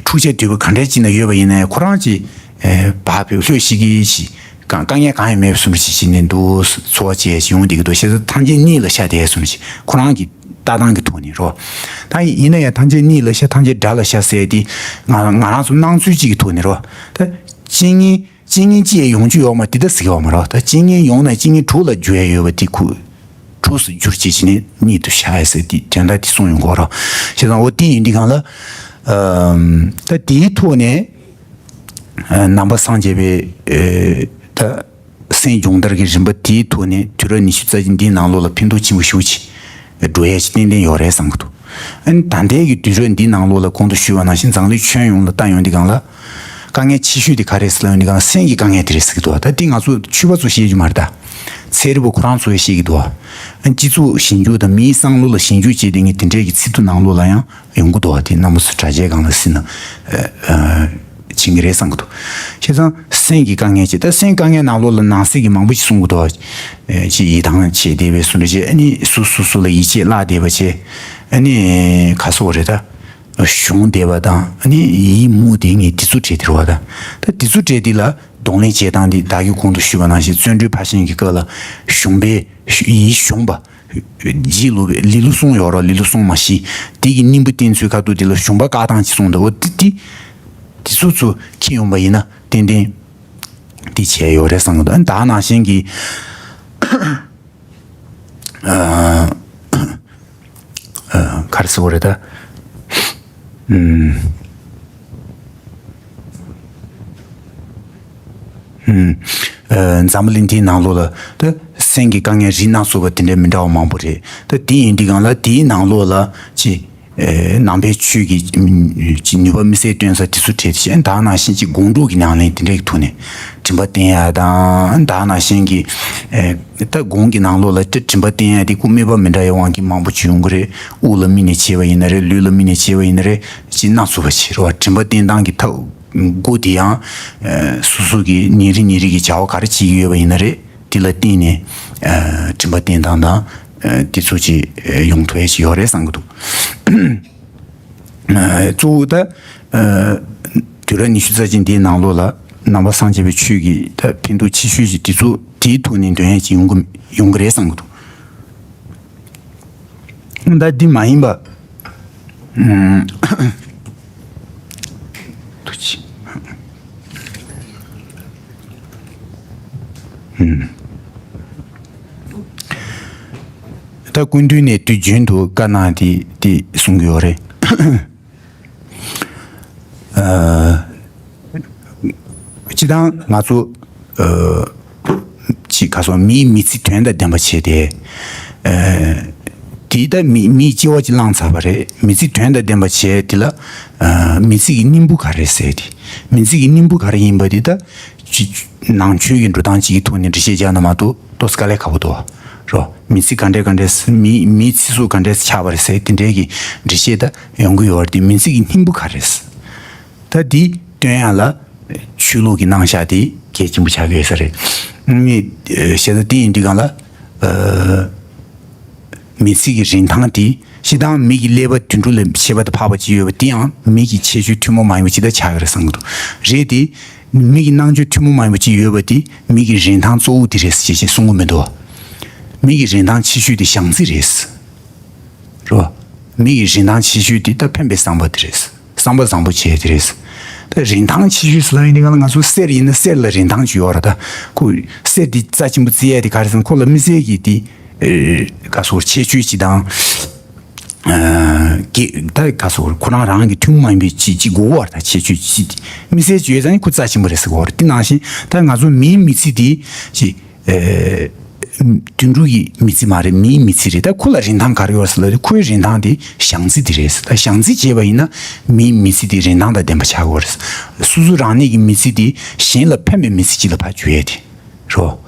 འཁྲུག་ཆ་དོད་པོ་ག་འདྲའི་ཅིག་ན་ཡོད་པ་ཡིན་ན་ཡང་། ཁོ་རང་ཅིག་ཨེ། བག་ཕེབས་ལྷོད་ཤིག་གི་ཞིག་གང་དཀའ་ངལ་གང་ཡང་མེད་པའི་བཟོ་འདྲ་ཞིག་བྱས་ནས་འདུག་འཚོ་བ་སྐྱེལ་ཡ་ཞིག་ཡོང་བསྡད་ཀྱི་འདུག་བྱས་ཙང་ཐམས་ཅད་གཉིད་ལ་ཤར་བསྡད་བཟོ་འདྲ་ཞིག་ཁོ་རང་གི་ལྟ་སྟངས་ཀྱི་ཐོག་ནས་རོ། ད་ཡིན་ན་ཡང་ཐམས་ཅད་གཉིད་ལ་ཤར་ཐམས་ཅད་དགྲ་ལ་ཤར་ཟེར་དེ་ང་ང་རང་ཚོ་སྣང་ཚུལ་གཅིག་གི་ཐོག་ནས་རོ། ད་རྐྱེན་ངན་རྐྱེན་ངན་གཅིག་ཡང་ཡོང་རྒྱུ་ཡོད་མ་རེད་ད་ཟེར་གྱི་ཡོད་མ་རེད། ད་རྐྱེན་ངན་ཡོང་ན་རྐྱེན་ངན་དྲུག་ལ་འགྱུར་ཡ་ཡོད་པ་དེ་ཁུ་དྲུག་སུ་འགྱུར་བྱེད་ཀྱི་ནི་གཉིད་དུ་ཤར་ཡ་ཟེར་དེ་དོན་དག་དེ་གསུངས་ཡོང་གི་རོ། བྱས་ཙང་འོ་དེ་ཡིན་དུས་གང་ལ་ད་དེའི་ཐོག་ནས་ནང་པ་སངས་རྒྱས་པའི་ད་སེམས་སྦྱོང་བརྡར་གྱི་རིམ་པ་དེའི་ཐོག་ནས་དུས་རབས་ཉི་ཤུ་རྩ་གཅིག་འདིའི་ནང་ལོགས་ལ་ཕན་ཐོགས་ཆེན་པོ་ཞེ་པོ་ཅིག་འགྲོ་ཡ་ཅིག་ཏན་ཏན་ཡོད་རེད་བསམ་གྱི་འདུག་ཨ་ནི་ད་ལྟའི་གི་དུས་རབས་འདིའི་ནང་ལོགས་ལ་གོང་དུ་ཞུས་པ་ནང་བཞིན་འཛམ་གླིང་ཁྱོན་ཡོངས་ལ་བལྟ་ཡོང་དུས་སྒང་ལ། དཀའ་ངལ་ཆེ་ཤོས་དེ་ག་རེད་ཟེར་ལབ་ཡོང་དུས་སྒང་ལ་སེམས་ཀྱི་དཀའ་ངལ་དེ་རེད་ཟེར་གྱི་འདུག་ད་འདི་ང་ཚོ་ཆོས་པ་ཚོ་བཤད་རྒྱུ་མ་རེད་ད། ཚན་རིག་པ་ཁོ་རང་ཚོས་བཤད་ཀྱི་འདུག་སྤྱི་ཚོགས་ཞིབ་འཇུག་དང་མིའི་བསམ་བློ་ལ་ཞིབ་འཇུག་བྱས་དེ་ངས་དེ་འདྲའི་གི་ཚིག་ཐོ་ནང་ལོགས་ལ་ཡང་ཡོང་གི་འདུག་དེ་རྣམ་པ་ཚོ་དྲ་རྒྱའི་སྒང་ལ་སྲིད་ན། བྱེད་ཀྱི་རེད་བསམ་གྱི་འདུག་བྱས་ཙང་སེམས་ཀྱི་དཀའ་ངལ་ཅིག་ད་སེམས་དཀའ་ངལ་ནང་ལོགས་ལ་ནང་གསེས་ཀྱི་མང་པོ་ཞིག་གསུང་གི་འདུག་ཅིག་ཡིད་ཐང་ཆད་བསྡད་པའི་བཟོ་འདྲ་བྱས་ཨ་ནི་སུ་སུ་སུ་ལ་ཡིད་ཆེས་བརླག་བསྡད་པ་བྱས་ཨ་ནི་ག་སོགས་རེད་ད། གཞུང་བསྡད་པ་དང་ཨ་ནི་ཡིད་མུག་དེ་ངས་དེ་ཚོ་བྲལ་དེ་རེད་བ་ད། ད་དེ་ཚོ་བྲལ་དེ་ལ་གདོང་ལེན་བྱེད་སྟངས་དེ་བདག་གིས་གོང་དུ་ཞུས་པ་ནང་བཞིན་བརྩོན་འགྲུས་ཕར་ཕྱིན་གྱི་སྐབས་ལ་གཞུང་པས་ཡིད་གཞུངས་པ། རྗེས་ལུས་པའི་ལེ་ལོ་གསུམ་ཡོད་རོགས་ལེ་ལོ་གསུམ་མ་ཤི། དེ་གི་སྙིང་པོ་བསྟན་ཚུལ་ཁ་ཐུག་དེ་ལ་གཞུང་པ་བཀག་སྟངས་ཅིག་གསུངས་འདུག་འོ་དེ་དེ་དེ་ཚོ་ཚོ་ཁྱེར་ཡོང་པ་ཡིན་ན་ཏན་ཏན་དེ་བྱས་ཡོད་རེད་བསམ་གི་འདུག་ཨ་ནི་ད་ནང་བཞིན་གྱི་ག་རེ་ཟེར་དགོས་རེད་ད། འཛམ་བུ་གླིང་འདིའི་ནང་ལོགས་ལ་ད་སེམས་ཀྱི་དཀའ་ངལ་རིགས་སྣ་ཚོགས་པ་དེ་འདྲའི་མི་འདྲ་བ་མང་པོ་རེད། ད་དེ་ཡིན་དུས་སྒང་ལ་དེའི་ནང་ལོགས་ལ་ཅི། ནང་པའི་ཆོས་ཀྱི་ནུས་པ་དམིགས་བསལ་སྟོན་ས་དེ་ཚོ་བྲལ་ཏེ་ད་ནང་བཞིན་གྱི་སྒོམ་སྒྲུབ་ཀྱི་ཉམས་ལེན་དེ་འདྲའི་ཐོག་ནས་དྲན་པ་བསྟེན་ཡ་དང་ད་ནང་བཞིན་གྱི་ད་སྒོམ་གྱི་ནང་ལོགས་ལ་དྲན་པ་བསྟེན་ཡ་དེ་ཁོ་དམིགས་པ་མི་འདྲ་བའི་དབང་གིས་མང་པོ་བྱུང་གི་རེད། དབུགས་ལ་དམིགས་ནས་བྱས་པ་ཡིན་ན་རེད། ལུས་ལ་དམིགས་ནས་བྱས་པ་ཡིན་ན་རེད། ཅི་སྣ་ཚོགས་པ་བྱེད་རོགས། དྲན་པ་བསྟེན་སྟངས་ཀྱི་ཐབས་སྒོ་དེ་ཡང་སོ་སོ་གི་ཉིན་རེ་ཉིན་རེ་གི་བྱ་བ་ག་རེ་བྱེད་ཀྱི་ཡོད་པ་ཡིན་ན་རེད། དེ་ལ་བརྟེན་ནས་དྲན་པ་བསྟེན་སྟངས་དང་དེ་ཚོ་ཅིག་ཡོང་ཐུབ་ཡ་ཞིག་ཡོད་རེད་བསམ་གྱི་འདུག་གཙོ་བོ་ད་དུས་རབས་ཉི་ཤུ་རྩ་གཅིག་འདིའི་ནང་ལོགས་ལ་ནང་པ་སངས་རྒྱས་པའི་ཆོས་ཀྱི་ད་ཕན་ཐོགས་ཆེ་ཤོས་ཅིག་དེ་ཚོ་དེའི་ཐོག་ནས་འདོན་ཡ་ཅིག་ཡོང་གི་ཡོང་གི་རེད་བསམ་གྱི་འདུག་ད་འདི་མ་ཡིན་པ། ཐུགས་རྗེ་ཆེ། ད་སྐུ་མདུན་ནས་དུས་རྒྱུན་དུ་བཀའ་གནང་དེ་དེ་གསུང་གི་ཡོད་རེད། སྤྱི་བཏང་ང་ཚོ་ཅིག་ག་སོང་མིའི་མི་ཚེ་དོན་དང་ལྡན་པ་བྱས་ཏེ། དེ་ལྟ་མི་མིའི་སྐྱེ་བ་ཅིག་བླངས་ཚར་བ་རེད། མི་ཚེ་དོན་དང་ལྡན་པ་བྱས་དེ་ལ་མི་ཚེ་གི་སྙིང་པོ་ག་རེ་ཟེར་ཏེ། མི་ཚེ་གི་སྙིང་པོ་ག་རེ་ཡིན་པ་དེ་ད་ཅིག་ནང་ཆོས་ཀྱི་འགྲོ་སྟངས་ཅིག་གི་ཐོག་ནས་འགྲེལ་བཤད་རྒྱག་ན་མ་གཏོགས་ཏོག་ཙམ་དཀའ་ལས་ཁག་པོ་འདུག་རོ། མི་ཚེ་ག་འདྲས་ག་འདྲས་མི་མི་ཚེ་སྲོག་ག་འདྲས་ཆགས་པ་རེད་ཟེར་དེ་འདྲས་ཀྱི་འགྲེལ་བཤད་ད་ཡོང་གི་ཡོད་རེད་དེ། མི་ཚེ་གི་སྙིང་པོ་ག་རེ་རེད། ད་འདི་སྟོན་ཡ་ལ་ཆོས་ལུགས་ཀྱི་རྣམ་གཞག་དེ་གལ་ཆེན་པོ་ཆགས་ཀྱི་ཡོད་ས་རེད། ངས་བཤད་ས་དེ་ཡིན་དུས་གང་ལ་མི་ཚེ་གི་རིན་ཐང་དེ་སྤྱིར་བཏང་མི་གི་ཀླད་པ་དུད་འགྲོ་ལས་ཁྱད་པར་དུ་འཕགས་པ་ཅིག་ཡོད་པ་དེ་ཡང་མི་གི་ཁྱད་ཆོས་ཐུན་མོང་མ་ཡིན་པ་ཅིག་ད་ཆགས་ཀྱི་རེད་བསམ་གྱི་འདུག་རེད་དེ། མི་གི་རྣམ་དཔྱོད་ཐུན་མོང་མ་ཡིན་པ་ཅིག་ཡོད་པ་དེ་མི་གི་རིན་ཐང་གཙོ་བོ་དེ་རེད་ཅེས་ཅེས་གསུང་གི་མི་འདུག་མི་གི་རིན་ཐང་ཆེ་ཤོས་དེ་བྱམས་བརྩེ་རེད། རོ། མི་གི་རིན་ཐང་ཆེ་ཤོས་དེ་ད་ཕན་པའི་བསམ་པ་དེ་རེད། བསམ་པ་བཟང་པོ་བྱས་དེ་རེད། ད་རིན་ཐང་ཆེ་ཤོས་ཟེར་ལབ་ཡིན་དེ་ག་ལ་ང་ཚོ་གསེར་ཡིན་ན་གསེར་ལ་རིན་ཐང་ཅིག་ཡོད་རེད་ད། ཁོ་གསེར་དེ་རྩ་ཆེན་པོ་བརྩི་ཡས་དེ་ག་རེ་ཟེར་ན་ཁོ་ལ་དམིགས་བསལ་གྱི་དེ་ག་སོགས་ཁྱད་ཆོས་ཅིག་དང་། གི་ད་ག་སོགས་ཁོ་རང་རང་གི་ཐུན་མོང་མ་ཡིན་པའི་ཅི་ཅི་དགོས་བར་ད་ཁྱད་ཆོས་ཅི་དམིགས་བསལ་ཅི་ཡོད་ཙང་ཁོ་རྩ་ཆེན་པོ་རེད་ཟེར་གོ་རེད། དེ་ནང་བཞིན་ད་ང་ཚོ་མིའི་མི་ཚེ་དེ་ཅི་དུད་འགྲོ་གི་མི་ཚེ་མ་རེད། མིའི་མི་ཚེ་རེད། ད་ཁོ་ལ་རིན་ཐང་ག་རེ་ཡོད་ཟེར་ལབ་དུས་ཁོའི་རིན་ཐང་དེ་བྱམས་བརྩེ་དེ་རེད་ཟེར། ད་བྱམས་བརྩེ་བྱས་པ་ཡིན་ན་མིའི་མི་ཚེ་དེ་རིན་ཐང་དང་ལྡན་པ་ཆགས་ཀྱི་ཡོད་རེད། སོ་སོ་རང་ཉིད་ཀྱི་མི་ཚེ་དེ་གཞན་ལ་ཕན་པའི་མི་ཚེ་ཅིག་ལ་ཕར་བསྒྱུར་ཡས་དེ། རོ།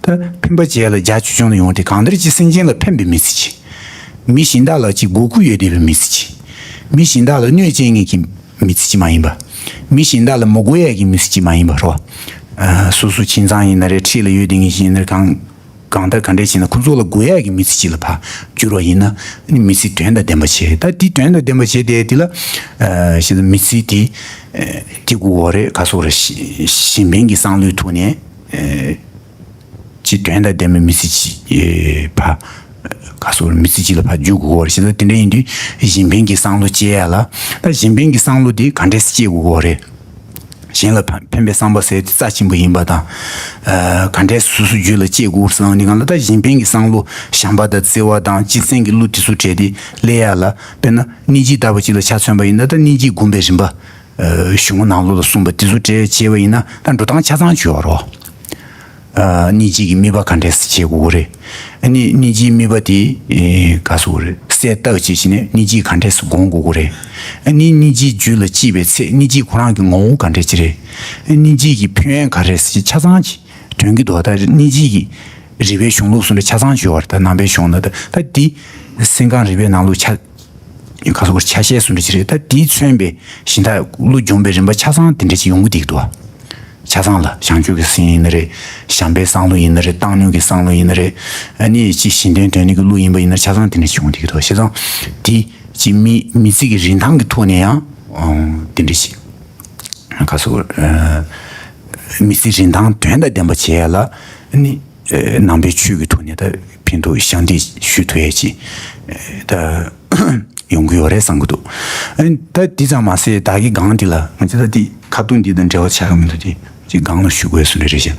ད་ཕན་པ་བྱས་ལ་རྒྱ་ཆུང་ཆུང་ལ་ཡོང་སྟེ་གང་ལྟར་གྱི་སེམས་ཅན་ལ་ཕན་པའི་མི་ཚེ་ཅིག་མི་གཞན་དག་ལ་ཅིག་དགོས་མཁོ་ཡོད་བསྡད་པའི་མི་ཚེ་ཅིག་མི་གཞན་དག་ལ་གནོད་སྐྱེལ་མཁན་གྱི་མི་ཚེ་ཅིག་མ་ཡིན་པ། མི་གཞན་དག་ལ་མི་དགོས་ཡས་ཀྱི་མི་ཚེ་ཅིག་མ་ཡིན་པ་རོ། སོ་སོ་ཁྱིམ་ཚང་ཡིན་ན་རེད། འཁྲིས་ལ་ཡོད་བསྡད་མཁན་ཞིག་ཡིན་ན་རེད། གང་གང་ལྟར་ག་འདྲས་བྱས་ན་ཁོ་ཚོ་ལ་དགོས་ཡས་ཀྱི་མི་ཚེ་ཅིག་ལ་ཕར་བསྒྱུར་བ་ཡིན་ན་མི་ཚེ་དོན་དང་ལྡན་པ་བྱེད། ད་དེ་དོན་དང་ལྡན་པ་བྱེད་དེ་དེ་ལ་ཞེ་ན་མི་ཚེ་དེ་དེ་དགོས་བ་རེད། ག་སོགས་རེད། གཞན་ཕན་གྱི་བསམ་བློའི་ཐོག་ནས། ཨེ་ཅི་དོན་དང་ལྡན་པའི་མི་ཚེ་ཅིག་ཨེ་ཕ་ག་སོགས་མི་ཚེ་ཅིག་ལ་ཕར་འཇུག་དགོས་པ་རེད། བྱས་ཙང་དེ་འདྲ་ཡིན་དུས་གཞན་ཕན་གྱི་བསམ་བློ་སྐྱེ་ཡ་ལ། ད་གཞན་ཕན་གྱི་བསམ་བློ་དེ་ག་འདྲས་སེ་སྐྱེ་དགོས་པ་རེད། གཞན་ལ་ཕན་ཕན་པའི་བསམ་པ་ཟེར་དེ་རྩ་ཆེན་པོ་ཡིན་པ་དང་། ཨ་ག་འདྲས་སོ་སོའི་རྒྱུད་ལ་སྐྱེ་དགོས་བསམ་ནི་གང་ལ། ད་གཞན་ཕན་གྱི་བསམ་བློ་བྱམས་པ་དང་བརྩེ་བ་དང་སྤྱི་བཙན་གྱི་བློ་དེ་ཚོ་བྲལ་ཏེ་སླེབས་ཡ་ལ། དཔེར་ན་སྙིང་རྗེ་ལྟ་བུ་ཅིག་ལ་ཆ་མཚོན་པ་ཡིན་ན། ད་སྙིང་རྗེའི་སྒོམ་པའི་རིམ་པ་ཨ་གཞུང་ནང་ལོགས་ལ་གསུངས་པ་དེ་ཚོ་བྲལ་བྱས་པ་ཡིན་ན། ད་འགྲོ་སྟངས་ཆ་ཚང་བྱེད་པ་རོགས། ཨ་སྙིང་རྗེ་གི་དམིགས་པ་ག་འདྲས་སེ་བྱེད་དགོས་ཀྱི་རེད། ཨ་ནི་སྙིང་རྗེའི་དམིགས་པ་དེ་ཨེ་ག་སོགས་རེད། གསལ་བཏབ་བྱས་བྱས་ནས་སྙིང་རྗེ་ག་འདྲས་སེ་སྒོམ་དགོས་ཀྱི་རེད། ཨ་ནི་སྙིང་རྗེ་རྒྱུད་ལ་སྐྱེས་པའི་ཚེ་སྙིང་རྗེ་ཁོ་རང་གི་ངོ་བོ་ག་འདྲས་ཅིག་རེད། ཨ་སྙིང་རྗེ་གི་ཕན་ཡོན་ག་རེ་ཟེར་ཆ་ཚང་ཅིག་དྲན་གྱི་འདུག་ད་སྙིང་རྗེ་གི་རིགས་པའི་གཞུང་ལུགས་སུ་འདྲ་ཆ་ཚང་ཡོད་པ་རེད། ད་ནང་པའི་གཞུང་ན་ད་ད་འདི་སེམས་ཁམས་རིག་པའི་ནང་ལུགས་ཆ་ཁ་སོགས་ཆ་ཤས་སུ་འདྲ་ཅིག་རེད། ད་དེས་མཚོན་པའི་གཞན་དག་བློ་སྦྱོང་བའི་རིམ་པ་ཆ་ཚང་དེ་འདྲ་ཅིག་ཡོང་གི་འདུག་ཆ་ཚང་ལ་བྱང་ཆུབ་ཀྱི་སེམས་ཡིན་ན་རེད། བྱམས་པའི་བསམ་བློ་ཡིན་ན་རེད། བཏང་སྙོམས་ཀྱི་བསམ་བློ་ཡིན་ན་རེད། ཨ་ནི་ཅིག་གཞན་དོན་དོན་གཉེར་གྱི་བློ་ཡིན་པ་ཡིན་ན་ཆ་ཚང་དེ་འདྲ་ཅིག་ཡོང་གི་འདུག་བྱས་ཙང་དེ་ཅིག་མི་མི་ཚེ་གི་རིན་ཐང་གི་ཐོག་ནས་ཡང་དེ་འདྲ་ཅིག་ཁ་སོགས་མི་ཚེ་རིན་ཐང་དོན་དང་ལྡན་པ་བྱེད་ཡ་ལ་ནི་ནང་པའི་ཆོས་ཀྱི་ཐོག་ནས་ད་ཕན་ཐོགས་ཞབས་འདེགས་ཞུ་ཐུབ་ཡ་ཅིག་ད་ཡོང་གི་ཡོད་རེད་བསམ་གྱི་འདུག་ད་འདི་ཙམ་མ་ཟད་ད་གི་སྒང་འདི་ལ་ང་ཚོ་ད་འདི་ཁ་བརྡུང་འདི་དང་འབྲེལ་བ་ཆགས་ཀྱི་མི་འདུག་དེ་ཅིག་སྒང་ལ་ཞུ་དགོས་སུ་རེ་རེ་བྱས།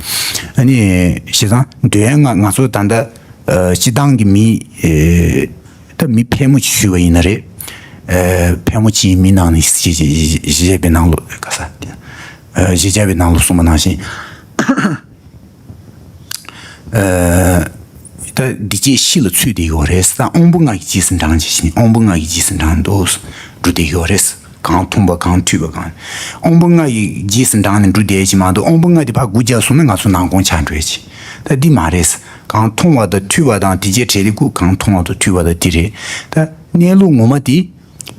ཨ་ནི་བྱས་ཙང་འདོད་ཡ་ང་ང་ཚོ་ད་ལྟ་སྤྱི་བཏང་གི་མི་ད་མི་ཕལ་མོ་ཆེ་ཞུས་པ་ཡིན་ན་རེད། ཨ་ཕལ་མོ་ཆེའི་མི་ནང་ནས་གཞིས་གཞིས་བྱེས་པའི་ནང་ལོགས་ག་ས་ཨ་གཞིས་ཆགས་པའི་ནང་ལོགས་གསུངས་པ་ནང་བཞིན། ཨ་ད་འདི་ཅིག་ཤི་ལ་ཚུད་བསྡད་ཡོད་རེད། ད་དབང་པོ་ལྔ་གི་རྗེས་སུ་འབྲངས་བྱས་ཤིང་དབང་པོ་ལྔ་གི་རྗེས་སུ་འབྲངས་འདུག་འགྲོ་བསྡད་ཡོད་རེད། གང་མཐོང་བ་གང་ཐོས་པ་གང་། དབང་པོ་ལྔ་ཡི་རྗེས་སུ་འབྲངས་ནས་འགྲོ་བསྡད་ཀྱི་མ་གཏོགས་དབང་པོ་ལྔ་དེ་ཕར་སྒུག་རྒྱག་སོང་ན་ང་ཚོ་ནང་དགོང་ཆགས་འགྲོ་ཡ་ཅིག་ད་འདི་མ་རེད། གང་མཐོང་བ་དང་ཐོས་པ་དང་དེ་རྗེས་བྲལ་ཏེ་སྐུ་གང་མཐོང་བ་དང་ཐོས་པ་དང་དེ་རེད། ད་གནས་ལུགས་ངོ་མ་དེ་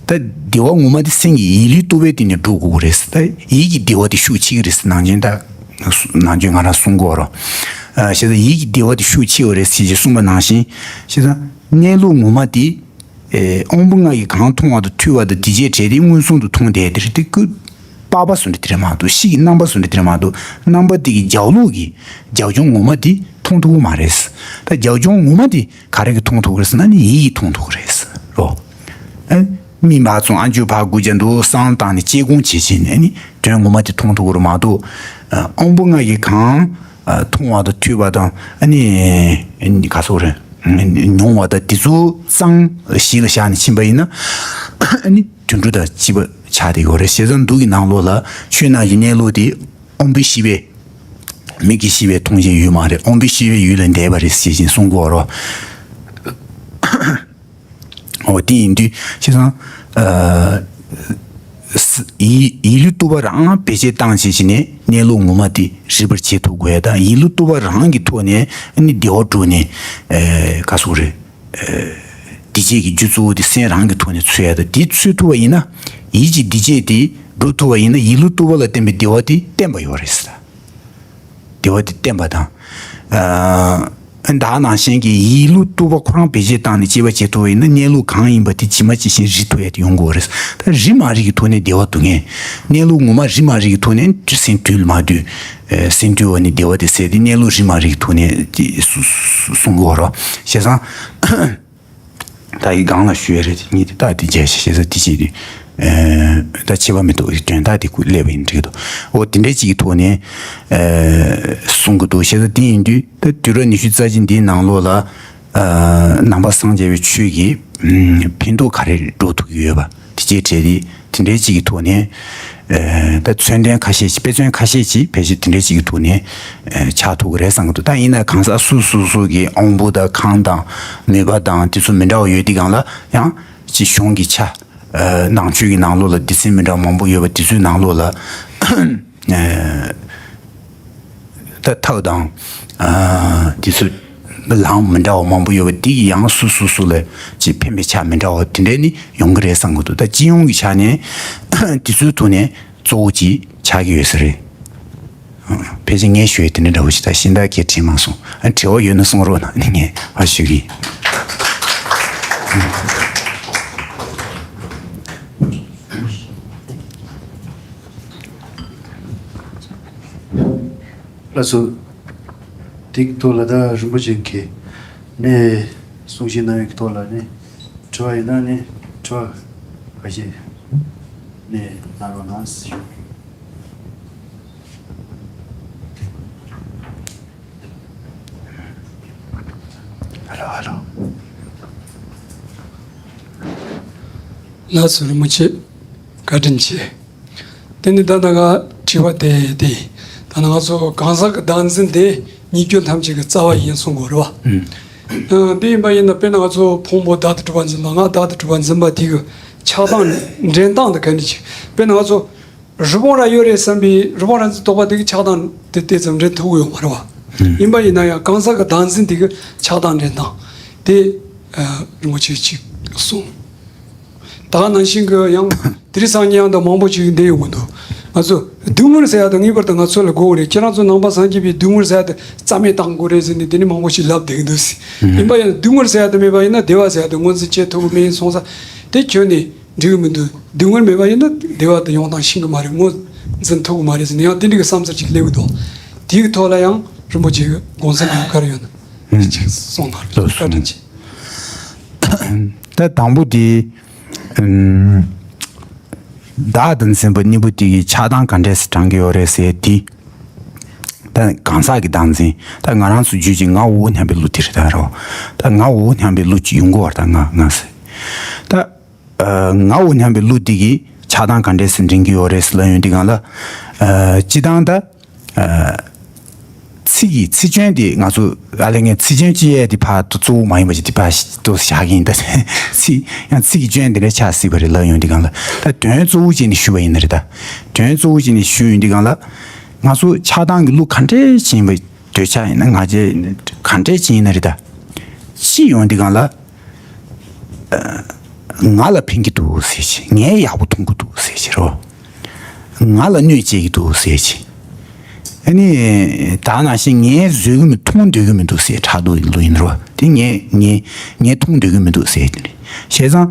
ད་བདེ་བ་ངོ་མ་དེ་སེམས་ཀྱི་ཡིད་ལུས་རྟོག་པའི་སྟེང་ནས་འགྲོ་དགོས་ཀྱི་རེད། ད་ཡིད་ཀྱི་བདེ་བ་དེ་ཤུགས་ཆེ་གི་རེད། ནང་ཆེན་ད་ནང་ཆེན་ང་རང་གསུང་གི་ཡོད་རེད། ཨ་བྱས་ཙང་ཡིད་ཀྱི་བདེ་བ་དེ་ཤུགས་ཆེ་བ་རེད་ཟེར་གྱི་གསུངས་པ་ནང་བཞིན་བྱས་ཙང་གནས་ལུགས་ངོ་མ་དེ། ཨེ་དབང་པོ་ལྔ་ཡིས་གང་མཐོང་བ་དང་ཐོས་པ་དང་དེ་རྗེས་བྲལ་ཏེ་མངོན་སུམ་དུ་མཐོང་བསྡད་དེ་རེད། དེ་སྐུ་པགས་པ་བཟོ་འདྲ་དེ་རེད་མ་གཏོགས་ཤི་གི་རྣམ་པ་བཟོ་འདྲ་དེ་རེད་མ་གཏོགས་རྣམ་པ་དེ་གི་རྒྱབ་ལོགས་ཀྱི་རྒྱབ་ལྗོངས་ངོ་མ་དེ་མཐོང་ཐུབ་ཀྱི་མ་རེད། ད་རྒྱབ་ལྗོངས་ངོ་མ་དེ་ག་རེ་གིས་མཐོང་ཐུབ་ཀྱི་རེད་ཟེར་ན་ནི་ཡིད་ཀྱིས་མཐོང་ཐུབ་ཀྱི་རེད་རོ། ཨེ་མི་མ་ཚང་ཨ་མཆོད་ཕར་སྒུག་རྒྱག་འདུག་བསམ་བཏང་ནས་དཔྱད་སྒོམ་བྱེད་བྱེད་ནས་ནི་དོན་ངོ་མ་དེ་མཐོང་ཐུབ་ཀྱི་རེད་མ་གཏོགས། ཨ་དབང་པོ་ལྔ་ཡིས་གང་ཨ་མཐོང་བ་དང་ཐོས་པ་དང་ཨ་ནི་ག་སོགས་རེད། མྱོང་བ་དང་དེ་ཚོ་གཙང་གཞི་ལ་བཞག་ནས་ཕྱིན་པ་ཡིན་ན་ཨ་ནི་དུད་འགྲོ་དང་གཅིག་པ་ཆགས་བསྡད་ཡོད་རེད། བྱས་ཙང་མདོ་གི་ནང་ལོགས་ལ་ཆོས་རྣམས་ཀྱི་གནས་ལུགས་དེ་དབང་པོའི་ཤེས་པས་མིག་གི་ཤེས་པས་མཐོང་བྱའི་ཡུལ་མ་རེད། དབང་པོའི་ཤེས་པའི་ཡུལ་ལས་འདས་པ་རེད་ཟེར་བཞིན་གསུང་གི་ཡོད་རེད། འོ་དེ་ཡིན་དུས་བྱས་ཙང་ཨ། ཡིད་ཡིད་ལུས་རྟོག་པ་རང་བེད་སྤྱད་བཏང་བྱས་བྱས་ནས་གནས་ལུགས་ངོ་མ་དེ་རིག་པར་བྱེད་ཐུབ་དགོས་ཡ་དང་ཡིད་ལུས་རྟོག་པ་རང་གི་ཐོག་ནས་ནི་བདེ་བ་སྒྲུབ་ནས་ཨེ་ག་སོགས་རེད། ཨེ་བདེ་སྐྱིད་ཀྱི་རྒྱུ་གཙོ་བོ་དེ་སེམས་རང་གི་ཐོག་ནས་འཚོལ་ཡ་དང་དེ་འཚོལ་ཐུབ་པ་ཡིན་ན་ཡིད་ཀྱི་བདེ་སྐྱིད་དེ་སྒྲུབ་ཐུབ་པ་ཡིན་ན་ཡིད་ལུས་རྟོག་པ་ལ་བརྟེན་པའི་བདེ་བ་དེ་བརྟན་པ་ཡོད་རེད་ཟེར། བདེ་བ་དེ་བརྟན་པ་དང་། ཨ་ད་ནང་བཞིན་གྱི་ཡིད་ལུས་རྟོག་པ་ཁོ་རང་བེད་སྤྱད་བཏང་ནས་དཔྱད་པ་བྱེད་ཐུབ་པ་ཡིན་ན་གནས་ལུགས་གང་ཡིན་པ་དེ་ཇི་མ་ཇི་བཞིན་རིག་ཐུབ་ཡ་དེ་ཡོང་གི་ཡོད་རེད། ད་རིག་མ་རིག་གི་ཐོག་ནས་བདེ་བ་སྒྲུབ་མཁན། གནས་ལུགས་ངོ་མ་རིག་མ་རིག་གི་ཐོག་ནས་སེམས་དུལ་མ་དུལ། ཨེ་སེམས་དུལ་བ་ནི་བདེ་བ་དེ་ཟེར་ཏེ་གནས་ལུགས་རིག་མ་རིག་གི་ཐོག་ནས་དེ་གསུ་གསུ་གསུང་གི་ཡོད་རེད། བྱས་ཙང་། ད་ཡི་སྒང་ལ་ཞུ་ཡ་རེད། ངས་དེ་ད་དེ་རྒྱས་ཤིག་ཞེས་ས་དེ་བྱས་དུས། ཨེ་ད་ཕྱི་པ་མི་འདུག་དོན་དག་དེ་ཀུན་སླེབས་པ་ཡིན་འགྲིག་འདུག་འོ་དེ་འདྲའི་གཅིག་གི་ཐོག་ནས་ཨེ་གསུང་གི་འདུག་ཞེས་ས་དེ་ཡིན་དུས་ད་དུས་རབས་ཉི་ཤུ་རྩ་གཅིག་འདིའི་ནང་ལོགས་ལ་ཨ་ནང་པ་སངས་རྒྱས་པའི་ཆོས་ཀྱི་ཨམ་ཕན་ཐོགས་ག་རེ་འགྲོ་ཐུབ་ཀྱི་ཡོད་པ་དེ་བཅས་བྲལ་ཏེ། དེ་འདྲའི་གཅིག་གི་ཐོག་ནས་ཨེ་ད་མཚོན་དོན་ཁ་ཤས་ཅིག་དཔེ་མཚོན་ཁ་ཤས་ཅིག་ཕལ་ཆེར་དེ་འདྲའི་གཅིག་གི་ཐོག་ནས་ཨེ་ཆགས་ཐུབ་ཀྱི་རེད་བསམ་གྱི་འདུག་ད་ཡིན་ན་གང་ཟག་སོ་སོ་སོ་གི་དབང་པོ་དང་ཁམས་དང་མོས་པ་དང་དེ་ཚོ་མི་འདྲ་བ་ཡོད་དུས་སྒང་ལ་ཡང་ཅིག་གཞུང་གི་ཆ་ཨེ་ནང་ཆོས་ཀྱི་ནང་ལོགས་ལ་སྡེ་ཚན་མི་འདྲ་བ་མང་པོ་ཡོད་པ་དེ་ཚོའི་ནང་ལོགས་ལ་ཨེ། ད་ཐབས་དང་། ཨ་དེ་ཚོ་ལམ་མི་འདྲ་བ་མང་པོ་ཡོད་པ་དེ་ཡི་ཡང་སོ་སོ་སོ་ལ་ཅིག་ཕན་པའི་ཆ་མི་འདྲ་བ་དེ་འདྲ་ནི་ཡོང་གི་རེད་བསམ་གི་འདུག་ད་སྤྱི་ཡོངས་ཀྱི་ཆ་ནས་དེ་ཚོའི་ཐོག་ནས་གཙོ་བོ་ཅིག་ཆགས་ཀྱི་ཡོད་ས་རེད། ཕལ་ཆེར་ངས་ཞུ་ཡས་དེ་འདྲ་འདྲ་བོ་ཞིག་ད་གཞན་དག་གིས་དྲིས་མ་སོང་། ཨ་དྲི་བ་ཡོད་ན་གསུང་རོགས་གནང་། ངས་ཕར་ཞུ་གི་ཡིན། ལགས་སོ། དེའི་ཐོག་ལ་ད་རིན་པོ་ཆེ་གིས་ནས་གསུང་བཤད་གནང་བའི་ཐོག་ལ་ནས་དྲི་བ་ཡིན་ན་ནས་དྲི་བ་ཁ་ཤས་ནས་གནང་རོགས་གནང་ཞུ། ཧ་ལོ་ཧ་ལོ། ལགས་སོ། རིན་པོ་ཆེ་བཀའ་དྲིན་ཆེ། དེ་ནི་ད་ལྟ་ང་དྲི་བ་དེ་དེ་ད་ནི་ང་ཚོ་གང་ཟག་གི་བདག་འཛིན་དེ་ཉེས་སྤྱོད་ཐམས་ཅད་ཀྱི་རྩ་བ་ཡིན་གསུང་དགོས་རེད་བ། ཨ། དེ་ཡིན་པ་ཡིན་ན་དཔེར་ན་ང་ཚོ་ཕུང་པོ་བདག་ཏུ་གྲུབ་པ་འཛིན་པ་ང་བདག་ཏུ་གྲུབ་པ་འཛིན་པ་དེ་གི་ཆགས་སྡང་འདྲེན་སྟངས་དེ་ག་འདྲ་ཅིག་དཔེར་ན་ང་ཚོ་རི་བོང་རྭ་ཡོད་རེད་བསམ་པའི་རི་བོང་རྭ་འཛིན་རྟོག་པ་དེ་གི་ཆགས་སྡང་དེ་དེ་ཙམ་འདྲེན་ཐུབ་ཀྱི་ཡོད་མ་རེད་བ། ཡིན་པ་ཡིན་ན་ཡང་གང་ཟག་གི་བདག་འཛིན་དེ་གི་ཆགས་སྡང་འདྲེན་སྟངས་དེ་ཨ་རིན་པོ་ཆེ་ཅིག་གསུངས། ད་ག་ནང་བཞིན་གྱི་ཡང་དེ་རིང་སང་ཉིན་ཡང་ད་མང་པོ་ཅིག་འདི་ཡོང་གི་འདུག་ང་ཚོ་སྡུག་བསྔལ་ཟེར་ཡ་ད་ངེས་པར་དུ་ང་ཚོ་ལ་དགོས་ཀྱི་རེད། ཁྱེད་རང་ཚོ་ནང་པ་སངས་རྒྱས་པའི་སྡུག་བསྔལ་ཟེར་ཡ་ད་རྩ་མེད་བཏང་དགོས་རེད་ཟེར་ནས་དེ་ནི་མང་པོ་ཞིག་ལབ་བསྡད་ཀྱི་འདུག་ཡིན་པ་ཡང་སྡུག་བསྔལ་ཟེར་ཡ་ད་མེད་པ་ཡིན་ན་བདེ་བ་ཟེར་ཡ་ད་ངོས་འཛིན་བྱེད་ཐུབ་ཀྱི་མེད་སོང་ཙང་དེ་ཁྱོན་ནས་འགྲིག་གི་མི་འདུག་སྡུག་བསྔལ་མེད་པ་ཡིན་ན་བདེ་བ་ད་ཡོང་སྟངས་ཤེས་ཀྱི་མ་རེད། ངོས་འཛིན་ཐུབ་ཀྱི་མ་རེད་ཟེར་ནས་ཡང་དེ་འདྲ་གི་བསམ་ཚུལ་ཅིག་སླེབས་ཀྱི་འདུག་དེའི་ཐོག་ལ་ཡང་རིན་པོ་ཆེ་གི་དགོངས་ཚུལ་ག་རེ་ཡོད་ན་ཅིག་གསུང་གནང་རོགས། བཀའ་དྲིན་ཆེ། ད་དང་པོ་དེ། ཨམ། བདག་དང་འཛིན་པ་གཉིས་པོ་དེ་གི་ཆགས་སྡང་ག་འདྲས་སེ་དྲངས་ཀྱི་ཡོད་རེད་ཟེར་དེ། ད་གང་ཟག་གི་བདག་འཛིན། ད་ང་རང་ཚོ་རྒྱུད་ཀྱི་ངའོ་སྙམ་པའི་བློ་དེ་རེད་ད་རོ། ད་ངའོ་སྙམ་པའི་བློ་ཅིག་ཡོང་གི་ཡོད་རེད་ད་ང་ང་ཟེར། ད་ཨ་ངའོ་སྙམ་པའི་བློ་དེ་གི་ཆགས་སྡང་ག་འདྲས་སེ་འདྲེན་གྱི་ཡོད་རེད་ཟེར་ལབ་ཡོང་དུས་སྒང་ལ། ཨ་སྤྱིར་བཏང་ད། ཨ་ཚིག་གི་ཚིག་སྐྱོན་དེ་ང་ཚོ་ཨ་ལས་ངས་ཚིག་སྐྱོན་ཅི་ཡས་དེ་ཕར་གཙོ་བོ་མ་ཡིན་པ་ཞིག་དེ་ཕར་ཏོག་བཞག་གི་ཡིན་ད། ཚིག་ཡང་ཚིག་གི་སྐྱོན་དེ་འདྲ་ཆགས་སྲིད་པ་རེད་ལབ་ཡོང་དུས་སྒང་ལ། ད་དོན་གཙོ་བོ་བྱས་ནས་ཞུ་བ་ཡིན་ན་རེད་ད། དོན་གཙོ་བོ་བྱས་ནས་ཞུ་ཡོང་དུས་སྒང་ལ། ང་ཚོ་ཆགས་སྡང་གི་གླུ་ག་འདྲས་བྱས་ཡིན་པ་འདོད་ཆགས་ཡིན་ན་ང་རྒྱལ་ཡིན་ན་ག་འདྲས་བྱས་ཡིན་ན་རེད་ད། ཅི་ཡོང་དུས་སྒང་ལ། ང་ལ་ཕན་གྱི་འདུག་ཟེར་གྱི། ངས་ཡག་པོ་མཐོང་གི་འདུག་ཟེར་གྱི་རོ། ང་ལ་གནོད་བྱེད་ཀྱི་འདུག་ཟེར་གྱི། ཨ་ནི་ད་ནང་བཞིན་ངས་བཟོད་ཀྱི་མི་མཐོང་འདོད་ཀྱི་མི་འདུག་ཟེར་ཕྲག་དོག་གི་གླུ་ཡིན་རོ། དེ་ངས་ངས་ངས་མཐོང་འདོད་ཀྱི་མི་འདུག་ཟེར་གྱི་རེད། བྱས་ཙང་།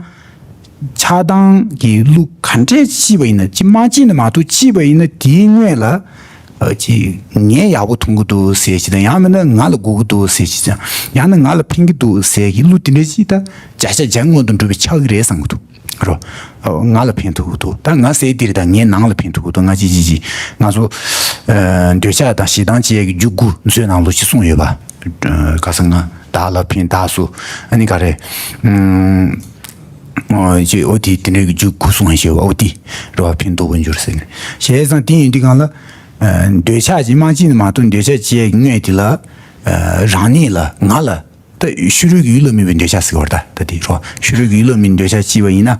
ཆགས་སྡང་གི་གླུ་ག་འདྲས་ཅི་བ་ཡིན་ན་ཅི་མ་ཅི་ནི་མ་གཏོགས་ཅི་བ་ཡིན་ན་དེའི་སྔོན་ལ། ཨ་ཅི་ངས་ཡག་པོ་མཐོང་གི་འདུག་ཟེར་གྱི་དང་ཡང་མིན་ན་ང་ལ་དགོས་ཀྱི་འདུག་ཟེར་གྱི་དང་ཡང་ན་ང་ལ་ཕན་གྱི་འདུག་ཟེར་གྱི་གླུ་དེ་འདྲ་ཅིག་ད་བརྒྱ་ཆ་བརྒྱ་མངོན་དུ་འགྲོ་བའི་ཆགས་ཀྱི་རེད་བསམ་གྱི་འདུག་རོ། ཨོ་ང་ལ་ཕན་ཐོགས་ཀྱི་འདུག་ད་ང་ཟེར་དེ་རེད་ད་ངའི་ནང་ལ་ཕན་ཐོགས་ཀྱི་འདུག་ང་ཅི་ཅི་ཅི་ང་ཚོ་ཨ་འདོད་ཆགས་དང་ཞེ་སྡང་བཅས་ཀྱི་རྒྱུ་དགུ་མཛོད་ནང་ལོ་ཅི་གསུངས་ཡོད་པ། ཨ་ག་ས་ང་བདག་ལ་ཕན་བདག་སོགས་ཨ་ནི་ག་རེ། ཨམ། ཨོ་ཅེ་ཨོ་དེ་དེ་འདྲའི་རྒྱུ་དགུ་གསུངས་ཞེས་པ་ཨོ་དེ་རེ་བ་ཕན་ཐོགས་པར་འགྱུར་ཟེར་ནས་བྱས་ཙང་དེ་ཡིན་དུས་སྒང་ལ། ཨ་འདོད་ཆགས་ཀྱི་མ་ཅི་ནི་མ་གཏོགས་འདོད་ཆགས་ཅི་ཡས་ཀྱི་དངོས་དེ་ལ། ཨ་རང་ཉིད་ལ་ང་ལ། ད་ཕྱི་རོལ་གྱི་ཡུལ་ལ་དམིགས་པའི་འདོད་ཆགས་ཟེར་བ་རེད་ད། ད་དེ་རོ་ཕྱི་རོལ་གྱི་ཡུལ་ལ་དམིགས་འདོད་ཆགས་སྐྱེས་པ་ཡིན་ན།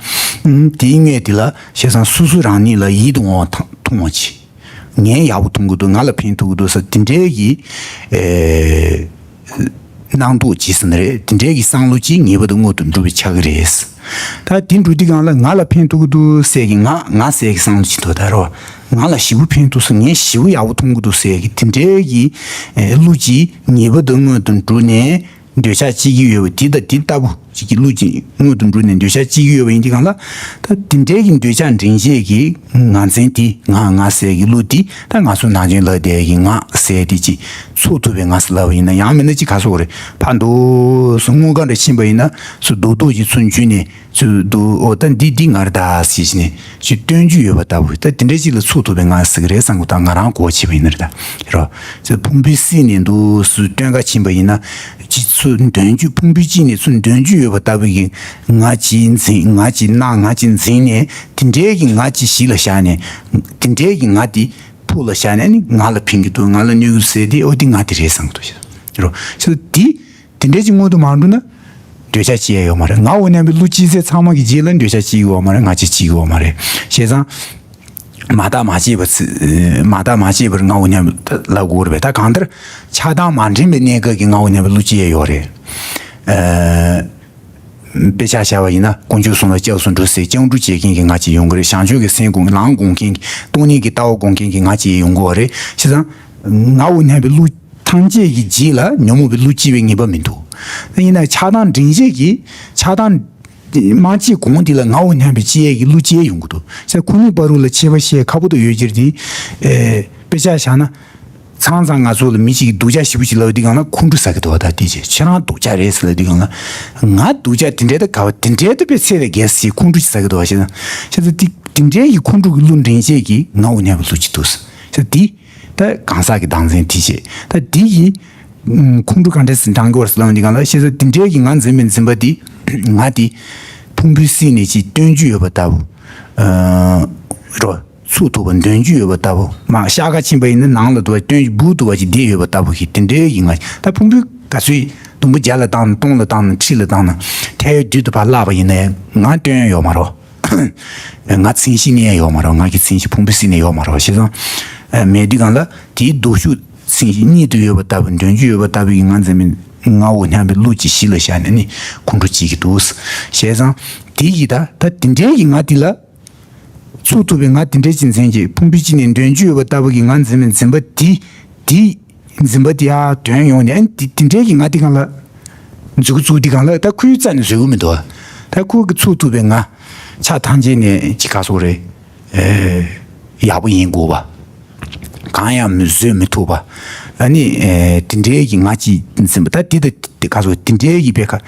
ཨུམ། དེའི་དངོས་དེ་ལ་བྱས་ཙང་སོ་སོ་རང་ཉིད་ལ་ཡིད་དུ་འོང་བ་མཐོང་བ་ཅི། ངས་ཡག་པོ་མཐོང་གི་འདུག་ང་ལ་ཕན་ཐོགས་ཀྱི་འདུག་ཟེར་དེ་འདྲའི་གི། ཨེ། སྣང་དོགས་ཅི་ཟེར་ན་རེད་དེ་འདྲའི་གི་བསམ་བློ་ཅིག་ངེས་པར་དུ་མངོན་དུ་འགྲོ་བའི་ཆགས་ཀྱི་རེད། ད་དེ་འགྲོ་དུས་སྒང་ལ་ང་ལ་ཕན་ཐོགས་ཀྱི་འདུག་ཟེར་གི་ང་ང་ཟེར་གི་བསམ་བློ་ཅིག་འདུག་ད་རོ། ང་ལ་ཞེ་པོ་ཕན་ཐོགས་སོང་ངས་ཞེ་པོ་ཡག་པོ་མཐོང་གི་འདུག་ཟེར་གི་དེ་འདྲའི་གི། ཨེ། གླུ་ཅིག་ངེས་པར་དུ་མངོན་དུ་འགྲོ་ནས། འདོད་ཆགས་སྐྱེ་གི་ཡོད་པ་དེ་དང་དེ་ལྟ་བུ་ཅིག་གི་གླུ་ཅིག་མངོན་དུ་འགྲོ་ནས་འདོད་ཆགས་སྐྱེ་གི་ཡོད་པ་ཡིན་དུས་སྒང་ལ། ད་དེ་འདྲའི་གི་འདོད་ཆགས་འདྲེན་བྱེད་ཀྱི་ངར་འཛིན་དེ་ང་ང་ཟེར་གི་གླུ་དེ་ད་ང་ཚོ་ནང་ཆེན་ལབ་བསྡད་ཀྱི་ང་ཟེར་དེ་ཅིག་ཚུགས་ཐུབ་པའི་ང་ཟེར་ལབ་པ་ཡིན་ན་ཡང་མིན་ན་ཅིག་ག་སོགས་རེད་ཕ་འདུག་སུ་དངོས་ཁ་འདྲ་ཕྱིན་པ་ཡིན་ན་སུ་རྡོག་རྡོག་ཅིག་ཚུར་འཇུས་ནས། ཚུལ་དུ་ཨོ་ད་འདི་འདི་ངར་ད་ཟེར་ནས་ཅིག་སྟོན་རྒྱུ་ཡོད་པ་ལྟ་བུ་ད་དེ་འདྲའི་ཅིག་ལ་ཚུགས་ཐུབ་པའི་ང་ཟིག་རེད་བསམ་གི་ད་ང་རང་གོ་བྱས་པ་ཡིན་ན་རེད་ད་རོ། ཚུལ་ཕུང་པོའི་སྲིད་ནས་འདུག་སུ་སྟོན་ཁ་ཕྱིན་པ་ཡིན་ན་ཅིག་ཚུར་འདོན་རྒྱུ་ཕུང་པོའི་དཀྱིལ་ནས་ཚུར་འདོན་རྒྱུ་ཡོད་པ་ལྟ་བུ་གི་ང་ཅིག་འཛིན་ང་ཅིག་སྣང་ང་ཅིག་འཛིན་ནས་དེ་འདྲའི་གི་ང་ཅིག་གཞི་ལ་བཞག་ནས་དེ་འདྲའི་གི་ང་དེ་ཕུགས་ལ་བཞག་ནས་ནི་ང་ལ་ཕན་གི་འདུག་ང་ལ་གནོད་གི་འདུག་ཟེར་དེ་ཨོ་དེ་ང་དེ་རེད་བསམ་གི་འདུག་རོ། ཚུལ་དེ། དེ་འདྲའི་ཅིག་མངོན་དུ་མ་འགྲོ་ན། འདོད་ཆགས་སྐྱེ་ཡ་ཡོད་མ་རེད། ངའོ་སྙམ་པའི་གླུ་སྐྱེས་ཚད་ཚང་མ་གི་རྗེས་ལ་འདོད་ཆགས་སྐྱེ་གི་ཡོད་མ་རེད། ང་ཅིག་སྐྱེ་གི་ཡོད་མ་རེད། བྱས་ཙང་། མ་བརྟགས་མ་དཔྱད་པར་ཚི་མ་བརྟགས་མ་དཔྱད་པར་ངའོ་སྙམ་པའི་ལབ་དགོས་རེད་པས། ད་གང་ལྟར་ཆགས་སྡང་མ་འདྲེན་པའི་གནས་སྐབས་ཀྱི་ངའོ་སྙམ་པའི་གླུ་སྐྱེ་ཡ་ཡོད་རེད། ཨ། དཔེ་ཆ་བཞག་པ་ཡིན་ན་དཀོན་མཆོག་གསུམ་ལ་སྐྱབས་སུ་འགྲོ་ཟེར་སྐྱབས་འགྲོ་བྱེད་མཁན་གྱི་ང་ཅིག་ཡོང་གི་རེད། བྱང་ཆུབ་ཀྱི་སེམས་སྒོམ་ལམ་སྒོམ་མཁན་གྱི་སྟོང་ཉིད་ཀྱི་ལྟ་བ་སྒོམ་མཁན་གྱི་ང་ཅིག་ཡོང་གི་ཡོད་རེད། བྱས་ཙང་། ངའོ་སྙམ་པའི་གླུ། ཐམས་ཅད་ཀྱི་རྗེས་ལ་ཉོན་མོངས་པའི་གླུ་སྐྱེ་བའི་ངེས་པ་མི་འདུག་ཡིན་ན་ཆགས་སྡང་འདྲེན་བྱེད་ཀྱི་ཆགས་སྡང་མ་སྐྱེས་གོང་དེ་ལ་ངའོ་སྙམ་པའི་སྐྱེ་ཡས་ཀྱི་གླུ་སྐྱེ་ཡོང་གི་འདུག་ས་ཁོ་ནའི་བར་རུ་ལ་ཁྱད་པར་བཤད་ཁག་པོ་དུ་ཡོད་ཀྱིར་དེ། ཨེ། དཔེ་ཆ་བཞག་ན། མཚམས་མཚམས་ང་ཚོ་ལ་མི་ཞིག་གིས་སྡུག་ཅག་ཞེ་པོ་ཞིག་ལབ་དུས་སྒང་ལ་ཁོང་ཁྲོ་ཟ་གི་འདུག་བ། ད་དེ་ཅི་ཁྱེད་རང་སྡུག་ཅག་རེད་ཟེར་ལབ་དུས་སྒང་ལ། ང་སྡུག་ཅག་དེ་འདྲའི་ད་ག་བ་དེ་འདྲའི་ད་དཔེ་ཚད་ལས་བརྒལ་སི་ཁོང་ཁྲོ་ཞིག་ཟ་གི་འདུག་བ། བྱས་ཙང་བྱས་ཙང་དེ་དེ་འདྲའི་གི་ཁོང་ཁྲོ་གི་གླུ་འདྲེན་བྱེད་ཀྱི་ང་འུ་ནས་བ་གླུ་ཅིག་འདུག་ཟེར། བྱས་ཙང་དེ་ད་གང་ཟག་གི་སྡང་ཟེར་དེ་བྱས་ད་དེ་ཡི་ཁོང་ཁྲོ་ག་འདྲ་སེ་འདྲེན་གི་བར་སི་ལབ་དུས་སྒང་ལ། བྱས་ཙང་དེ་འདྲའི་གི་ང་འཛིན་པའི་འཛིན་པ་དེ་ང་དེ་ཕུང་པོའི་སྲིད་ནས་ཅིག་སྟོན་རྒྱུ་ཡོད་པ་ལྟ་བུ། རོ། ཚུགས་ཐུབ་པ་འདོན་རྒྱུ་ཡོད་པ་ལྟ་བུ། མ་ཤ་ཁ་ཕྱིན་པ་ཡིན་ན་ནང་ལ་འདུག་པ་སྟོན་རྒྱུ་བུ་འདུག་པ་ཅིག་བསྡད་ཡོད་པ་ལྟ་བུ་ཞིག་དེ་འདྲའི་ཡིན་ང་། ད་ཕུང་པོའི་ག་ཚོད་དུམ་བུ་བརྒྱ་ལ་བཏང་ན་སྟོང་ལ་བཏང་ན་ཁྲི་ལ་བཏང་ན་ཐལ་བའི་དུས་དུ་ཕར་བརླག་པ་ཡིན་ན་ང་སྟོན་ཡོད་མ་རོ། ང་མཚན་གཞི་ནས་ཡོད་མ་རོ། ང་གི་མཚན་གཞི་ཕུང་པོའི་སྲིད་ནས་ཡོད་མ་རོ། བྱས་ཙང་མེད་དུས་སྒང་ལ་དེའི་སྡུག་ཤོས་མཚན་གཞི་གཉིད་དུ་ཡོད་པ་ལྟ་བུ་འདོན་རྒྱུ་ཡོད་པ་ལྟ་བུ་ཡིན་ང་འཛིན་པའི་ང་འུ་སྙམ་པའི་གླུ་ཅིག་གཞི་ལ་བཞག་ནས་ནི་ཁོང་ཁྲོ་སྐྱེ་གི་འདུག། བྱས་ཙང་དེ་ཡིས་ད་ད་དེ་འདྲའི་ཡིན་ང་དེ་ལ། ཚུགས་ཐུབ་པའི་ང་དེ་འདྲའི་ཅིག་འཛིན་གྱི་ཕུང་པོའི་དཀྱིལ་ནས་འདོན་རྒྱུ་ཡོད་པ་ལྟ་བུ་གི་ང་འཛིན་པའི་འཛིན་པ་དེ་དེ་འཛིན་པ་དེ་ཡར་དོན་ཡོང་ནས་ཨ་ནི་དེ་དེ་འདྲའི་གི་ང་དེ་གང་ལ་མཛུ་གུ་བཙུགས་དེ་གང་ལ་ད་ཁོའི་རྩ་ནས་བཟོད་གི་མི་འདུག། ད་ཁོ་གི་ཚུགས་ཐུབ་པའི་ང་ཆ་ཐམས་ཅད་ནས་ཅི་ག་སོག་རེད། ཡག་པོ་ཡིན་དགོས་པ། གང་ཡང་མི་བཟོད་མི་ཐུབ་པ། ཨ་ནི་དེ་འདྲའི་གི་ང་ཅིག་འཛིན་པ་ད་དེ་ད་དེ་ག་སོག་དེ་འདྲའི་གི་བེ་ཁ།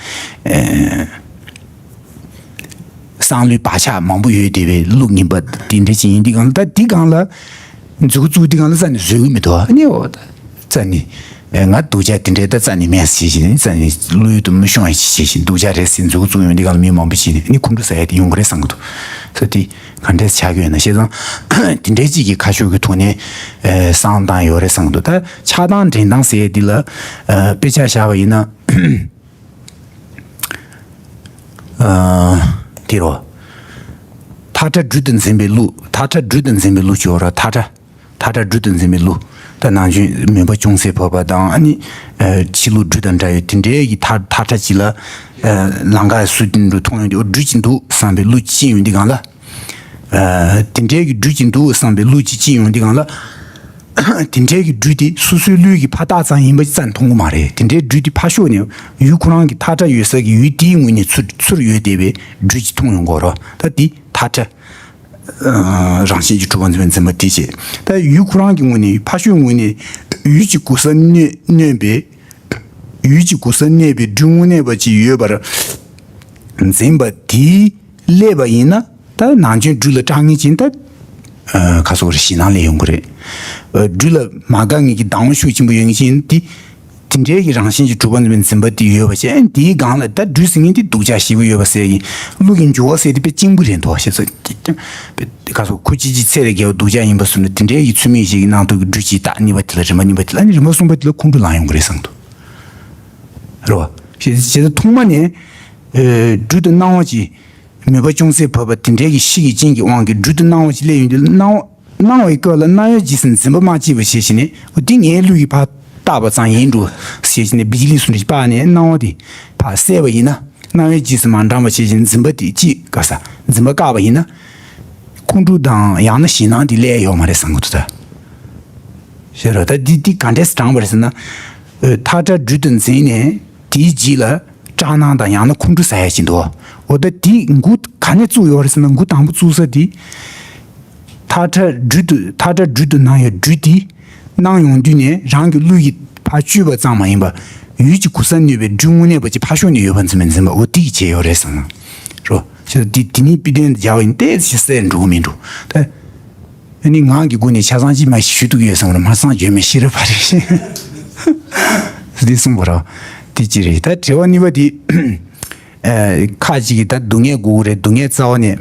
བསམ་བློའི་བག་ཆགས་མང་པོ་ཡོད་བསྡད་པའི་གླུ་ངན་པ་དེ་འདྲ་ཅིག་ཡིན་དུས་སྒང་ལ། ད་འདི་སྒང་ལ་མཛུ་གུ་བཙུགས་དུས་སྒང་ལ་རྩ་ནས་བཟོད་ཀྱི་མི་འདུག། ཨ་ནི་འོ་ད་རྩ་ནས་ང་སྡུག་ཅག་དེ་འདྲའི་ད་རྩ་ནས་མེད་ཟེར་བཞིན་རྩ་ནས་བློ་ཡུལ་དུ་མི་ཤོང་ཡ་ཅིག་བྱེད་བཞིན་སྡུག་ཅག་རེད་ཟེར་མཛུ་གུ་བཙུགས་ཡོང་དུས་སྒང་ལ་མི་མང་པོ་ཅིག་ནས་ཨ་ནི་ཁོང་ཁྲོ་ཟ་ཡ་དེ་ཡོང་གི་རེད་བསམ་གྱི་འདུག། ས་དེ་ག་འདྲས་ཆགས་ཀྱི་ཡོད་ན་བཤད་ཙང་དེ་འདྲའི་ཅིག་གི་ཁ་ཕྱོགས་ཀྱི་ཐོག་ནས་བསམ་བཏང་ཡོད་རེད་བསམ་གྱི་འདུག། ད་ཆགས་སྡང་འདྲེན་སྟངས་ཟེར་ཡ་འདི་ལ་དཔེ་ཆ་བཞག་པ་ཡིན་ན། དེ་རོ། ཐག་ཁྲ་སྦྲུལ་དུ་འཛིན་པའི་གླུ། ཐག་ཁྲ་སྦྲུལ་དུ་འཛིན་པའི་གླུ་ཅིག་ཡོད་ར། ཐག་ཁྲ། ཐག་ཁྲ་སྦྲུལ་དུ་འཛིན་པའི་གླུ། ད་ནང་ཆོས་མུན་པ་ཅུང་ཟད་བབས་པ་དང་ཨ་ནི། ཕྱི་ལུགས་སྦྲུལ་དང་འདྲ་བའི་དེ་འདྲའི་གི་ཐག་ཐག་ཁྲ་ཅིག་ལ། ལམ་ཁ་སུ་དེ་འགྲོ་མཐོང་ཡོང་དུས་འོ་སྦྲུལ་ཅིག་འདུག་བསམ་པའི་གླུ་ཅིག་ཡོང་དུས་སྒང་ལ། དེ་འདྲའི་གི་སྦྲུལ་ཅིག་འདུག་བསམ་པའི་གླུ་ཅིག་ཅིག་ཡོང་དུས་སྒང་ལ། དེ་འདྲའི་གི་སྦྲུལ་དེ་སོ་སོའི་ལུས་ཀྱི་ཕར་བཏགས་ཙམ་ཡིན་པ་ཅིག་རྩ་ནས་མཐོང་གི་མ་རེད། དེ་འདྲའི་སྦྲུལ་དེ་ཕར་ཕྱོགས་ནས་ཡུལ་ཁོ་རང་གི་ཐག་ཁྲ་ཡོད་ས་གི་ཡུལ་དེའི་ངོས་ནས་ཚུར་ཚུར་ཡོད་བསྡད་པའི་སྦྲུལ་ཅིག་མཐོང་ཡོང་གི་རེད། ད་དེ་ཐག་ཁྲ། རང་བཞིན་གྱིས་གྲུབ་པ་འཛིན་པའི་འཛིན་པ་དེ་བྱེད། ད་ཡུལ་ཁོ་རང་གི་ངོས་ནས་ཕར་ཕྱོགས་ངོས་ནས་ཡུལ་གྱི་གོ་ས་གནས་གནས་པའི། ཡུལ་གྱི་གོ་ས་གནས་པའི་སྦྲུལ་དངོས་གནས་པ་ཅིག་ཡོད་པར་འཛིན་པ་དེས་སླེབས་པ་ཡིན་ན། ད་ནང་ཆོས་སྦྲུལ་ལ་སྐྲག་ངེས་ཅན་ད། ཁ་སོགས་རེ་ཞེད་སྣང་སླེབས་ཡོང་གི་རེད། སྦྲུལ་ལ་མ་དགའ་ངེས་ཀྱི་སྡང་བ་ཤུགས་ཆེན་པོ་ཡོད་ངེས་ཅན་དེ། དེ་འདྲའི་གི་རང་བཞིན་གྱིས་གྲུབ་པ་འཛིན་པའི་འཛིན་པ་དེ་ཡོད་པ་བྱས་དེའི་སྒང་ལ་ད་སྦྲུལ་ཟེར་མཁན་དེ་སྡུག་ཅག་ཞེ་པོ་ཡོད་པ་ཟེར་གི་གླུ་གི་འགྱུར་བ་ཟེར་དེ་དཔེ་གཅིག་པུ་རེད་འདུག་ཞེས་སོ། ཁ་སོགས་ཁོ་ཅི་ཅི་ཚེ་ལས་བརྒལ་བ་སྡུག་ཅག་ཡིན་པ་སོང་ན་དེ་འདྲའི་གི་ཚུལ་མིན་ཞིག་གི་ནང་དུ་གི་སྦྲུལ་གྱི་རྟགས་གཉིས་པ་དེ་ལ་རིམ་པ་གཉིས་པ་དེ་ལ་ནི་རིམ་པ་གསུམ་པ་དེ་ལ་ཁོང་ཁྲོ་ལངས་ཡོང་གི་རེད་བསམ་འདུག། རེད་བ། ཞེས་ཞེས་ཐོག་མ་ནས་སྦྲུལ་དུ་སྣང་བ་ཅིག་མོས་པ་ཅུང་ཟད་བབས་པ་དེ་འདྲའི་གི་གཤིས་ཀྱི་རྐྱེན་གྱི་དབང་གིས་སྦྲུལ་དུ་སྣང་བ་ཅིག་སླེབས་ཡོང་དུས་སྣང་བ་སྣང་བའི་སྐབས་ལ་སྣང་བའི་རྗེས་སུ་འཛིན་པ་མ་སྐྱེས་པ་བྱས་ཤིང་ནས་འོ་འདི་ངའི་ལུས་ཀྱིས་ཕར་བཏགས་པ་ཙམ་ཡིན་འགྲོ་ཞེས་ཤིང་ནས་བི་ཇི་ལི་སུ་འདྲ་ཞིག་སྤར་ནས་སྣང་བ་དེ་ཕར་བསལ་བ་ཡིན་ན་སྣང་བའི་རྗེས་སུ་མ་འབྲངས་པ་བྱས་ཤིང་འཛིན་པ་དེ་ཅིག་ག་ས་འཛིན་པ་བཀག་པ་ཡིན་ན་ཁོང་ཁྲོ་དང་ཡང་ན་ཞེད་སྣང་དེ་སླེབས་ཡོད་མ་རེད་བསམ་གི་འདུག་ད། ཤེས་རོགས། ད་འདི་འདི་ག་འདྲས་དྲངས་པ་རེད་ཟེར་ན། ཐག་ཁྲ་སྦྲུལ་དུ་འཛིན་ནས་དེའི་རྗེས་ལ་སྐྲག་སྣང་དང་ཡང་ན་ཁོང་ཁྲོ་ཟ་ཡ་ཅིག་འདུག། འོ་ད་དེ་འགོ་ག་ནས་བཙུགས་ཡོད་རེད་ཟེར་ན་འགོ་དང་པོ་བཙུགས་ས་དེ། ཐག་ཁྲ་སྦྲུལ་དུ་ཐག་ཁྲ་སྦྲུལ་དུ་སྣང་བའི་སྦྲུལ་དེ་སྣང་ཡོང་དུས་ནས་རང་གི་བློ་ཡིས་ཕར་བཅོས་པ་ཙམ་མ་ཡིན་པར་ཡུལ་གྱི་གོ་ས་གནས་པའི་སྦྲུལ་དངོས་གནས་པ་ཅིག་ཕར་ཕྱོགས་ནས་ཡོད་པ་འཛིན་པའི་འཛིན་པ་འོ་དེ་གིས་བྱས་ཡོད་རེད་བསམ་ན། རོ། ཤེས་རོགས། དེ་དེ་ནས་དཔེ་དོན་སྦྱར་བ་ཡིན་ཏེ་ཞིག་གསལ་འགྲོ་གི་མི་འགྲོ། ད། ཨ་ནི་ངག་གི་སྒོ་ནས་ཆ་ཚང་ཅིག་མ་ཞུ་ཐུབ་ཡོད་བསམ་རུང་མ་ཚང་བརྗོད་མེད་ཤེས་རབ་པ་རེད། འདི་གསུངས་པ་ར། དེ་ཅི་རེད། ད་དྲི་བ་གཉིས་པ་དེ། ཨ། ཁ་ཅིག་གིས་ད་སྡུག་བསྔལ་དགོས་ཀྱི་རེད། སྡུག་བསྔལ་རྩ་བ་ནས་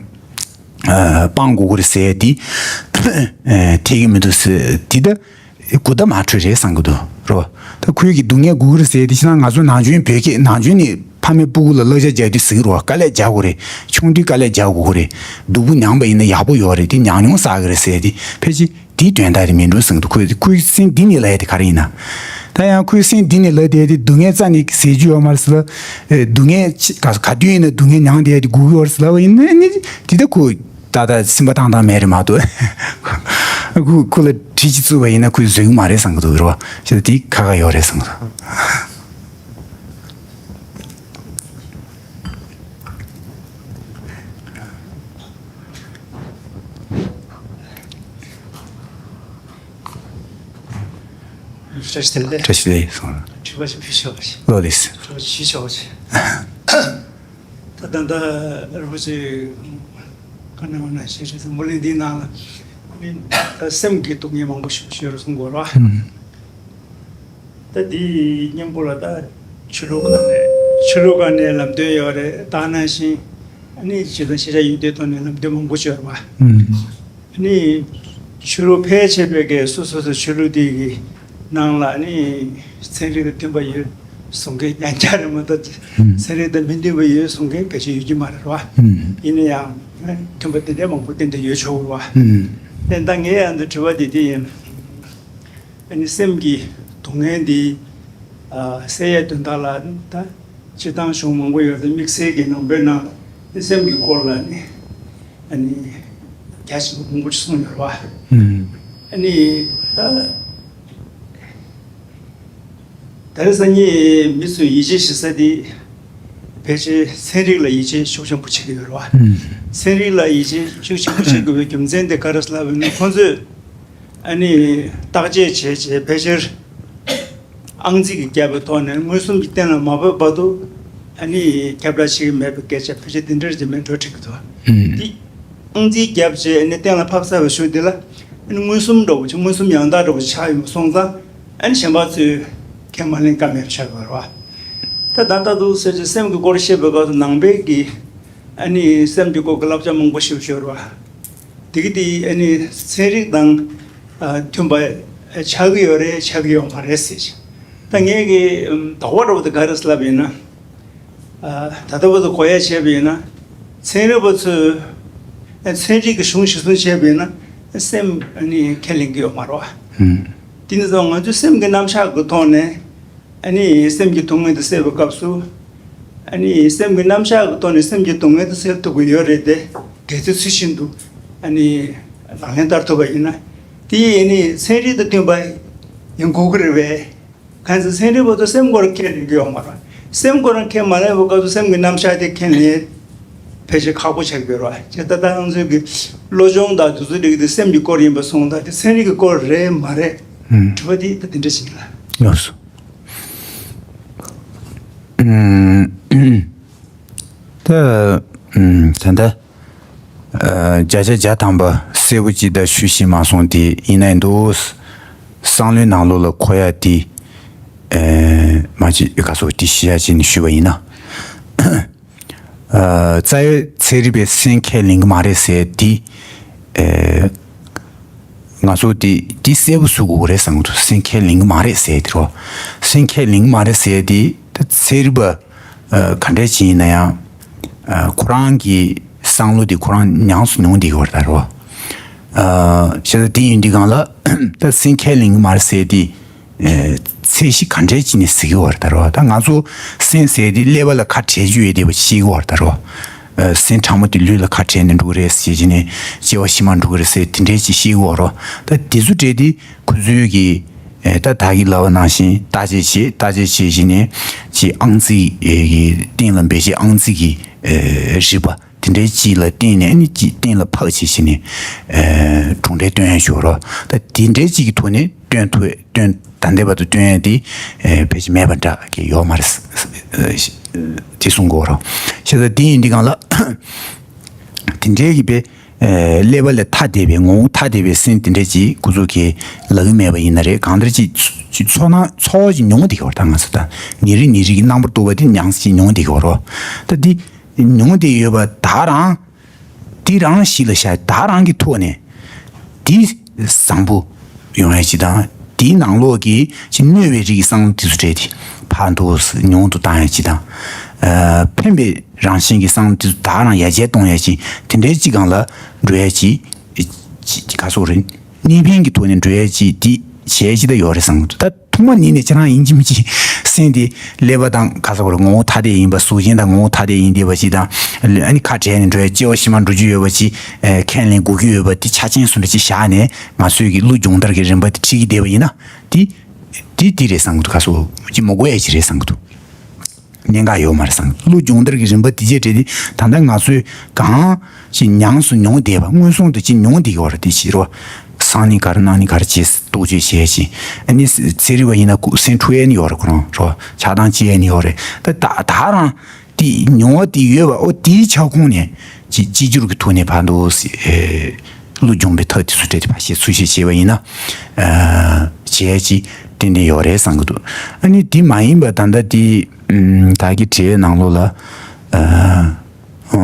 ཨ་སྤང་དགོས་ཀྱི་རེད་ཟེར་ཡ་དེ། ཨ། འཐད་ཀྱི་མི་འདུག་ཟེར་དེ་ད། གུ་ད་མ་འཕྲོད་རེད་བསམ་གྱི་འདུག་རོ། ད་ཁོས་ཀྱི་སྡུག་བསྔལ་དགོས་ཀྱི་རེད་ཟེར་ཡ་དེ་ཕྱི་ནང་ང་ཚོ་ནང་ཆོས་བོད་སྐད་ནང་ཆོས་ནས། ཕ་མས་སྤུ་གུ་ལ་བསླབ་བྱ་རྒྱག་དུས་ཟེར་གི་རེད་བ། དཀའ་ལས་རྒྱག་དགོས་རེད། ཆུང་དུས་དཀའ་ལས་རྒྱག་དགོས་ཀྱི་རེད། སྡུག་པོ་མྱངས་པ་ཡིན་ན་ཡག་པོ་ཡོད་རེད། དེ་ཉམས་མྱོང་བསགས་གི་རེད་ཟེར་དེ་ཕལ་ཆེར་དེའི་དོན་དག་རེད་མིན་འགྲོ་བསམ་གི་འདུག། ཁོས་ཁོའི་སེམས་འདི་ནས་ལབ་ཡ་དེ་ག་རེ་ཡིན་ན། ད་ཡང་ཁོའི་སེམས་འདི་ནས་ལབ་བསྡད་དེ་སྡུག་བསྔལ་རྩ་ནས་ཟེར་རྒྱུ་ཡོད་མ་རེད་ཟེར་ལ། སྡུག་བསྔལ་ཆེ་ག་ག་དུས་ཡིན་ན་སྡུག་བསྔལ་མྱངས་བསྡད་དེ་སྒུག་གི་ཡོད་རེད་ཟེར་ལབ་པ་ཡིན་ན་ནི་དེ་ད་ཁོ་ད་ད་སེམས་པ་ཐང་ཐང་མེད་རེད་མ་གཏོགས། ཁོ་ཁོ་ལ་གྲི་ཅིག་བཙུགས་པ་ཡིན་ན་ཁོས་བཟོད་གི་མ་རེད་བསམ་གི་འདུག་རེད་བ། ཞེས་དེ་ཁ་ཁ་ཡོད་རེད་བསམ་གི་འདུག། བཀྲ་ཤིས་བདེ་ལེགས། བཀྲ་ཤིས་བདེ་ལེགས་སོང་། དྲི་བ་ཞིག་ཕུལ་ཆོག་པ་ཞིག་ལོ་ལེགས། དྲི་བ་ཞིག་ཞུ་ཆོག་པ་ཞིག་ད་ད་ལྟ་རིན་པོ་ཆེ་ག་ནས་མ་ན་ཞེས་བྱས་ཏེ་མུ་ལི་འདིའི་ནང་ལ་ནི་ད་སེམས་ཀྱི་སྡུག་བསྔལ་མང་པོ་ཞིག་ཤོད་རུ་གསུང་དགོས་ར། ད་འདིའི་སྙིང་པོ་ལ་ད་ཆོས་ལུགས་སྒང་ནས་ཆོས་ལུགས་སྒང་ནས་ལམ་སྟོན་ཡོད་རེད། ད་ནང་བཞིན་ཨ་ནི་ཇི་ལྟར་ཤེས་བྱ་ཡོད་དོན་ཐོག་ནས་ལམ་སྟོན་མང་པོ་ཞིག་ཡོད་རེད་པ། ནི་ཆོས་ལུགས་ཕལ་ཆེ་བའི་གི་སོ་སོ་སོ་ཆོས་ལུགས་དེ་གི་ནང་ལ་ནི་ཚན་རིག་དང་མཐུན་པ་ཡོད་གསུང་མཁན་ཡང་བསྐྱར་རེ་མ་གཏོགས་ཚན་རིག་དང་མི་མཐུན་པ་ཡོད་གསུང་མཁན་ཕལ་ཆེར་ཡོད་ཀྱི་མ་རེད་བ། ཡིན་ན་ཡང་མཐུན་པ་དེ་འདྲའི་མང་པོ་ཏན་ཏན་ཡོད་ཆོག་བ། དེ་ད་ངས་ཡང་འདི་དྲི་བ་དེ་དེ་ཡིན། ཨ་ནི་སེམས་ཀྱི་སྡུག་བསྔལ་འདི་ཨ་སེལ་ཡས་དོན་དག་ལ་ད་སྤྱིར་བཏང་གཞུང་མང་པོ་ཡོད་དེ་དམིགས་བསལ་གྱི་ནང་པའི་ནང་ནི་སེམས་ཀྱི་སྐོར་ལ་ནི་ཨ་ནི་རྒྱ་ཆེན་པོ་མང་པོ་ཞིག་གསུངས་ཡོད་རེད་བ། ཨ་ནི་ད་ད་རེས་སང་ཉིན་མི་ཚོས་ཡིད་ཆེས་བྱེད་ས་དེ་ཕལ་ཆེར་ཚན་རིག་ལ་ཡིད་ཆེས་ཤུགས་ཆེན་པོ་བྱེད་ཀྱི་ཡོད་རེད་བ། ཚན་རིག་ལ་ཡིད་ཆེས་ཤུགས་ཆེན་པོ་བྱེད་དགོས་པའི་རྒྱུ་མཚན་དེ་ག་རེ་ལབ་ན་ཁོང་ཚོས་ཨ་ནི་བརྟག་དཔྱད་བྱས་བྱས་ཕལ་ཆེར་ཨང་རྩིས་ཀྱི་རྒྱབ་པའི་ཐོག་ནས་མངོན་སུམ་གྱི་སྟེང་ལ་མ་བབས་བར་དུ་ཨ་ནི་ཁྱབ་བསྒྲགས་བྱེད་ཀྱི་མེད་པའི་སྐད་ཆ་ཕལ་ཆེར་དེ་འདྲར་ཅིག་མེད་འགྲོ་འགྲིག་གི་འདུག་འདི་ཨང་རྩིས་བརྒྱབ་བྱས་ཨ་ནི་གཏན་ལ་ཕབ་ཚར་བའི་གཞུག་དེ་ལ་ཨ་ནི་མངོན་སུམ་འདྲ་བོ་ཅིག་མངོན་སུམ་ཡང་དག་འདྲ་བོ་ཅིག་ཆགས་ཡོང་སོང་ཙང་ཨ་ནི་གཞན་པ་ཚོས་ཁས་མ་ལེན་ཀ་མེད་པ་ཆགས་ཡོད་རེད་བ། ད་ད་ལྟ་འདུག་ཟེར་ཅིག་སེམས་ཀྱི་སྐོར་བཤད་པའི་སྐབས་སུ་ནང་པའི་གི་ཨ་ནི་སེམས་ཀྱི་སྐོར་གྱི་བསླབ་བྱ་མང་པོ་ཞིག་ཡོད་རེད་བ། དེ་གི་དེ་ཨ་ནི་ཚན་རིག་དང་ཨ་མཐུན་པ་ཆགས་ཀྱི་ཡོད་རེད་ཆགས་ཀྱི་ཡོད་མ་རེད་ཟེར། ད་ངས་ཀྱི་ཨམ་དོགས་པ་འདྲ་བོ་དེ་ག་རེ་ལབ་ཡིན་ན། ཨ་ད་ལྟ་བར་དུ་གོ་ཡ་བྱས་པ་ཡིན་ན་ཚན་རིག་པ་ཚོས་ཨ་ཚན་རིག་གི་གཞུང་གཞིར་བཟུང་བྱས་པ་ཡིན་ན་སེམས་ཨ་ནི་ཁས་ལེན་གྱི་ཡོད་མ་རེད་བ། དེ་ནི་ཙང་ང་ཚོའི་སེམས་ཀྱི་རྣམ་གཞག་གི་ཐོག་ནས། ཨ་ནི་སེམས་ཀྱི་སྡུག་བསྔལ་དེ་སེལ་བའི་སྐབས་སུ། ཨ་ནི་སེམས་ཀྱི་རྣམ་གཞག་གི་ཐོག་ནས་སེམས་ཀྱི་སྡུག་བསྔལ་དེ་སེལ་ཐུབ་ཀྱི་ཡོད་རེད་དེ། གལ་སྲིད་ཚུལ་བཞིན་དུ་ཨ་ནི་ལག་ལེན་བསྟར་ཐུབ་པ་ཡིན་ན། དེ་ཡིས་ཨ་ནི་ཚན་རིག་དང་མཐུན་པ་ཡིན་དགོས་ཀྱི་རེད་པས། གང་ཚེ་ཚན་རིག་པ་ཚོ་སེམས་སྐོར་ཁས་ལེན་གྱི་ཡོད་མ་རེད། སེམས་སྐོར་ཁས་མ་ལེན་པའི་སྐབས་སུ་སེམས་ཀྱི་རྣམ་གཞག་དེ་ཁས་ལེན་ཕལ་ཆེར་ཁག་པོ་ཆགས་ཀྱི་ཡོད་རེད་བ། ཅེས་ད་ལྟ་ང་ཚོའི་གི་བློ་སྦྱོང་དང་དེ་ཚོའི་རིགས་དེ་སེམས་ཀྱི་སྐོར་ཡིན་པ་སོང་ད་དེ་ཚན་རིག་གི་སྐོར་རེད་མ་རེད། དྲི་བ་དེ་ད་དེ་འདྲ་ཞིག་ཡིན་ལ། ལགས་སོ། ད་ད་ལྟ་བརྒྱ་ཆ་བརྒྱ་ཐམ་པ་གསལ་པོ་ཅིག་ད་ཞུ་ཤེས་མ་སོང་དེ་ཡིན་ན་ཡིན་འདུག་བསམ་བློའི་ནང་ལོགས་ལ་འཁོར་ཡ་དེ་མ་ཅིག་ག་སོགས་དེ་ཤེས་ཡ་ཅིག་ནས་ཞུས་པ་ཡིན་ན། རྩ་བའི་ཚན་རིག་པས་སེམས་ཁས་ལེན་གྱི་མ་རེད་ཟེར་དེ། ང་ཚོ་དེ་དེ་གསལ་པོ་བཟོ་དགོས་རེད་བསམ་གྱི་འདུག་སེམས་ཁས་ལེན་གྱི་མ་རེད་ཟེར་དེ་རོ། སེམས་ཁས་ལེན་གྱི་མ་རེད་ཟེར་དེ་ད་ཚན་རིག་པ་ག་འདྲས་ཅིག་ཡིན་ན་ཡང་ཁོ་རང་གི་བསམ་བློ་དེ་ཁོ་རང་ཉམས་སུ་མྱོང་བསྡད་ཀྱི་ཡོད་རེད་ད་རོ། བྱས་ཙང་དེ་ཡིན་དུས་སྒང་ལ་ད་སེམས་ཁས་ལེན་གྱི་མ་རེད་ཟེར་དེ། ཚད་གཞི་ག་འདྲས་ཅིག་ནས་ཟེར་གྱི་ཡོད་རེད་ད་རོ། ད་ང་ཚོ་སེམས་ཟེར་དེ་ཀླད་པ་ལ་ཁ་བྲལ་རྒྱུ་ཡོད་བསྡད་པ་ཤེས་ཀྱི་ཡོད་རེད་ད་རོ། སེམས་ཕྲ་མོ་དེ་ལུས་ལ་ཁ་བྲལ་ནས་འགྲོ་གི་རེད་ཟེར་གྱི་ནས་སྐྱེ་བ་ཕྱི་མ་འགྲོ་གི་རེད་ཟེར་དེ་འདྲས་ཅིག་ཤེས་ཀྱི་ཡོད་རོ། ད་དེ་ཚོ་འདྲས་དེ་ཁོ་ཚོའི་གི་ད་ད་གི་ལབ་པ་ནང་བཞིན་བརྟག་དཔྱད་བྱེད་བརྟག་དཔྱད་བྱེད་གྱི་ནས་ཅིག་ཨང་རྩིས་ཀྱི་སྟེང་ལ་འབད་བྱེད་ཨང་རྩིས་ཀྱི་རིག་པ། དེ་འདྲའི་ཅིག་ལ་བརྟེན་ནས་ནི་ཅིག་གཏན་ལ་ཕབ་བྱས་བྱས་ནས་གྲུབ་འབྲས་སྟོན་ཡ་ཞུ་རོགས། ད་དེ་འདྲའི་ཅིག་གི་ཐོག་ནས་སྟོན་ཐུབ་སྟོན་ད་ལྟའི་བར་དུ་སྟོན་ཡ་དེ་ཕལ་ཆེར་མེད་པ་འདྲ་གི་ཡོད་མ་རེད། དེ་གསུང་དགོས་རོགས། བྱས་ཙང་དེ་ཡིན་དུས་སྒང་ལ་དེ་འདྲའི་གི་པའི་ཀླད་པ་ལས་ཐ་དད་པའི་ངོ་བོ་ཐ་དད་པའི་སེམས་དེ་འདྲའི་ཅིག་ཁོ་ཚོ་གི་ལབ་ཀྱི་མེད་པ་ཡིན་ན་རེད། གང་ལྟར་ཅིག་ཚོར་སྣང་ཚོར་བ་ཅིག་མྱོང་བསྡད་ཀྱི་ཡོད་རེད། ད་ང་ཚོ་ད་ཉིན་རེ་ཉིན་རེ་གི་རྣམ་པར་རྟོག་པ་དེ་ཉམས་སུ་ཅིག་མྱོང་བསྡད་ཀྱི་ཡོད་རེད། ད་འདི། མྱོང་བསྡད་ཡོད་པ་ད་རང་། དེ་རང་གཞི་ལ་བཞག་ད་རང་གི་ཐོག་ནས། དེ་བཟང་པོ་ཡོང་ཡ་ཅིག་དང་དེའི་ནང་ལོགས་ཀྱི་ཅིག་གནོད་པའི་རིགས་བསམ་བློ་དེ་ཚོ་བྲལ་ཏེ་ཕར་འདུག་ཉུང་དུ་བཏང་ཡ་ཅིག་དང་། ཕན་པའི་རང་བཞིན་གྱི་བསམ་བློ་དེ་ཚོ་ད་རང་ཡར་རྒྱས་གཏོང་ཡ་ཅིག་དེ་འདྲའི་ཅིག་སྒང་ལ་འགྲོ་ཡ་ཅིག་ཅིག་ག་སོགས་རེད། གནས་ཕན་གྱི་ཐོག་ནས་འགྲོ་ཡ་ཅིག་དེ་བྱས་ཅིག་ད་ཡོད་རེད་བསམ་གྱི་འདུག་ད། ཐོག་མ་ཉིད་ནས་ཁྱེད་རང་ཡིན་གཅིག་མིན་གཅིག་སེམས་དེ་ཀླད་པ་དང་ཁ་ཚ་བར་ངོ་བོ་ཐ་དད་ཡིན་པ་གཟུགས་ཅན་དང་ངོ་བོ་ཐ་དད་ཡིན་བསྡད་པ་ཅིག་དང་ཨ་ནི་ཁ་བྲལ་ནས་འགྲོ་ཡ་སྐྱེ་བ་ཕྱི་མ་འགྲོ་རྒྱུ་ཡོད་པ་ཅིག་ཁས་ལེན་དགོས་ཀྱི་ཡོད་པ་དེ་ཆ་རྐྱེན་བཟོ་འདྲ་ཅིག་བཞག་ནས་ང་ཚོས་ཀྱི་བློ་སྦྱོང་བརྡར་གྱི་རིམ་པ་དེ་ཁྲིད་ཀྱི་བསྡད་པ་ཡིན་ན་དེ་དེ་དེ་རེད་བསམ་གྱི་འདུག་ཁ་སོ་ཅིག་མ་གོ་ཡ་ཅིག་རེད་བསམ་གྱི་འདུག་གནད་འགག་ཡོད་མ་རེད་བསམ་གྱི་བློ་སྦྱོང་བརྡར་གྱི་རིམ་པ་དེ་རྗེས་འབྲེལ་ཏེ་ད་ལྟ་ང་ཚོས་གང་ཅིག་ཉམས་སུ་མྱོང་བསྡད་པ་མངོན་སུམ་དུ་ཅིག་མྱོང་བསྡད་ཀྱི་ཡོད་རེད་དེ་ཕྱི་རོ། གསང་ནི་ག་རེ་གནང་ནི་ག་རེ་བྱེད་རྟོག་དཔྱོད་བྱེད་ཡ་ཅིག་ཨ་ནི་ཚན་རིག་པ་ཡིན་ན་སྐུ་སེམས་འཁྲུག་ཡ་ནི་ཡོད་རེད། ཁོ་རང་རོ་ཆགས་སྡང་སྐྱེ་ཡ་ནི་ཡོད་རེད། ད་ད་ད་རང་དེ་མྱོང་བ་དེ་ཡོད་པ་ཨོ་དེའི་ཆ་ཁོངས་ནས་ཅི་ཅི་འགྱུར་གྱི་ཐོག་ནས་ཕར་འདུག་ཨེ། ཀླུ་སྦྱོང་བའི་ཐབས་དེ་ཚོ་སྤྲད་དེ་ཕར་བཤད་ཚུར་བཤད་བྱས་པ་ཡིན་ན། ཨ་བྱས་ཀྱི་ཏན་ཏན་ཡོད་རེད་བསམ་གྱི་འདུག་ཨ་ནི་དེ་མ་ཡིན་པ་ད་ལྟ་དེ་ཨམ་བདག་གི་དྲའི་ནང་ལོགས་ལ་ཨ་ཨོ་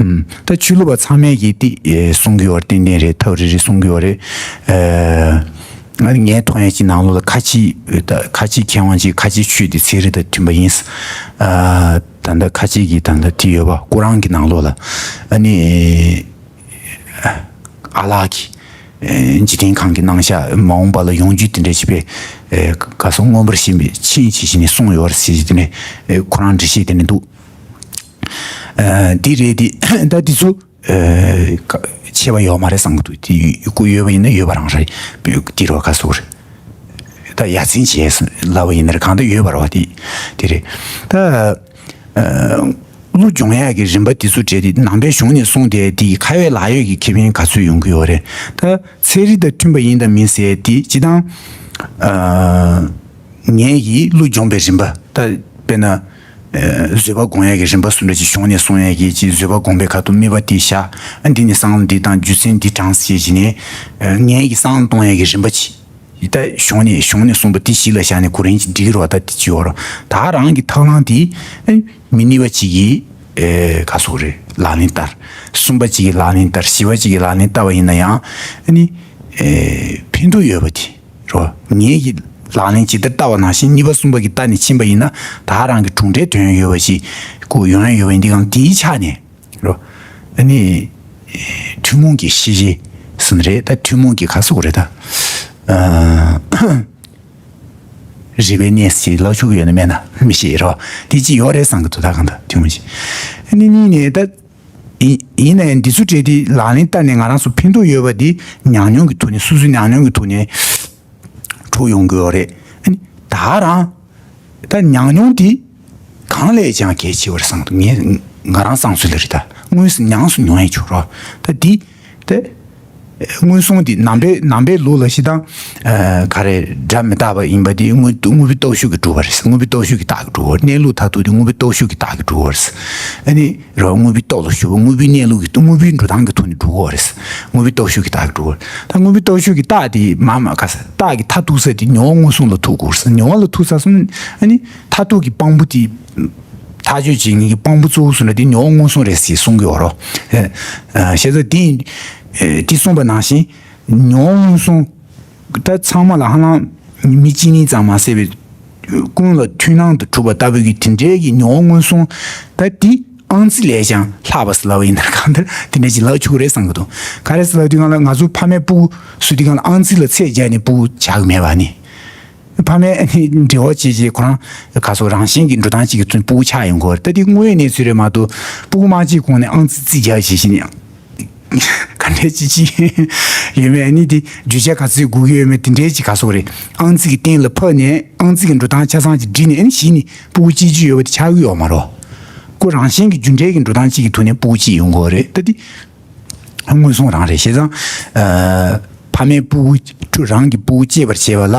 ཨམ་ད་ཆོས་ལུགས་པ་ཚང་མས་ཀྱིས་དེ་ཨེ་གསུང་གི་ཡོད་རེད། ཏན་ཏན་རེད། ཐབས་རེ་རེ་གསུང་གི་ཡོད་རེད། ཨ་ང་ངས་མཐོང་ཡ་ཅིག་ནང་ལོགས་ལ་ཁ་ཆེ་ད་ཁ་ཆེ་མཁས་དབང་ཅིག་ཁ་ཆེ་ཆོས་དེ་ཚན་རིག་དང་མཐུན་པ་ཡིན། ཨ་ད་ལྟ་ཁ་ཆེ་གི་ད་ལྟ་དེ་ཡོད་པ་ཀོ་རཱན་གི་ནང་ལོགས་ལ་ཨ་ནི་ཨ་ལགས་ཀྱི་ཨེ་འཇིག་རྟེན་ཁམས་ཀྱི་སྣང་ཤས་མ་འོངས་པ་ལ་ཡོང་རྒྱུ་དེ་འདྲ་ཞིག་པས་ཨེ་ག་སོ་མངོན་པར་ཤེས་པའི་ཆིངས་ཇི་བཞིན་ནས་གསུངས་ཡོད་རེད་ཟེར་གྱི་དེ་ནས་ཨེ་ཁོ་རང་འགྲེལ་བཤད་དེ་ནས་འདུག་ཨ་འདི་རེད་དེ་ད་འདི་ཚོ་ཨེ་ཆད་པ་ཡོད་མ་རེད་བསམ་གྱི་འདུག་དེ་ཡོད་ཡོད་པ་ཡིན་ན་ཡོད་པ་རང་རེད། འདི་རོ་ག་སོ་རེད། ད་ཡ་མཚན་བྱས་ལབ་པ་ཡིན་ན་རེད། གང་ལྟར་ཡོད་པ་རེད་བ། དེ་དེ་རེད། ད་ཨ་ཀླུ་སྦྱོང་ཡག་གི་རིམ་པ་དེ་ཚོ་བྲིས་ཏེ་ནང་པའི་གཞུང་ནས་གསུངས་ཏེ་དེ་ཁ་ཡོད་ལག་ཡོད་ཀྱི་ཁེ་ཕན་ག་ཚོད་ཡོང་གི་ཡོད་རེད། ད་ཚན་རིག་དང་མཐུན་པ་ཡིན་དང་མིན་ཟེར་དེ་སྤྱི་བཏང་ཨ་ངས་ཀྱི་ཀླུ་སྦྱོང་པའི་རིམ་པ་ད་དཔེར་ན་ཨ་བཟོད་པ་སྒོམ་ཡག་གི་རིམ་པ་སུ་འདྲ་ཅིག་གཞུང་ནས་གསུངས་ཡག་གི་ཅིག་བཟོད་པ་སྒོམ་པའི་ཁ་ཐུག་དམིགས་པ་དེ་བཞག་ཨ་འདི་ནི་བསམ་བློ་འདི་དང་རྒྱུ་མཚན་འདི་དྲངས་ཟེར་བྱས་ནས་ཨ་ངས་ཀྱི་བསམ་བློ་གཏོང་ཡག་གི་རིམ་པ་ཅིག་ད་གཞུང་ནས་གཞུང་ནས་གསུངས་པ་དེ་གཞི་ལ་བཞག་ནས་གོ་རིམ་གྱིས་འགྲིག་གི་རེད་བ། ད་དེ་བྱེད་འོ་ར་ད་རང་གི་ཐབས་ལམ་དེ་ཨ་མི་གཉིས་པ་གཅིག་གིས་ཨེ་ག་སོགས་རེད་ལག་ལེན་བསྟར། གསུམ་པ་གཅིག་གིས་ལག་ལེན་བསྟར། བཞི་པ་གཅིག་གིས་ལག་ལེན་བསྟར་བ་ཡིན་ན་ཡང་ཨ་ནི་ཨེ་ཕན་ཐོགས་ཡོད་པ་དེ་རོ། ངེད་ཀྱིས་ལག་ལེན་ཇི་ལྟར་བསྟར་བ་ནང་བཞིན་གཉིས་པ་གསུམ་པ་གིས་བསྟར་ནས་ཕྱིན་པ་ཡིན་ན་ད་རང་གི་གྲུབ་འབྲས་དོན་ཡོད་པ་ཞིག་ཁོ་ཡོང་ཡ་ཡོད་པ་ཡིན་དུས་གང་དེའི་ཆ་ནས། རོ། ཨ་ནི། ཐུན་མོང་གི་ཤེས་བྱའི་ཟིན་རེད་ད། ཐུན་མོང་གི་ཁ་སོག་རེད་ད། ཨ། རིག་པའི་གནས་ཞེས་ལབ་ཆོག་གི་ཡོད་ན་མེད་ན་མི་ཤེས་རོ། དེ་ཅི་ཡོད་རེད་བསམ་གི་འདུག་ད་གང་ད་ཐུན་མོང་ཞེས། ཨ་ནི་གཉིས་ནས་ད། ཡིན་ཡིན་ན་ཡང་འདི་ཚོ་བྲིས་ཏེ་ལག་ལེན་བསྟར་ནས་ང་རང་ཚོ་ཕན་ཐོགས་ཡོད་པ་འདི་ཉམས་མྱོང་གི་ཐོག་ནས་སོ་སོའི་ཉམས་མྱོང་གི་ཐོག་ནས། འཕྲོ་ཡོང་གི་ཡོད་རེད། ཨ་ནི་ད་རང་ད་ཉམས་མྱོང་དེ་གང་ལས་ཀྱང་གལ་ཆེ་བར་བསམ་འདུག་ངས་ང་རང་བསམ་ཚུལ་ལ་རེད་ད། དངོས་སུ་ཉམས་སུ་མྱོང་ཡས་ཆོག་རོགས་ད་འདི་ད་མངོན་སུམ་འདི་ནང་པའི་ནང་པའི་ལུགས་ལ་ཤི་དང་ག་རེ་སྒྲ་མི་རྟག་པ་ཡིན་པ་འདི་དངོས་དངོས་པོའི་སྟོབས་ཤུགས་ཀྱིས་གྲུབ་པ་རེད། དངོས་པོའི་སྟོབས་ཤུགས་ཀྱིས་རྟག་གི་གྲུབ་པ་རེད། གནས་ལུགས་མཐར་ཐུག་འདི་དངོས་པོའི་སྟོབས་ཤུགས་ཀྱིས་རྟག་གི་གྲུབ་པ་རེད། ཨ་ནི། རོ། དངོས་པོའི་སྟོབས་ལ་ཞུགས་པ་དངོས་པོའི་གནས་ལུགས་ཀྱི་དངོས་པོའི་འགྲོ་སྟངས་ཀྱི་ཐོག་ནས་འགྲོ་གི་ཡོད་རེད། དངོས་པོའི་སྟོབས་ཤུགས་ཀྱི་རྟགས་འགྲོ་གི་ཡོད་རེད། ད་དངོས་པོའི་སྟོབས་ཤུགས་ཀྱི་རྟགས་དེ་མ་མ་ག་ས་རྟགས་ཀྱི་མཐར་ཐུག་ས་དེ་མྱོང་བ་མངོན་སུམ་ལ་ཐུག་དགོས་རེད། མྱོང་བ་ལ་ཐུག་ཚར་སོང་ཨ་ནི་མཐར་ཐུག་གི་དཔང་པོ་དེ་ཐག་གཅོད་བྱེད་མཁན་གྱི་དཔང་པོ་གཙོ་བོ་སུ་འདྲ་དེ་མྱོང་བ་མངོན་སུམ་རེད་ཟེར་གསུང་གི་ཡོད་རོ། ཨ་ཞེས་ཚ་དེ་དེ་གསུངས་པ་ནང་བཞིན་མྱོང་བ་མངོན་སུམ། ད་ཚང་མ་ལ་ཧ་ལམ་མི་གཅིག་གཉིས་ཙམ་མ་ཟད་པའི་ཀུན་ལ་མཐུན་སྣང་དུ་གྲུབ་པ་ལྟ་བུའི་གི་དེ་འདྲའི་གི་མྱོང་བ་མངོན་སུམ་ད་དེ་ཨང་རྩིས་ལས་ཀྱང་ལྷག་པ་ཟེར་ལབ་པ་ཡིན་ན་གང་ལྟར་དེ་འདྲ་ཅིག་ལབ་ཆོག་གི་རེད་བསམ་གི་འདུག་ག་རེ་ཟེར་ལབ་དུས་སྒང་ལ་ང་ཚོ་ཕ་མས་སྤུ་གུ་བཟོ་དུས་སྒང་ལ་ཨང་རྩིས་ལ་ཚད་བརྒྱབ་ནས་སྤུ་གུ་བྱ་གི་མེད་པ་ནི། ཕ་མས་འབྲེལ་བ་བྱེད་བྱེད་ཁོ་རང་ག་སོགས་རང་བཞིན་གྱི་འགྲོ་སྟངས་གཅིག་གི་ཚུན་སྤུ་གུ་ཆགས་ཡོང་གི་རེད། ད་དེ་དངོས་ཡོད་གནས་ཚུལ་རེད་མ་གཏོགས་སྤུ་གུ་མ་གཅིག་གོང་ནས་ཨང་རྩིས་རྩིས་རྒྱག་བྱེད་བཞིན་ཡང་། ག་འདྲས་ཅི་ཅི་ཡོད་མེད་ནི་དེ་རྒྱུ་ཆ་ག་ཚོད་དགོས་ཀྱི་ཡོད་མེད་དེ་འདྲས་ཅི་ག་སོགས་རེད། ཨང་རྩིས་ཀྱི་སྟེང་ལ་ཕབ་ནས་ཨང་རྩིས་ཀྱི་འགྲོ་སྟངས་ཆ་ཚང་ཅིག་བྲིས་ནས་ཨ་ནི་གཞི་ནས་སྤུ་གུ་གཅིག་གཅིག་ཡོད་པ་དེ་ཆགས་ཀྱི་ཡོད་མ་རེད། ཁོ་རང་བཞིན་གྱི་རྒྱུ་འབྲས་ཀྱི་འགྲོ་སྟངས་གཅིག་གི་ཐོག་ནས་སྤུ་གུ་གཅིག་ཡོང་གི་རེད། ད་དེ་མངོན་སུམ་རང་རེད། བྱས་ཙང་ཕ་མས་སྤུ་གུ་རང་གི་སྤུ་གུ་སྐྱེས་པར་བྱེད་པ་ལ།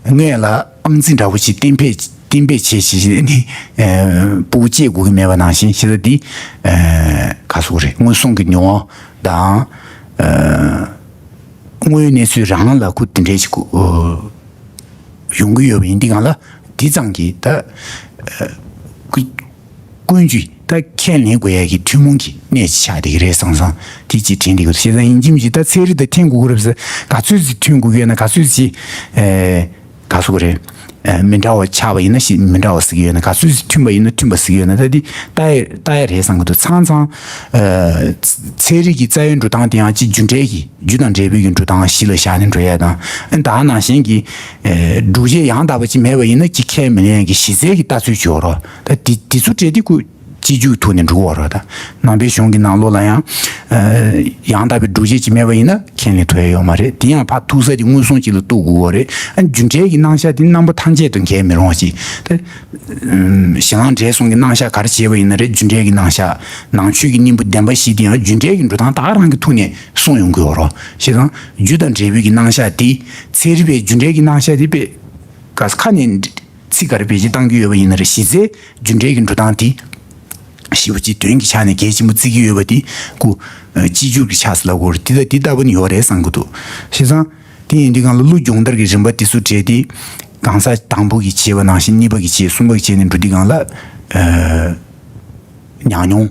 སྔོན་ལ་ཨང་རྩིས་འདྲ་པོ་ཞིག་གཏན་འབེབས་གཏན་འབེབས་བྱས་བྱས་ནས་ཨ་སྤུ་གུ་སྐྱེ་དགོས་ཀྱི་མེད་པ་ནང་བཞིན་ཤེས་ཚད་འདི་ཨ་ག་སོགས་རེད། མངོན་སུམ་གྱི་མྱོང་བ་དང་ཨ་དངོས་ཡོད་གནས་ཚུལ་རང་ལ་ཁུ་དེ་འདྲའི་ཞིག་ཨ་ཡོང་གི་ཡོད་པ་ཡིན་དུས་སྒང་ལ་འདི་ཙམ་གྱིས་ད་ཨ་ཁུ། ཀུན་གྱིས་ད་ཁས་ལེན་དགོས་ཡ་གི་ཐུན་མོང་གི་གནས་ཅིག་ཆགས་བསྡད་ཀྱི་རེད་བསམ་བསམ་དེ་ཅིག་དྲན་བསྡད་ཀྱི་འདུག་བྱས་ཙང་ཡིན་གཅིག་མིན་གཅིག་ད་ཚན་རིག་དང་མཐུན་དགོས་ཀྱི་རེད་ཟེར་ག་ཚོད་ཅིག་མཐུན་དགོས་ཀྱི་ཡོད་ན་ག་ཚོད་ཅིག་ཨེ་ག་སོགས་རེད། ཨེ་མི་འདྲ་བ་ཆགས་པ་ཡིན་ན་ཞིག་མི་འདྲ་བ་ཟེར་གྱི་ཡོད་ན་ག་ཚོད་ཅིག་མཐུན་པ་ཡིན་ན་མཐུན་པ་ཟེར་གྱི་ཡོད་ན་ད་འདི་ལྟ་ཡ་ལྟ་ཡ་རེད་བསམ་གྱི་འདུག་ཚང་ཚང་ཨེ་ཚན་རིག་གི་རྩ་བའི་འགྲོ་སྟངས་དེ་ཡང་ཅིག་རྒྱུ་འབྲས་ཀྱི་རྒྱུ་དང་འབྲས་བུའི་གི་འགྲོ་སྟངས་གཞི་ལ་བཞག་ནས་འགྲོ་ཡ་དང་ཨེ་ད་ནང་བཞིན་གྱི་ཨེ་སྒྲུབ་བྱེད་ཡང་དག་པ་ཅིག་མེད་པ་ཡིན་ན་ཅིག་ཁས་མི་ལེན་གྱི་གཞི་རྩའི་གི་ལྟ་ཚུལ་བྱོས་རོགས། ད་དེ་དེ་ཚོ་བྲལ་ཏེ་ཁོ་ སྤྱི་རྒྱུའི་ཐོག་ནས་འགྲོ་གི་ཡོད་རེད་བ་ད། ནང་པའི་གཞུང་གི་ནང་ལོགས་ལ་ཡང་ཡང་དག་པའི་སྒྲུབ་བྱེད་ཅིག་མེད་པ་ཡིན་ན་ཁས་ལེན་ཐུབ་ཡ་ཡོད་མ་རེད། དེ་ཡང་ཕར་ཐུག་ས་ཀྱི་མངོན་སུམ་ཅིག་ལ་གཏུག་དགོས་ཀྱི་རེད། ཨ་རྒྱུ་འབྲས་ཀྱི་རྣམ་གཞག་དེ་རྣམ་པ་ཐམས་ཅད་དུ་འགལ་མི་རུང་བ་ཅིག་ད། གཞི་ལམ་འབྲས་གསུམ་གྱི་རྣམ་གཞག་ག་རེ་བྱས་པ་ཡིན་ན་རེད། རྒྱུ་འབྲས་ཀྱི་རྣམ་གཞག་ནང་ཆོས་ཀྱི་སྙིང་པོ་བདེན་པ་བཞི་དེ་ཡང་རྒྱུ་འབྲས་ཀྱི་འགྲོ་སྟངས་ད་ག་རང་གི་ཐོག་ནས་གསུངས་ཡོང་གི་ཡོད་རེད། བྱས་ཙང་རྒྱུ་དང་འབྲས་བུའི་གི་རྣམ་གཞག་དེ་ཚན་རིག་པས་རྒྱུ་འབྲས་ཀྱི་རྣམ་གཞག་དེ་དཔེ་ག་ས་ཁ་ནས་ཚིག་ག་རེ་བེད་སྤྱོད་བཏང་གི་ཡོད་པ་ཡིན་ན་རེད། གཞི་རྩའི་རྒྱུ་འབྲས་ཀྱི་འགྲོ་སྟངས་དེ་ཞེ་པོ་ཅིག་དོན་གྱི་ཆ་ནས་གལ་ཆེན་པོ་བརྩི་གི་ཡོད་པ་དེ་ཀུ་སྤྱི་རྒྱུ་གི་ཆ་ས་ལ་གོ་རེད། དེ་ལྟ་དེ་ལྟ་བུ་ནི་ཡོད་རེད་བསམ་གི་འདུག་བྱས་ཙང་དེ་ཡིན་དུས་གང་ལ་ཀླུ་སྦྱོང་བརྡར་གྱི་རིམ་པ་དེ་ཚོ་བྲལ་ཏེ་གང་ཟག་དང་པོ་གིས་བྱས་པ་ནང་བཞིན་གཉིས་པ་གིས་བྱས། གསུམ་པ་གིས་བྱས་ནས་འགྲོ་དུས་གང་ལ་ཨ་ཉམས་མྱོང་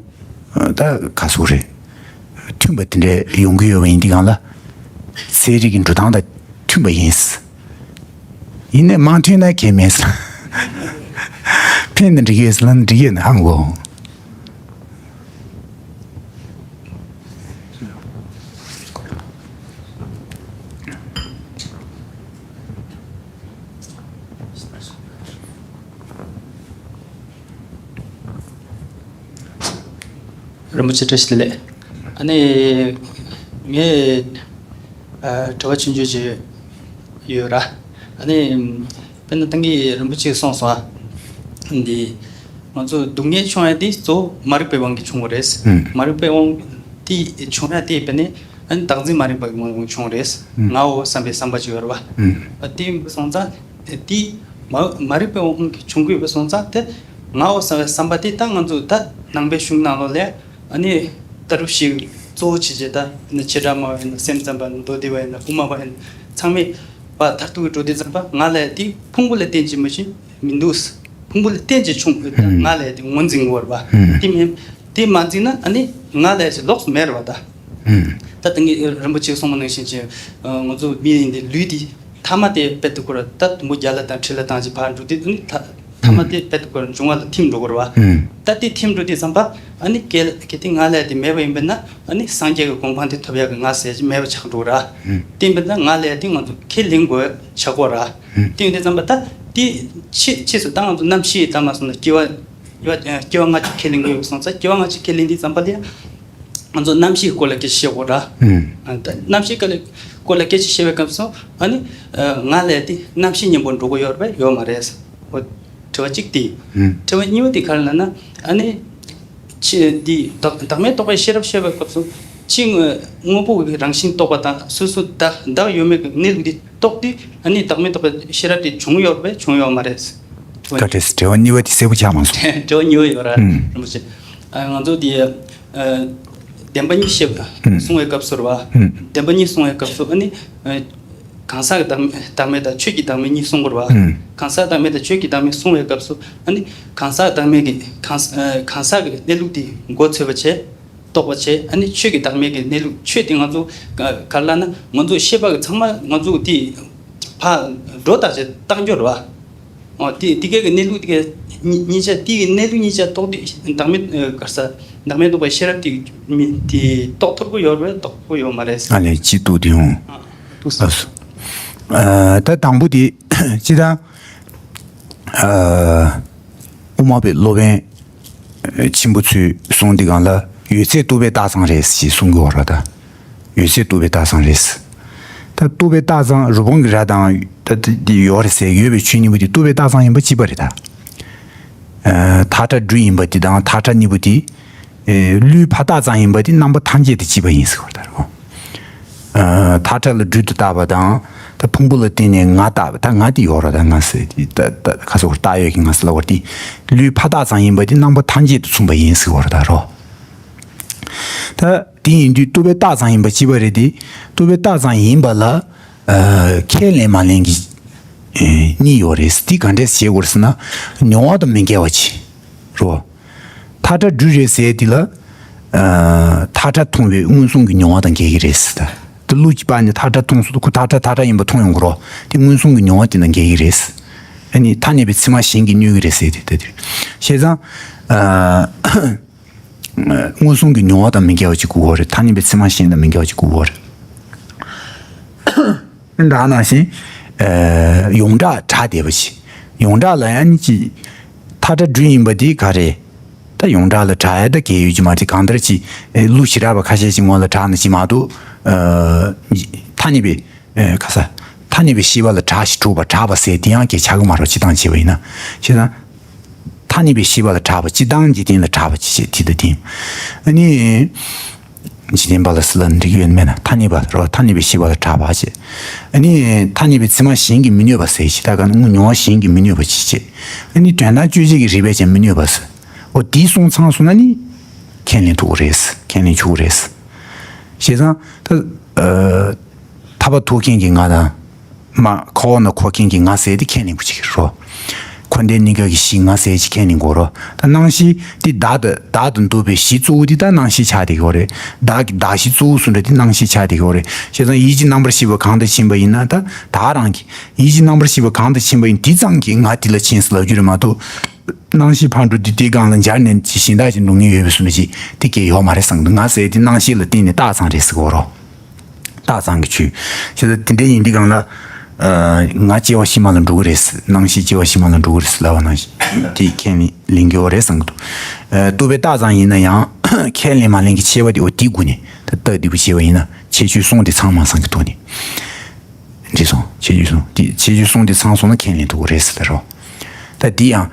ད་ག་ཟེར་རེད། མཐུན་པ་དེ་འདྲ་ཡོང་གི་ཡོད་པ་ཡིན་དུས་གང་ལ་ཚན་རིག་གི་འགྲོ་སྟངས་དང་མཐུན་པ་ཡིན། ཡིན་ནའི་མ་མཐུན་ན་ཁྱད་མེད་ཟེར། ཕན་ན་འགྲིག་གི་ཡོད་ཟེར་ན་འགྲིག་གི་ཡོད་ན་ཧང་གོ། རིན་པོ་ཆེ་བཀྲ་ཤིས་བདེ་ལེགས། ཨ་ནི་ངས་ཨ་དྲི་བ་ཆུང་ཆུང་ཅིག་ཡོད་ར། ཨ་ནི་དཔེར་ན་ཏང་གི་རིན་པོ་ཆེས་གསུངས་སོང་ཨ། འདི་ང་ཚོ་སྡུག་བསྔལ་བྱུང་ཡ་དེ་གཙོ་བོ་མ་རིག་པའི་དབང་གིས་བྱུང་བ་རེད། ཨུམ། མ་རིག་པའི་དབང་དེ་བྱུང་ཡ་དེ་དཔེར་ན་ཨ་ནི་བདག་འཛིན་མ་རིག་པའི་དབང་གིས་བྱུང་བ་རེད། ཨུམ། ངའོ་བསམ་པའི་བསམ་པ་ཅིག་ཡོད་རེད་བ། ཨུམ། ཨ་དེ་སོང་ཙང་དེ་མ་མ་རིག་པའི་དབང་གིས་བྱུང་གི་ཡོད་པ་སོང་ཙང་དེ་ངའོ་བསམ་པའི་བསམ་པ་དེ་ད་ང་ཚོ་ད་ནང་པའི་གཞུང་ནང་ལོགས་ལ་ཨ་ནི་ལྟ་གྲུབ་བཞི་གཙོ་བོ་བྱེད་བྱེད་ད་ནི་བྱེ་བྲག་སྨྲ་བ་ཡིན་ན་སེམས་ཙམ་པ་མདོ་སྡེ་པ་ཡིན་ན་དབུ་མ་པ་ཡིན་ན་ཚང་མས་པ་མཐར་ཐུག་གི་འགྲོ་དུས་ཙམ་པ་ང་ལ་དེ་ཕུང་པོ་ལ་བརྟེན་གྱི་མ་གཏོགས་མི་འདུག་ཕུང་པོ་ལ་བརྟེན་གྱི་བྱུང་ཡོད་ད་ཧུམ། ང་ལ་དེ་ངོས་འཛིན་དགོས་རེད་པ། ཧུམ། དེ་མིན་དེ་མ་འཛིན་ན་ཨ་ནི་ང་ལ་ཞིག་ལོགས་སུ་མེད་རེད་པ་ད། ཧུམ། ད་དེང་གི་རིན་པོ་ཆེས་གསུངས་པ་ནང་བཞིན་གྱི་ང་ཚོ་མི་ཡིན་དེ་ལུས་དེ་ཐ་མ་དེ་དཔེ་དེ་ཁོ་ར་ད་དུམ་བུ་བརྒྱ་ལ་དང་ཁྲི་ལ་དང་ཅིག་ཕར་འགྲོ་དུས་ཨ་ནི་ད་ཐ་མ་དེ་དཔེ་དེ་ཁོ་ར་འབྱུང་བ་ལ་ཐིམ་འགྲོ་དགོས་རེད་པ། ཧུམ། ད་དེ་ཐིམ་འགྲོ་དུས་ཙམ་པ་ཨ་ནི་གལ་གལ་ཏེ་ང་ལ་དེ་མེད་པ་ཡིན་པ་ན་ཨ་ནི་སངས་རྒྱས་ཀྱི་གོ་འཕང་དེ་ཐོབ་ཡག་གི་ང་ཟེར་གྱི་མེད་པ་ཆགས་འགྲོ་ར། ཧུམ། དེ་ཡིན་པ་ན་ང་ལ་དེ་ང་ཚོ་ཁས་ལེན་དགོས་ཆགས་དགོས་ར། ཧུམ། དེ་ཡིན་དུས་ཙམ་པ་ད་དེ་ཕྱིས་ཕྱིས་སུ་ད་ང་ཚོ་རྣམ་ཤེས་ལྟ་མ་སོང་ན་སྐྱེ་བ་སྐྱེ་བ་སྐྱེ་བ་སྔ་ཕྱི་ཁས་ལེན་དགོས་སོང་ཙང་སྐྱེ་བ་སྔ་ཕྱི་ཁས་ལེན་དུས་ཙམ་པ་ལ་ང་ཚོ་རྣམ་ཤེས་སྐོར་ལ་སྐད་ཆ་བཤད་དགོས་ར། ཨུམ། ཨ་ད་རྣམ་ཤེས་སྐོར་ལ་སྐོར་ལ་སྐད་ཆ་བཤད་པའི་སྐབས་སུ་ཨ་ནི་ང་ལ་དེ་རྣམ་ཤེས་མཉམ་པོ་འགྲོ་གི་ཡོད་རེད་པས་ཡོད་མ་རེད། འོ་དྲི་བ་གཅིག་དེ། ཨུམ། དྲི་བ་གཉིས་པ་དེ་ག་རེ་ལབ་ན་ཨ་ནི་ཕྱི་འདི་བདག་བདག་མེད་རྟོག་པའི་ཤེས་རབ་བཤད་པའི་སྐབས་སུ་ཕྱི་དངོས་དངོས་པོ་གི་རང་བཞིན་རྟོགས་པ་དང་སོ་སོ་བདག་བདག་ཡོད་མེད་ཀྱི་གནས་ལུགས་འདི་རྟོགས་དུས་ཨ་ནི་བདག་མེད་རྟོག་པའི་ཤེས་རབ་དེ་བྱུང་ཡོད་རེད་པས་བྱུང་ཡོད་མ་རེད། བཀའ་དྲིན་ཆེ། དྲི་བ་གཉིས་པ་དེ་གསལ་པོ་ཆགས་མ་སོང་། དྲི་བ་གཉིས་པ་ཡོད་ར། ཨུམ། རིན་པོ་ཆེ། ཨ་ང་ཚོ་དེ་ཨ་བདེན་པ་གཉིས་བཤད་ཨུམ། གསུང་བའི་སྐབས་སུ་རེད་བ། ཨུམ། བདེན་པ་གཉིས་གསུང་བའི་སྐབས་སུ་ཨ་ནི་ཨ་གང་ཟག་གི་བདག་མེད་བདག་མེད་དང་ཆོས་ཀྱི་བདག་མེད་གཉིས་གསུང་དགོས་རེད་བ། ཨུམ། གང་ཟག་བདག་མེད་དང་ཆོས་ཀྱི་བདག་མེད་གསུང་བའི་སྐབས་སུ་ཨ་ནི་གང་ཟག་བདག་མེད་ཀྱི་གང་ཨ་གང་ཟག་གི་གནས་ལུགས་དེ་མགོ་ཚོས་པ་བྱས། རྟོགས་པ་བྱས། ཨ་ནི་ཆོས་ཀྱི་བདག་མེད་ཀྱི་གནས་ལུགས་ཆོས་དེ་ང་ཚོ་ག་ག་རེ་ལབ་ན་ང་ཚོ་ཤེས་པ་གི་ཚང་མ་ང་ཚོ་དེ་ཕར་སྒྲོ་བཏགས་བྱས་བཏང་རྒྱུ་རེད་བ། འོ་དེ་དེ་གའི་གི་གནས་ལུགས་དེ་གའི་གཉིས་གཉིས་ཆ་དེ་གི་གནས་ལུགས་གཉིས་ཆ་རྟོགས་དུས་བདག་མེད་ག་རེ་ཟ་བདག་མེད་རྟོགས་པའི་ཤེས་རབ་དེ་མི་དེ་རྟོགས་ཐུབ་ཀྱི་ཡོད་རེད་རྟོགས་ཐུབ་ཀྱི་ཡོད་མ་རེད། ཨ་ལས་ཅི་ཏུ་དེ་ཡོང་། ཨ་ཏུ་སོ། ཨ་ད་དང་པོ་དེ་ཅི་ད། ཨ་དབུ་མ་པའི་སློབ་དཔོན་ཆེན་པོ་ཚོས་གསུངས་དེ་གང་ལ་ཡོད་ཚད་རྟོག་པའི་རྟགས་ཙམ་རེད་ཞེས་གསུང་གི་ཡོད་རེད་ད། ཡོད་ཚད་རྟོག་པའི་རྟགས་ཙམ་རེད། ད་རྟོག་པའི་རྟགས་ཙམ་རི་བོང་གི་རྭ་དང་ད་དེ་ཡོད་རེད་ཟེར་ཡོད་པའི་ཆོས་གཉིས་པོ་དེ་རྟོག་པའི་རྟགས་ཙམ་ཡིན་པ་གཅིག་པ་རེད་ད། ཨ་ཐག་ཁྲ་སྦྲུལ་ཡིན་པ་དེ་དང་ཐག་ཁྲ་གཉིས་པོ་དེ་ཨེ་ཀླུའི་ཕ་རྟགས་ཙམ་ཡིན་པ་དེ་རྣམ་པ་ཐམས་ཅད་དུ་གཅིག་པ་ཡིན་ཟེར་བ་ལྟར་རོ། ཨ་ཐག་ཁྲ་ལ་སྦྲུལ་དུ་བཏགས་པ་དང་ད་ཕུང་པོ་ལ་བརྟེན་ནས་ང་བཏགས་པ་ད་ང་དེ་ཡོད་ར་ད་ང་ཟེར་དེ་ད་ད་ཁ་སོགས་བཏགས་ཡོད་ཀྱི་ང་ཟེར་ལབ་པ་དེ་ཀླུའི་ཕ་རྟགས་ཙམ་ཡིན་པ་དེ་རྣམ་པ་ཐམས་ཅད་དུ་མཚུངས་པ་ཡིན་ཟེར་བ་ལྟར་རོ། ད་དེ་ཡིན་དུས་རྟོག་པའི་རྟགས་ཙམ་ཡིན་པ་གཅིག་པ་རེད་དེ། རྟོག་པའི་རྟགས་ཙམ་ཡིན་པ་ལ་ཨ་ཁས་ལེན་མ་ལེན་གྱི་ཨེ་གཉིས་ཡོད་རེད། དེ་ག་འདྲས་བྱེད་དགོས་རེད་ཟེར་ན་མྱོང་བ་དང་མི་འགལ་བ་བྱེད་རོ། ཐག་ཁྲ་སྦྲུལ་རེད་ཟེར་དེ་ལ་ཨ་ཐག་ཁྲ་མཐོང་བའི་མངོན་སུམ་གྱི་མྱོང་བ་དང་འགལ་གྱི་རེད་ཟེར་ད། དེ་ཀླུ་གཅིག་པ་ནི་ཐག་ཁྲ་མཐོང་སོང་ཁོ་ཐག་ཁྲ་ཐག་ཁྲ་ཡིན་པ་མཐོང་ཡོང་གི་རོ། དེ་མངོན་སུམ་གྱི་མྱོང་བ་དེ་དང་འགལ་གྱི་རེད་ཟེར། ཨ་ནི་ཐ་སྙད་པའི་ཚད་མ་གཞན་གྱིས་གནོད་ཀྱི་རེད་ཟེར་དེ་ད་དེ་བྱས་ཙང་ཨ། མངོན་སུམ་གྱི་མྱོང་བ་དང་མི་འགལ་བ་ཅིག་དགོས་པ་རེད། ཐ་སྙད་པའི་ཚད་མ་གཞན་དང་མི་འགལ་བ་ཅིག་དགོས་པ་རེད། ད་ནང་བཞིན་ཡོངས་གྲགས་གྲགས་བསྡད་པ་ཞིག་ཡོངས་གྲགས་ལ་ཡང་ཅིག་ཐག་ཁྲ་སྦྲུལ་ཡིན་པ་འདི་ག་རེད། ད་ཡོངས་གྲགས་ལ་གྲགས་ཡ་ད་གལ་ཡོད་ཀྱི་མ་རེད། གང་ལྟར་ཅིག་ཨེ་གླུ་ཞེ་དྲག་པ་ཁ་ཤས་ཤིག་སྔོན་ལ་གྲགས་ནི་ཅིག་མ་གཏོགས། ཨ་ཐ་སྙད་པའི་ཨེ་ག་ས་ཐ་སྙད་པའི་ཤེས་པ་ལ་གྲགས་ཤིང་གྲུབ་པ་གྲགས་པ་ཟེར་དེ་ཡང་སྐད་ཆ་གི་མ་རོ། སྤྱིར་བཏང་བྱས་པ་ཡིན་ན། བྱས་ཙང་ཐ་སྙད་པའི་ཤེས་པ་ལ་གྲགས་པ། སྤྱིར་བཏང་འཇིག་རྟེན་ལ་གྲགས་པ་ཅིག་བྱས་དེ་ད་དེ། ཨ་ནི། འཇིག་རྟེན་པ་ལ་སུ་ལ་འགྲིག་ཡོད་མེད་ན། ཐ་སྙད་པ་རོ། ཐ་སྙད་པའི་ཤེས་པ་ལ་གྲགས་པ་བྱས། ཨ་ནི་ཐ་སྙད་པའི་ཚད་མ་གཞན་གྱིས་མི་གནོད་པ་ཟེར་ཞིག་ད་ག་ནི་དངོས་མྱོང་བ་གཞན་གྱིས་མི་གནོད་པ་ཅིག་བྱས། ཨ་ནི་དོན་དམ་དཔྱོད་བྱེད་ཀྱི་རིགས་པས་ཀྱང་མི་གནོད་པ་ཟེར། འོ་དེའི་གསུང་ཚང་སོང་ན་ནི་ཁས་ལེན་ཐུབ་ཀྱི་རེད། ཁས་ལེན་ཆོག་གི་རེད། བྱས་ཙང་ད་ཨ་ཐར་པ་ཐོབ་མཁན་གྱི་ང་དང་། མ་འཁོར་བ་ན་འཁོར་མཁན་གྱི་ང་ཟེར་དེ་ཁས་ལེན་དགོས་ཀྱི་རེད་རོ། འཁོར་འདས་གཉིས་ཀ་གི་གཞི་ང་ཟེར་ཅིག་ཁས་ལེན་དགོས་རོ། ད་སྣང་གཞི་དེ་བདག་དང་བདག་ཏུ་འདོད་པའི་གཞི་གཙོ་བོ་དེ་ད་སྣང་གཞི་ཆགས་བསྡད་ཀྱི་ཡོད་རེད། བདག་གི་བདག་གཞི་གཙོ་བོ་གསུངས་པ་དེ་སྣང་གཞི་ཆགས་བསྡད་ཀྱི་ཡོད་རེད། བྱས་ཙང་ཡིད་ཀྱི་རྣམ་པར་ཤེས་པ་གང་དུ་ཕྱིན་པ་ཡིན་ན། ད་བདག་རང་གི་ཡིད་ཀྱི་རྣམ་པར་ཤེས་པ་གང་དུ་ཕྱིན་པ་ཡིན་དེ་ཙམ་གྱིས་ང་དེ་ལ་ཕྱིན་ཟེར་ལབ་རྒྱུ་རེད་མ་གཏོགས། སྣང་གཞི་ཕར་འགྲོ་དུས་དེའི་སྒང་ལ་འབྱར་ནས་ཅི་གཞན་དག་ཅིག་འགྲོ་མཁན་ཡོད་པའི་བཟོ་འདྲ་ཅིག་དེ་སྐད་ཡོད་མ་རེད་བསམ་གི་འདུག་ང་ཟེར་དེ་སྣང་གཞི་ལ་བརྟེན་ནས་རྟགས་ཙམ་རེད་ཟེར་གོ་རོ། རྟགས་ཙམ་གྱི་ཆོས། བྱས་ཙང་དེ་འདྲ་ཡིན་དུས་སྒང་ལ། ཨ་ང་སྐྱེ་བ་ཕྱི་མ་ལ་འགྲོ་གི་རེད། སྣང་གཞི་སྐྱེ་བ་ཕྱི་མ་ལ་འགྲོ་གི་རེད་ལབ་པ་ནང་བཞིན་དེ་ཁས་ལེན་གྱི་ཡོད་རེད་བསམ་གི་འདུག་ཨ་རྟོག་པའི་རྟགས་ཙམ་ཡིན་ན་ཡང་ཁས་ལེན་མ་ལེན་གྱི་ཁྱད་པར་དེ་འོ་དེའི་སྒོ་ནས་ད་རྟགས་འདི་པོ་བྱས་པ་ཡིན་ན་ཁྱད་ཆོས་གསུམ་དེ་ཚང་མ་ཚང་གི་ཐོག་ནས། འགྲིག་སོང་། ཁྱད་ཆོས་གསུམ་དེ་ཁྱད་ཆོས་གསུམ་དེ་ཚང་སོང་ན་ཁས་ལེན་ཐུབ་ཀྱི་རེད་ཟེར་ལབ་རོ། ད་འདི་ཡང་།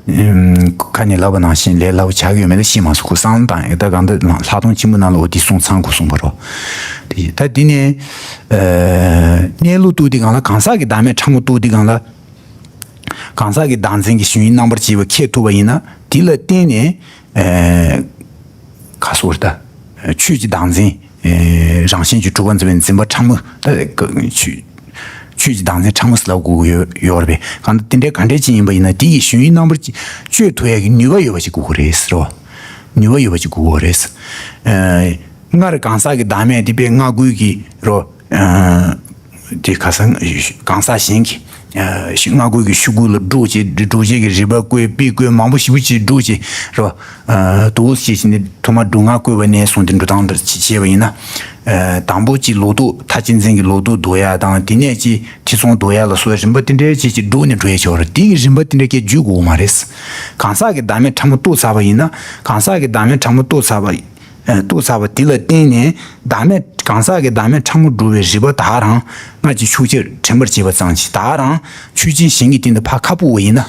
ཨུམ། ཁ་ནས་ལབ་པ་ནང་བཞིན་ལས་སླ་པོ་ཆགས་ཀྱི་ཡོད་མེད་ལ་ཤེས་མ་སོང་། ཁོ་བསམ་བློ་བཏང་ཡོད། ད་གང་ལྟར་ལྷག་མཐོང་ཆེན་པོ་ནང་ལ་འོ་འདི་གསུང་ཚང་དགོས་གསུངས་པ་རོ། དེ་ད་འདི་ནས་ཨ་གནས་ལུགས་རྟོགས་དུས་སྒང་ལ་གང་ཟག་གི་བདག་མེད་ཕྲ་མོ་རྟོགས་དུས་སྒང་ལ། གང་ཟག་གི་བདག་འཛིན་གྱི་ཞེན་ཡུལ་རྣམ་པར་བཅད་པ་ཁས་ཐུབ་པ་ཡིན་ན། དེ་ལ་བརྟེན་ནས་ཨ་ག་སོགས་ད་ཆོས་ཀྱི་བདག་འཛིན། ཨེ་རང་བཞིན་གྱིས་གྲུབ་པར་འཛིན་པའི་འཛིན་པ་ཕྲ་མོ་ད་ཆོས་ཆོས་ཀྱི་བདག་འཛིན་ཕྲ་མོ་ཟེར་ལབ་དགོས་ཀྱི་ཡོད་ཡོད་རེད་པས། གང་ལྟར་དེ་འདྲའི་ག་འདྲས་ཅིག་ཡིན་པ་ཡིན་ན་དེ་ཡི་ཞེན་ཡུལ་རྣམ་པར་གཅོད་ཐུབ་ཡག་གི་ནུས་པ་ཡོད་པ་ཅིག་དགོས་ཀྱི་རེད་ཟེར་རོ། ནུས་པ་ཡོད་པ་ཅིག་དགོས་ཀྱི་རེད། ཨེ་སྔར་གང་ཟག་གི་བདག་མེད་དེ་པས་སྔ་རྒོལ་གྱི་རོ། ཨེ་དེ་ཁ་སང་གང་ཟག་གཞན་གྱི་ཨ་སྔ་རྒོལ་གྱི་ཤུ་གུ་ལ་སྒྲོག་བྱས། སྒྲོག་བྱེད་ཀྱི་རིགས་པ་བཀོད། དཔེ་བཀོད། མང་པོ་ཞེ་པོ་ཅིག་སྒྲོག་བྱས་རོ། ཨ་དུ་བོ་ཞེས་བྱས་ནས་ཐོག་མ་སྒྲུབ་ངག་བཀོད་པ་ནས་བཟུང་སྟེ་འགྲོ་སྟངས་འདིར་བྱས་པ་ཡིན་ན། ཨ་དང་པོ་ཅིག་ལོག་རྟོག་མཐའ་གཅིག་འཛིན་གྱི་ལོག་རྟོག་བཟློག་ཡ་དང་། དེ་ནས་ཅིག་ཐེ་ཚོམ་བཟློག་ཡ་ལ་སོགས་རིམ་པ་དེ་འདྲའི་ཅིག་ཅིག་སྒྲུག་ནས་འགྲོ་ཡ་ཆོག་རེད། དེ་གི་རིམ་པ་དེ་འདྲ་སྐད་བརྗོད་དགོས་མ་རེད། གང་ཟག་གི་བདག་མེད་ཕྲ་མོ་རྟོགས་ཚར་བ་ཡིན་ན། གང་ཟག་གི་བདག་མེད་ཕྲ་མོ་རྟོགས་ཚར་བ། ཨ་རྟོགས་ཚར་བ་དེ་ལ་བརྟེན་ནས་བདག་མེད་གང་ཟག་གི་བདག་མེད་ཕྲ་མོ་སྒྲུབ་པའི་རིགས་པ་ད་ག་རང་སྔར་གྱི་ཕྱོགས་ཆོས་དྲན་པར་བྱེད་པ་ཙམ་གྱིས། ད་ག་རང་ཆོས་ཅན་གཞན་གྱི་སྟེང་དུ་ཕར་ཁ་སྤོ་བ་ཡིན་ན།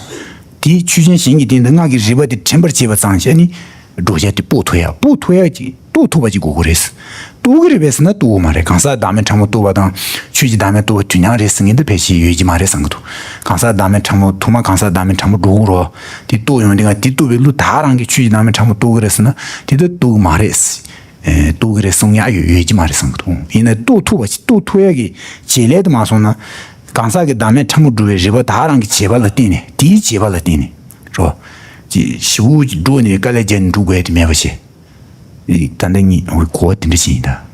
དེའི་ཆོས་ཅན་གཞན་གྱི་སྟེང་དུ་སྔར་གྱི་རིགས་པ་དེ་དྲན་པར་བྱེད་པ་ཙམ་གྱིས་ནི། བཟློག་བྱ་དེ་སྤོ་ཐུབ་ཡ། སྤོ་ཐུབ་ཡ་ཅིག་རྟོགས་ཐུབ་པ་ཅིག་དགོས་ཀྱི་རེད། རྟོགས་ཀྱི་རེད་པས་ཟེར་ན་རྟོགས་ཀྱི་མ་རེད། གང་ཟག་བདག་མེད་ཕྲ་མོ་རྟོགས་པ་དང་ཆོས་ཀྱི་བདག་མེད་རྟོགས་པ་དུས་མཉམ་རེད་ཟེར་མཁན་དེ་ཕལ་ཆེར་ཡོད་ཀྱི་མ་རེད་བསམ་གྱི་འདུག་གང་ཟག་བདག་མེད་ཕྲ་མོ་ཐོག་མ་གང་ཟག་བདག་མེད་ཕྲ་མོ་སྒྲུབ་དགོས་རོ། དེ་རྟོགས་ཡོང་དུས་ང་དེ་རྟོགས་པའི་བློ་ད་ག་རང་གིས་ཆོས་ཀྱི་བདག་མེད་ཕྲ་མོ་རྟོགས་ཀྱི་རེད་ཟེར་ན་དེ་ལྟར་རྟོགས་ཀྱི་མ་རེད། ཨེ་རྟོགས་ཀྱི་རེད་གསུང་ཡ་ཡོད་ཡོད་ཀྱི་མ་རེད་བསམ་གྱི་འདུག་ཡིན་ན་རྟོགས་ཐུབ་པ་ཅིག་རྟོགས་ཐུབ་ཡ་གི་བྱེད་ལས་དུ་མ་སོང་ན། གང་ཟག་གི་བདག་མེད་ཕྲ་མོ་སྒྲུབ་པའི་རིགས་པ་ད་ག་རང་གི་བྱེད་པ་ལ་བརྟེན་ནས། དེའི་བྱེད་པ་ལ་བརྟེན་ནས་རོ། ཅིག་ཞེ་པོ་ཅིག་སྒྲོག་ནས་དཀའ་ལས་བརྒྱབ་ནས་འགྲོ་དགོས་ཡ་དེ་མེད་པ་བྱས། ད་ལྟ་ཉིད་འོ་གོ་བ་དེ་འདྲ་ཞིག་ཡིན་ད།